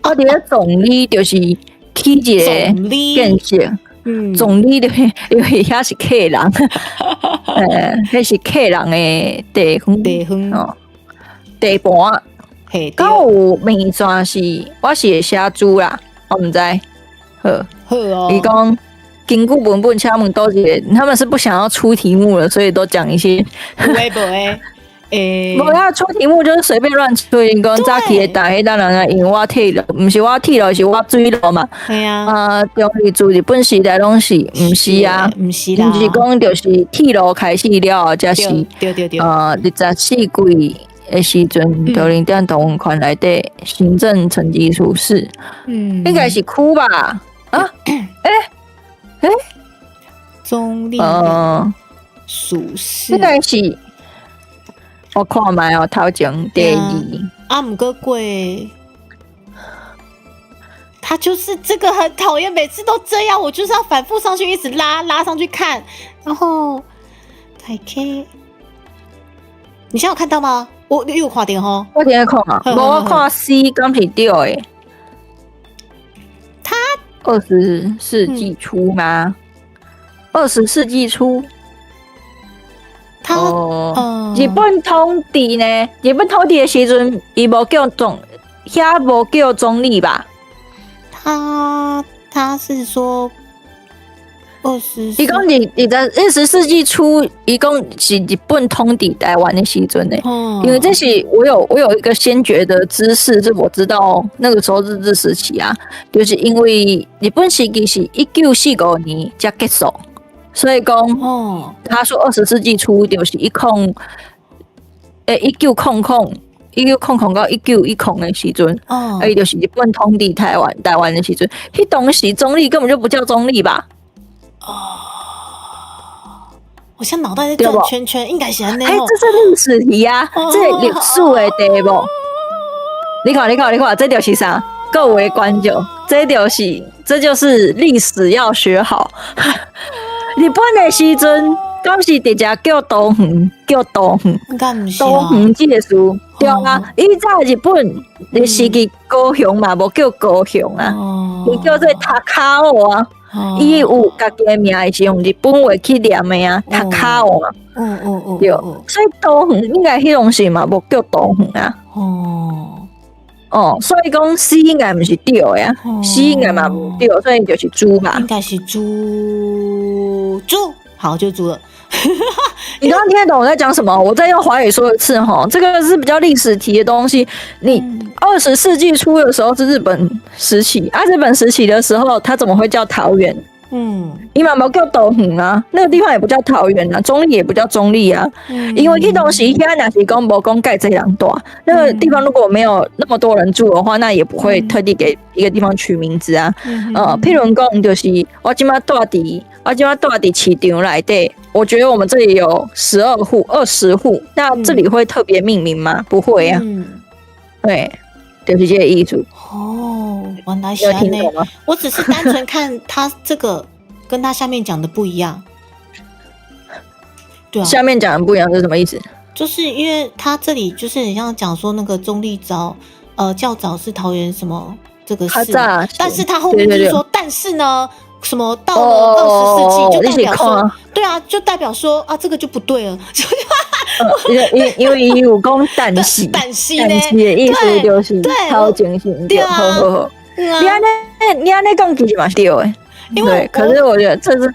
Speaker 3: 我佇咧總理就是起一個建設，總理的因為遐是客人，彼是客人的地方，
Speaker 4: 地方
Speaker 3: 哦，地盤。敢有麵線是，我是會寫豬啦，我毋知。好，
Speaker 4: 好哦。
Speaker 3: 伊講根據文本，請問佗一個，他們是不想要出題目了，所以都講一些。
Speaker 4: 有的無的。
Speaker 5: 欸，
Speaker 3: 無啊，出題目就是隨便亂出，𪜶講早期的大彼當人啊，因為我鐵路，毋是我鐵路，是我水路嘛。
Speaker 5: 係啊，
Speaker 3: 啊，中壢自日本時代攏是，毋是啊？
Speaker 5: 毋是啦，
Speaker 3: 毋是講就是鐵路開始了後，才是24季的時陣，桃林鎮桃園縣內底行政層級屬市，應該是區吧？啊？欸？欸？
Speaker 5: 中壢屬市
Speaker 3: 應該是。我看覓哦，頭前第二。
Speaker 5: 啊，毋過過，他就是這個很討厭，每次都這樣，我就是要反覆上去，一直拉拉上去看，然後台 K，你現在有看到嗎？我你有看到吼？
Speaker 3: 我佇咧看啊，無我看 C 敢是對的。
Speaker 5: 他
Speaker 3: 20世紀初嗎？20世紀初。
Speaker 5: 他
Speaker 3: 哦，日本統治呢？日本統治的時陣，伊無叫中，遐無叫中壢吧？
Speaker 5: 他是說20，
Speaker 3: 伊講20世紀初，伊講是日本統治台灣的時陣呢。因為這是我有一個先決的知識，是我知道那個時候日治時期啊，就是因為日本時期是1945年才結束。所以講，他說20世紀初就是一空，欸，1900，1900到1910的時陣，啊，就是日本統治台灣的時陣，彼當時中壢根本就不叫中壢吧？
Speaker 5: 哦，我現在腦袋在轉圈圈，應該是按呢。
Speaker 3: 欸，這是歷史題啊，這歷史的題目。你看，你看，你看，這就是啥？各位觀眾，這就是歷史要學好。日本的時陣，敢是直接叫桃園，叫桃園，桃園這個詞，對啊。以早日本的時期，高雄嘛，無叫高雄啊，伊叫做高雄啊。伊有家己的名，是用日本話去念的啊，高雄啊。對，所以桃園應該彼當時嘛，無叫桃園啊。哦，所以講 C 應該毋是對的啊，C 應該嘛毋對，所以就是豬吧。
Speaker 5: 應該是豬豬，好就豬了。
Speaker 3: 你剛剛聽得懂我在講什麼？我再用華語說一次哈，這個是比較歷史題的東西。你20世紀初的時候是日本時期啊，日本時期的時候，他怎麼會叫桃園？伊嘛無叫桃園啊，那個地方也不叫桃園啊，中壢也不叫中壢啊，因為彼當時遐若是講無講蓋濟人住，那個地方如果沒有那麼多人住的話，那也不會特地給一個地方取名字啊。譬如講就是我這擺住佇市場內底，我覺得我們這裡有12戶、20戶，那這裡會特別命名嗎？不會啊。對，就是這個意思。
Speaker 5: 哦，原來是按呢。我只是單純看他這個跟他下面講的不一樣。對啊，
Speaker 3: 下面講的不一樣是什麼意思？
Speaker 5: 就是因為他這裡就是很像講說那個中壢早，較早是桃園什麼這個市，但是他後面就是說，但是呢，什麼到了20世紀就代表說，對啊，就代表說啊，這個就不對了。
Speaker 3: 因為伊有講但是，
Speaker 5: 但是
Speaker 3: 但是的意思就是頭前是對，好好好。你按呢講其實嘛是對的，對。可是我覺得這是，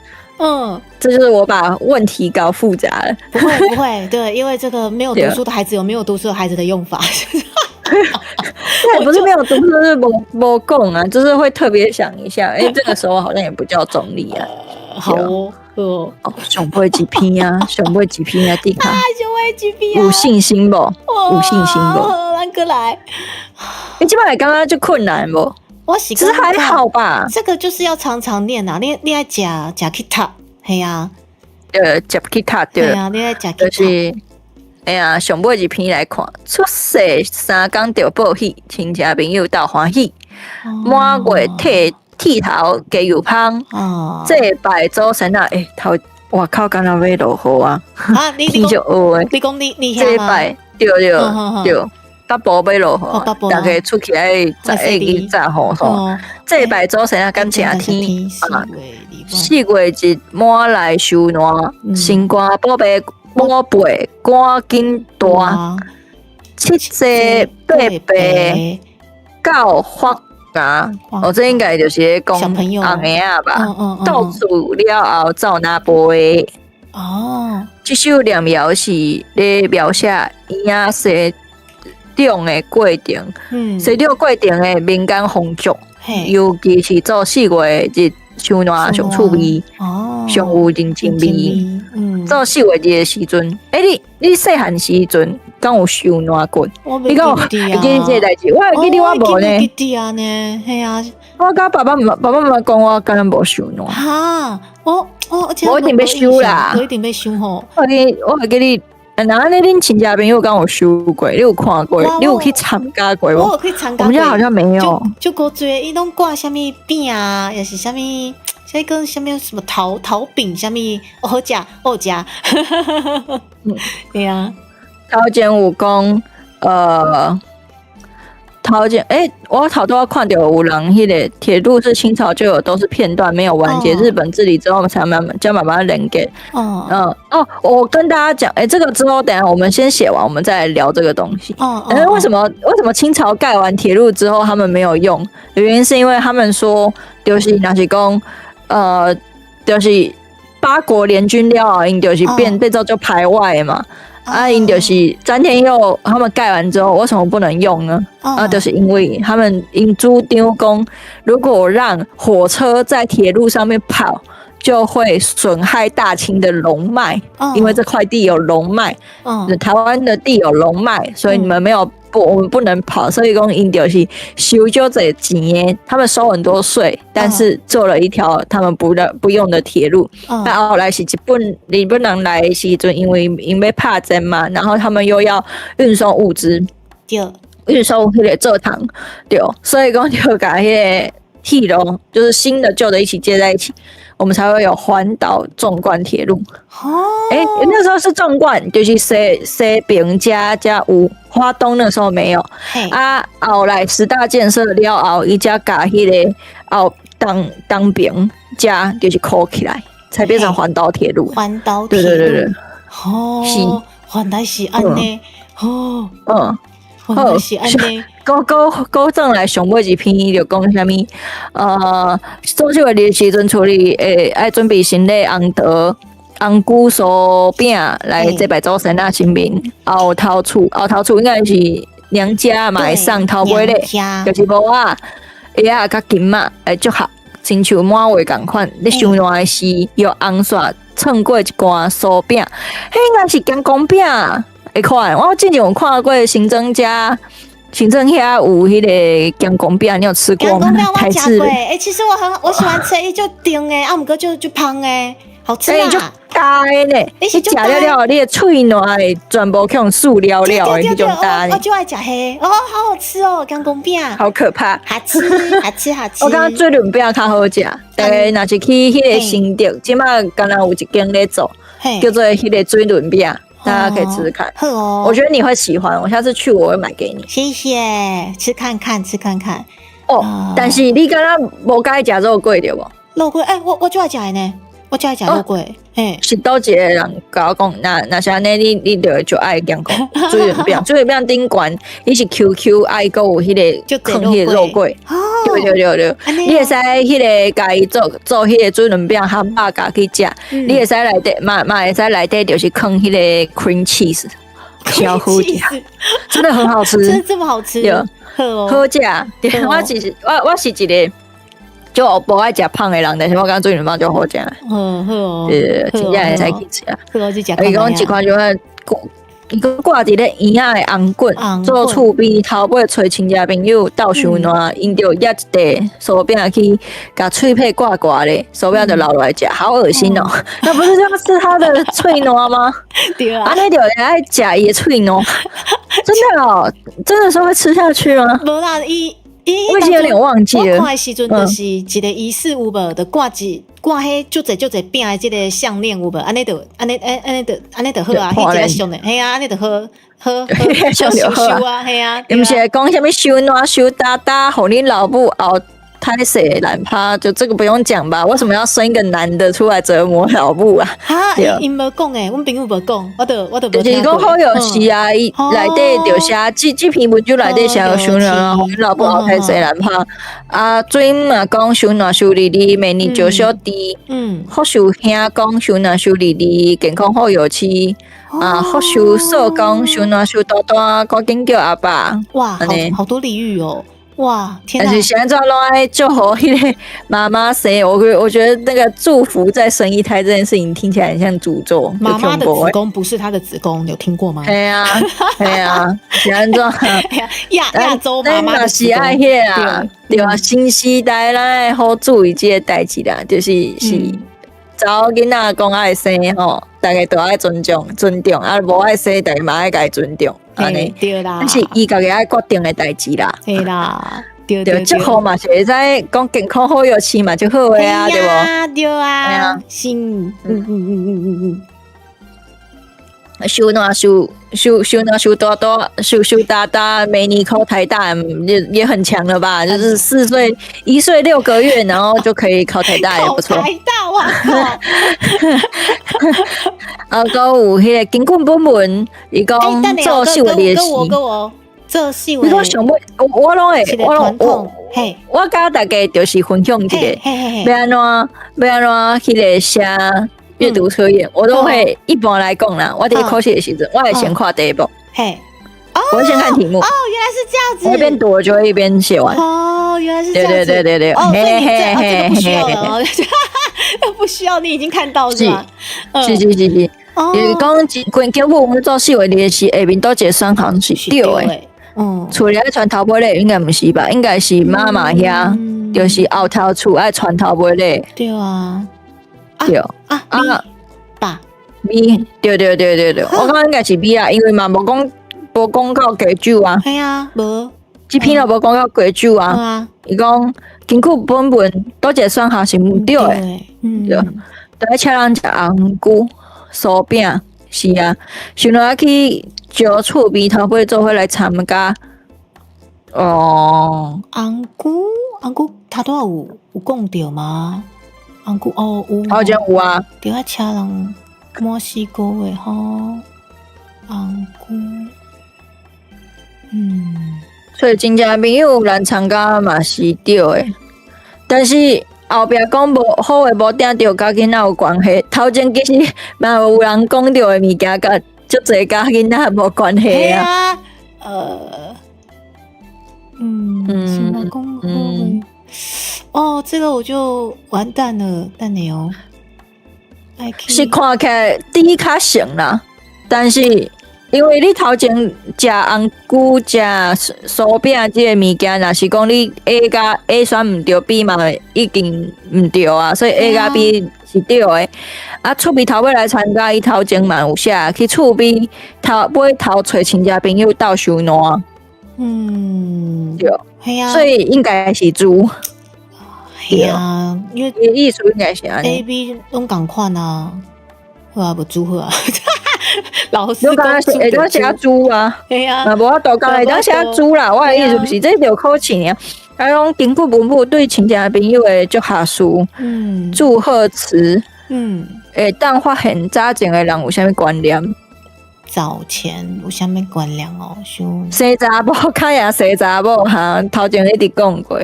Speaker 3: 這就是我把問題搞複雜了。
Speaker 5: 不會不會，對，因為這個沒有讀書的孩子有沒有讀書的孩子的用法。
Speaker 3: 對，不是沒有讀書，是無講啊，就是會特別想一下，哎，這個時候好像也不叫中壢啊。
Speaker 5: 好哦。哦，
Speaker 3: 上尾一篇啊，上尾一篇啊，迪卡，
Speaker 5: 上尾一篇，
Speaker 3: 有信心無？有信心無？
Speaker 5: 咱閣來，
Speaker 3: 你這擺會感覺足困難無？
Speaker 5: 我是
Speaker 3: 其實還好吧。
Speaker 5: 這個就是要常常念啊，你愛食食去讀，係啊。
Speaker 3: 食去讀對。
Speaker 5: 啊，你愛食去讀。
Speaker 3: 就是，哎呀，上尾一篇來看，出世三工著報喜，親戚朋友鬥歡喜，滿月剃剃頭加油芳，祭拜祖先啊！欸，頭，外口敢若欲落雨啊！
Speaker 5: 啊，你
Speaker 3: 天足烏的。
Speaker 5: 你講你
Speaker 3: 祭拜對對對，北部欲落雨，大家出去愛愛去紮雨吼。祭拜祖先啊，感謝天啊！4月1日滿來受難，心肝寶貝寶貝趕緊大，七祭八拜到發芽，哦，這應該就是講紅嬰仔吧？倒數了後走哪步？
Speaker 5: 哦，
Speaker 3: 這首念謠是咧描寫嬰仔生長的過程，生長過程的民間風俗，尤其是做4月日收爛上趣味，上有人情味。做四月日的時陣，欸，你細漢時陣敢有收爛過？
Speaker 5: 你
Speaker 3: 敢有會記得這个代誌？我會記得我無呢。
Speaker 5: 記得啊呢，嘿啊。
Speaker 3: 我佮爸爸媽媽講，我敢若無收爛。
Speaker 5: 哈，我
Speaker 3: 我一定欲收啦，
Speaker 5: 我一定欲收吼。
Speaker 3: 我會記得，那按呢恁親戚朋友敢有收過？你有看過？你有去參加過無？
Speaker 5: 我有去參加。
Speaker 3: 我們家好像沒有。
Speaker 5: 就古濟，伊攏掛啥物餅啊，抑是啥物，啥個啥物什麼桃桃餅，啥物好食好食。對啊。
Speaker 3: 頭前有講，頭前，欸，我頭拄仔看著有人彼個鐵路是清朝就有，都是片段沒有完結。日本治理之後，才慢慢將慢慢連結。哦，我跟大家講，欸，這個之後等下我們先寫完，我們再來聊這個東西。欸，為什麼清朝蓋完鐵路之後他們沒有用？原因是因為他們說，就是若是講，就是八國聯軍了後，𪜶就是變做就排外嘛。啊，𪜶就是詹天佑他們蓋完之後，為什麼不能用呢？啊，就是因為他們𪜶主張講，如果讓火車在鐵路上面跑，就會損害大清的龍脈，因為這塊地有龍脈，台灣的地有龍脈，所以你們沒有不，我們不能跑，所以講𪜶就是收足濟錢，他們收很多稅，但是做了一條他們不用的鐵路。那後來是日本人來的時陣，因為𪜶欲拍戰嘛，然後他們又要運送物資，運送彼個蔗糖，對，所以講就共彼個鐵路，就是新的舊的一起接在一起，我們才會有環島縱貫鐵路。
Speaker 5: 哦，
Speaker 3: 欸，那時候是縱貫，就是西平加加有，花東那時候沒有。啊，後來十大建設了後，伊才共彼個後東邊加就是箍起來，才變成環島鐵路。
Speaker 5: 環島鐵路，
Speaker 3: 對對對對。
Speaker 5: 哦，原來是按呢。哦，原來是按呢。
Speaker 3: 閣閣閣轉來上尾一篇，就講啥物？做這個日時陣處理，會愛準備新禮紅桃、紅龜酥餅來祭拜祖先仔神明。後頭厝，後頭厝應該是娘家嘛，會送頭尾禮，就是帽仔、鞋仔佮金仔來祝賀，親像滿月仝款。咧收爛的時，用紅線穿過一罐酥餅，彼應該是鹹公餅的款。我之前有看過新莊遮。新莊遐有彼個鹹公餅，你有吃過嗎？
Speaker 5: 鹹公餅我食過，欸，其實我喜歡吃，伊足甜的，啊，毋過就芳的，好吃啊。
Speaker 3: 足焦的呢，你食了了，你的喙內會全部去予澍了了的彼種焦。
Speaker 5: 我就愛食彼，哦，好好吃哦，鹹公餅。
Speaker 3: 好可怕。
Speaker 5: 好吃，好吃，好吃。
Speaker 3: 我感覺水輪餅較好食，大家若是去彼個新竹，這馬敢若有一間咧做，叫做彼個水輪餅。大家可以吃吃看。
Speaker 5: 好哦，
Speaker 3: 我覺得你會喜歡，我下次去我會買給你。
Speaker 5: 謝謝，吃看看，吃看看。
Speaker 3: 哦，但是你敢若無佮意食肉粿對無？
Speaker 5: 肉粿，欸，我就愛食的呢，我就愛食肉粿。嘿，
Speaker 3: 是佗一個人共我講，若是按呢，你就會就愛講講水輪餅，水輪餅頂懸，伊是 QQ 愛閣有彼個囥彼個肉粿。對對對對，你會使彼個共伊做彼個水輪餅漢堡共去食，你會使內底嘛會使內底就是囥彼個 cream cheese，超好食，真的很好吃，
Speaker 5: 真的這麼好吃？
Speaker 3: 對，好食。對，我是一個就無愛食芳的人，但是我感覺水輪餅足好食。
Speaker 5: 好好哦，
Speaker 3: 對，真正會使去食。
Speaker 5: 好，去食。
Speaker 3: 伊講一款就掛，伊講掛佇咧嬰仔的紅棍，做厝邊頭尾揣親戚朋友鬥相爛，𪜶就攑一塊酥餅去共喙䫌掛掛咧，酥餅就留落來食，好噁心哦！那不是就要吃他的喙瀾嗎？
Speaker 5: 對啊，
Speaker 3: 按呢就愛食伊的喙瀾，真的哦，真的是會吃下去嗎？
Speaker 5: 無啦，伊伊
Speaker 3: 我已經有點忘記了。
Speaker 5: 我看的時陣就是一個儀式有無？就掛一掛彼足濟足濟餅的這個項鏈有無？按呢就按呢按呢就好啊，彼一個項鏈，嘿啊，按呢就好好好收收啊，嘿啊。
Speaker 3: 毋是講啥物收爛收焦焦，予恁老母後頭胎死懶趴，就這個不用講吧？為什麼要生一個男的出來折磨老母啊？
Speaker 5: 哈，𪜶無講欸，阮朋友無講，我都
Speaker 3: 就是講好藥師啊，伊內底就寫這篇文章內底寫收爛，予𪜶老母後胎生懶趴。啊，水姆嘛講收爛收哩哩，明年就小弟。福壽兄講收爛收哩哩，健康好藥師。啊，福壽嫂講收爛收大大，趕緊叫阿爸。
Speaker 5: 哇，好好多俚語哦。哇，天
Speaker 3: 但是現在攏愛祝福彼個媽媽生，我覺得那個祝福再生一胎這件事情聽起來很像詛咒。
Speaker 5: 媽媽的子宮不是她的子宮，有聽過嗎？
Speaker 3: 係啊，係啊，是按怎？
Speaker 5: 亞洲媽媽的子
Speaker 3: 宮。是愛彼個啊，對啊，新時代咱愛好注意這個代誌啦，就是查某囡仔講愛生吼，大家都愛尊重尊重，啊無愛生，大家嘛愛共伊尊重。按呢，
Speaker 5: 對啦，
Speaker 3: 但是伊家己愛決定的代誌啦。
Speaker 5: 對啦，對
Speaker 3: 對，祝福嘛是會使講健康好藥師嘛就好的啊，對無？
Speaker 5: 對啊，是，
Speaker 3: 收爛收收收爛收大大收收大大，每年考台大也很強了吧？就是4歲1歲6個月，然後就可以考台大，也不錯。
Speaker 5: 台大哇靠！
Speaker 3: 啊，閣有彼個根據本文，伊講做秀練習。
Speaker 5: 做秀。
Speaker 3: 你講上尾，我攏會，我攏我，我佮大家就是分享一個，欲按怎欲按怎彼個寫閱讀測驗，我都會一般來講啦。我佇考試的時陣，我會先看題目。
Speaker 5: 嘿，
Speaker 3: 我會先看題目。
Speaker 5: 哦，原來是這樣子。
Speaker 3: 我一邊讀，我就會一邊寫完。
Speaker 5: 哦，原來是這樣子。
Speaker 3: 對對對對對。
Speaker 5: 哦，所以你這個不需要了，不需要，你已經看到是吧？
Speaker 3: 是是是是。就是講，根據我們做四個練習，下面佗一個選項是對的。厝裡愛傳頭尾禮，應該毋是吧？應該是媽媽遐，就是後頭厝愛傳頭尾禮。
Speaker 5: 對啊。
Speaker 3: 對
Speaker 5: 啊啊，吧
Speaker 3: B 對對對對對，我感覺應該是 B 啊，因為嘛無講無講到家酒啊。
Speaker 5: 係啊，無。
Speaker 3: 這篇都無講到家酒啊。伊講根據本文，佗一個選項是毋對的。對。佇咧請人食紅菇酥餅，是啊，想來去招厝邊頭尾做伙來參加。哦。
Speaker 5: 紅菇，紅菇，頭拄仔有講著嗎？紅菇哦，有。
Speaker 3: 好像有啊。
Speaker 5: 對啊，請人墨西哥的吼，紅菇，
Speaker 3: 所以真正朋友來參加嘛是對的，但是後壁講無好的無定著佮囡仔有關係，頭前其實嘛有人講著的物件，佮足濟佮囡仔無關係啊。
Speaker 5: 嗯，哦，這個我就完蛋了，等下哦。
Speaker 3: 是看起來 D 較像啦，但是因為你頭前食紅菇、食酥餅這個物件，若是講你 A 佮 A 選毋對，B 嘛已經毋對啊，所以 A 佮 B 是對的。啊，厝邊頭尾來參加，伊頭前嘛有寫去厝邊頭尾頭揣親戚朋友鬥收爛。對，
Speaker 5: 係啊，
Speaker 3: 所以應該是豬。
Speaker 5: 係啊，因為
Speaker 3: 意思應該是按呢。
Speaker 5: A、B 攏仝款啊，好啊，無豬好啊。老師
Speaker 3: 講會當寫豬啊，
Speaker 5: 係啊，
Speaker 3: 嘛無法度講會當寫豬啦。我的意思是，這著考試爾。啊，講根據文本對親戚朋友的祝賀詞，祝賀詞，會當發現早前的人有啥物觀念？
Speaker 5: 早前有啥物觀念哦？想
Speaker 3: 生查某，較贏生查某哈，頭前一直講過。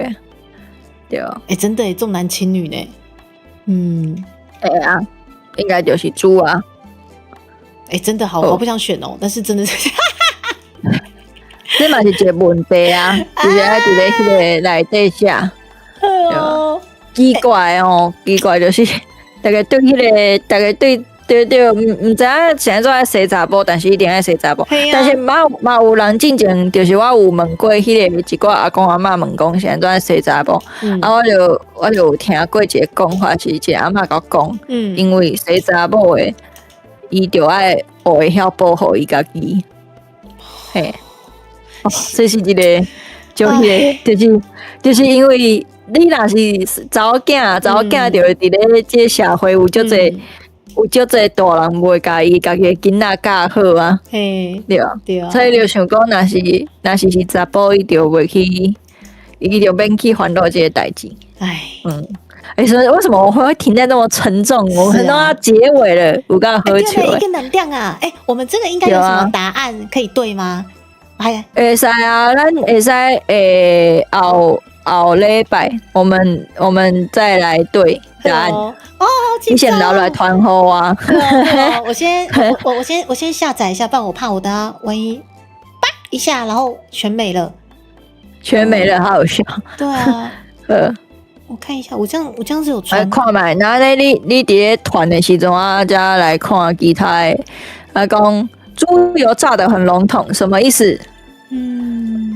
Speaker 3: 對，
Speaker 5: 欸，真的重男輕女呢。
Speaker 3: 會啊，應該就是豬啊。
Speaker 5: 欸，真的好，我不想選哦，但是真的是，
Speaker 3: 這嘛是一個問題啊，就是愛佇咧彼個內底寫。奇怪哦，奇怪就是，大家對彼個，大家對對對，毋知影是按怎愛生查某，但是一定愛生查某。但是嘛嘛有人進前，就是我有問過彼個一寡阿公阿嬤問講是按怎愛生查某，啊，我就有聽過一個講法，是一個阿嬤共我講，因為生查某的，伊就愛學會曉保護伊家己。嘿，哦，這是一個，就彼個，就是因為你若是查某囝，查某囝就會佇咧這個社會有足濟。有足濟大人袂共伊家己的囡仔教好啊，對啊，
Speaker 5: 對啊，
Speaker 3: 所以就想講，若是查埔，伊就袂去，伊就免去煩惱這个代誌。
Speaker 4: 唉，
Speaker 3: 欸，所以為什麼我會停在那麼沉重？我們都要結尾了，有夠好笑。
Speaker 5: 一個能量啊！欸，我們這個應該有什麼答案可以對嗎？哎呀，
Speaker 3: 會使啊，咱會使欸後後禮拜，我們再來對答案。
Speaker 5: 哦，
Speaker 3: 你先留來傳予我。
Speaker 5: 我先下載一下，不然我怕我等下萬一叭一下，然後全沒了，
Speaker 3: 全沒了，好好笑。
Speaker 5: 對啊，我看一下，我這樣子有傳。
Speaker 3: 看覓，那你佇咧傳的時陣啊，才來看其他的。啊，講豬油炸得很籠統，什麼意思？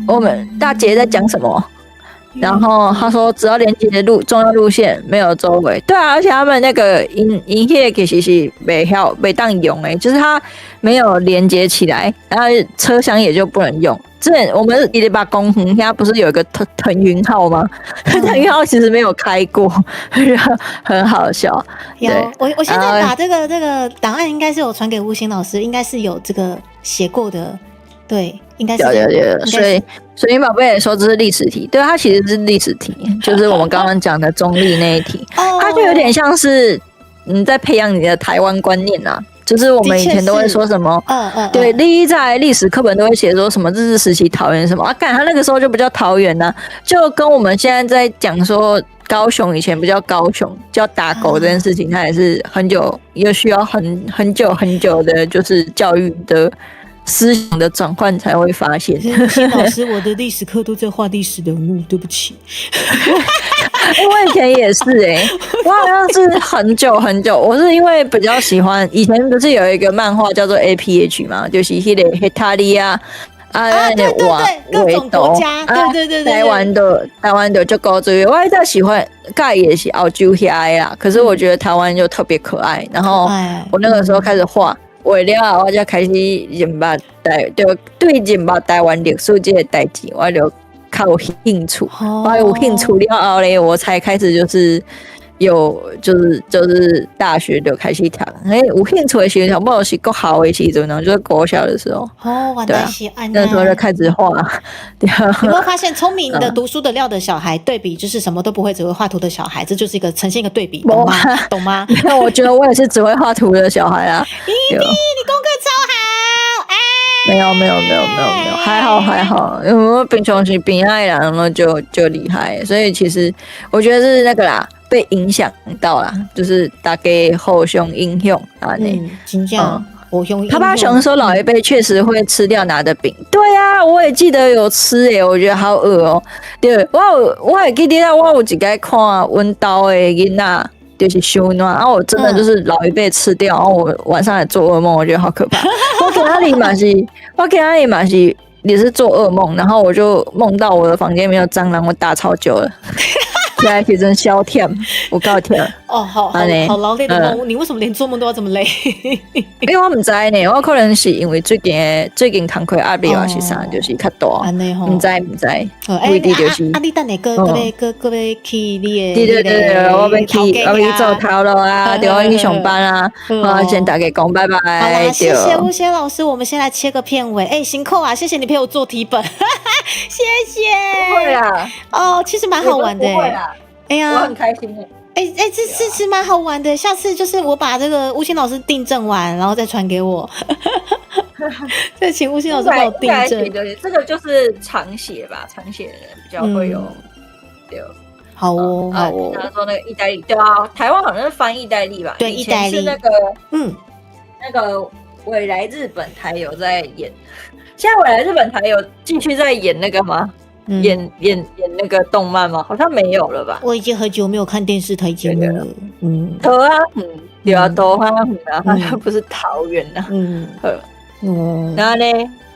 Speaker 3: 我們大姐在講什麼？然後他說，只要連接路重要路線，沒有周圍。對啊，而且他們那個營營業其實是袂曉袂當用誒，就是它沒有連接起來，然後車廂也就不能用。之前我們108公園現在不是有一個騰雲號嗎？騰雲號其實沒有開過，很好笑。
Speaker 5: 有，我現在把這個檔案應該是有傳給吳行老師，應該是有這個寫過的，對。應該是
Speaker 3: 對，所以水晶寶貝也說這是歷史題，對，它其實是歷史題，就是我們剛剛講的中壢那一題，它就有點像是你在培養你的台灣觀念啊，就是我們以前都會說什麼，對，第一在歷史課本都會寫說什麼日治時期桃園什麼啊，幹他那個時候就不叫桃園啊，就跟我們現在在講說高雄以前不叫高雄，叫打狗這件事情，它也是很久又需要很久很久的，就是教育的思想的轉換才會發現。
Speaker 5: 新老師，我的歷史課都在畫歷史人物，對不起。
Speaker 3: 我以前也是欸，我好像是很久很久，我是因為比較喜歡，以前不是有一個漫畫叫做 APH 嘛，就是那個意大利啊。
Speaker 5: 啊，對對對，各種國家，對對對對，
Speaker 3: 台灣的就高追，我比較喜歡，蓋也是澳洲遐的啦，可是我覺得台灣就特別可愛，然後我那個時候開始畫。畫了後，我才開始認捌台，就對認捌台灣歷史這個代誌，我就較有興趣。我有興趣了後咧，我才開始就是有，就是大學就開始讀。欸，有興趣的時陣，差不多是國校的時陣，就是國小的時候。
Speaker 5: 哦，
Speaker 3: 對啊，那時候就開始畫。對啊。
Speaker 5: 有沒有發現，聰明的讀書的料的小孩，對比就是什麼都不會，只會畫圖的小孩，這就是一個呈現一個對比，懂嗎？懂嗎？
Speaker 3: 沒有，我覺得我也是只會畫圖的小孩啊。
Speaker 5: 弟弟，你功課超好，哎。
Speaker 3: 沒有沒有沒有沒有沒有，還好還好，因為我平常時邊仔的人就厲害，所以其實我覺得是那個啦，被影響到啦，就是大家互相影響啊。
Speaker 5: 嗯，真正互相。
Speaker 3: 他爸熊說老一輩確實會吃掉拿的餅，對啊，我也記得有吃欸，我覺得好惡哦。對，我會記得我有一擺看阮兜的囡仔，就是收暖，然後我真的就是老一輩吃掉，然後我晚上還做噩夢，我覺得好可怕。我今仔日嘛是也是做噩夢，然後我就夢到我的房間沒有蟑螂，我打超久了。現在其實消忝，有夠忝。
Speaker 5: 哦，好好好勞累的夢，你為什麼連做夢都要這麼累？
Speaker 3: 因為我毋知呢，我可能是因為最近工課壓力還是啥，就是較大。毋知毋知，不一定就是。
Speaker 5: 啊，你等下閣欲去你的。
Speaker 3: 對對對對，我欲去做頭路啊，對，我去上班啊。好，先大家講拜拜。
Speaker 5: 好啦，謝謝吳賢老師，我們先來切個片尾。欸，辛苦啊，謝謝你陪我做題本，謝謝。
Speaker 3: 不會啦。
Speaker 5: 哦，其實蠻好玩的。
Speaker 3: 不會啦。
Speaker 5: 哎呀，
Speaker 3: 我很開心。
Speaker 5: 欸欸，這是蠻好玩的。下次就是我把這個吳昕老師訂正完，然後再傳給我。再請吳昕老師幫我訂正。
Speaker 3: 這個就是常寫吧，常寫的人比較會有。對，
Speaker 5: 好哦，好哦。
Speaker 3: 他說那個意大利，對啊，台灣好像是翻意大利吧？
Speaker 5: 對，意大利
Speaker 3: 是那個，那個未來日本台有在演，現在未來日本台有繼續在演那個嗎？演那個動漫嗎？好像沒有了吧？
Speaker 5: 我已經很久沒有看電視台節目了。嗯，
Speaker 3: 桃啊，對啊，桃啊，啊，它不是桃園啊。好，那呢，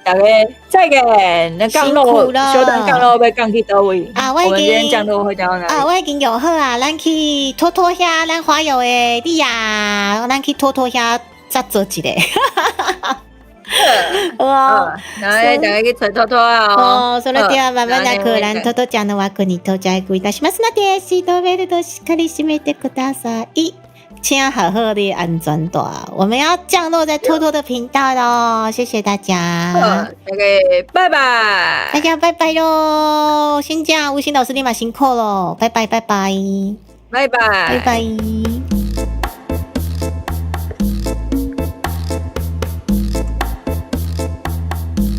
Speaker 3: 大家再見。那降落，小等降落欲降去佗位？
Speaker 5: 啊，
Speaker 3: 我們今天降落會降到哪裡？
Speaker 5: 啊，我已經約好啊，咱去托托遐，咱花友的你呀，咱去托托遐再做一個。
Speaker 3: 哦，來，大家去揣托托啊！
Speaker 5: 哦、それではまもなくラントトちゃんの枠に到着いたしますので、シートベルトしっかり締めてください。請好好的安全帶。我們要降落在兔兔的頻道嘍，謝謝大家。
Speaker 3: 好，大家拜拜。
Speaker 5: 大家拜拜嘍！先這樣，吳昕老師你嘛辛苦囉，拜拜拜拜。
Speaker 3: 拜拜。
Speaker 5: 拜拜。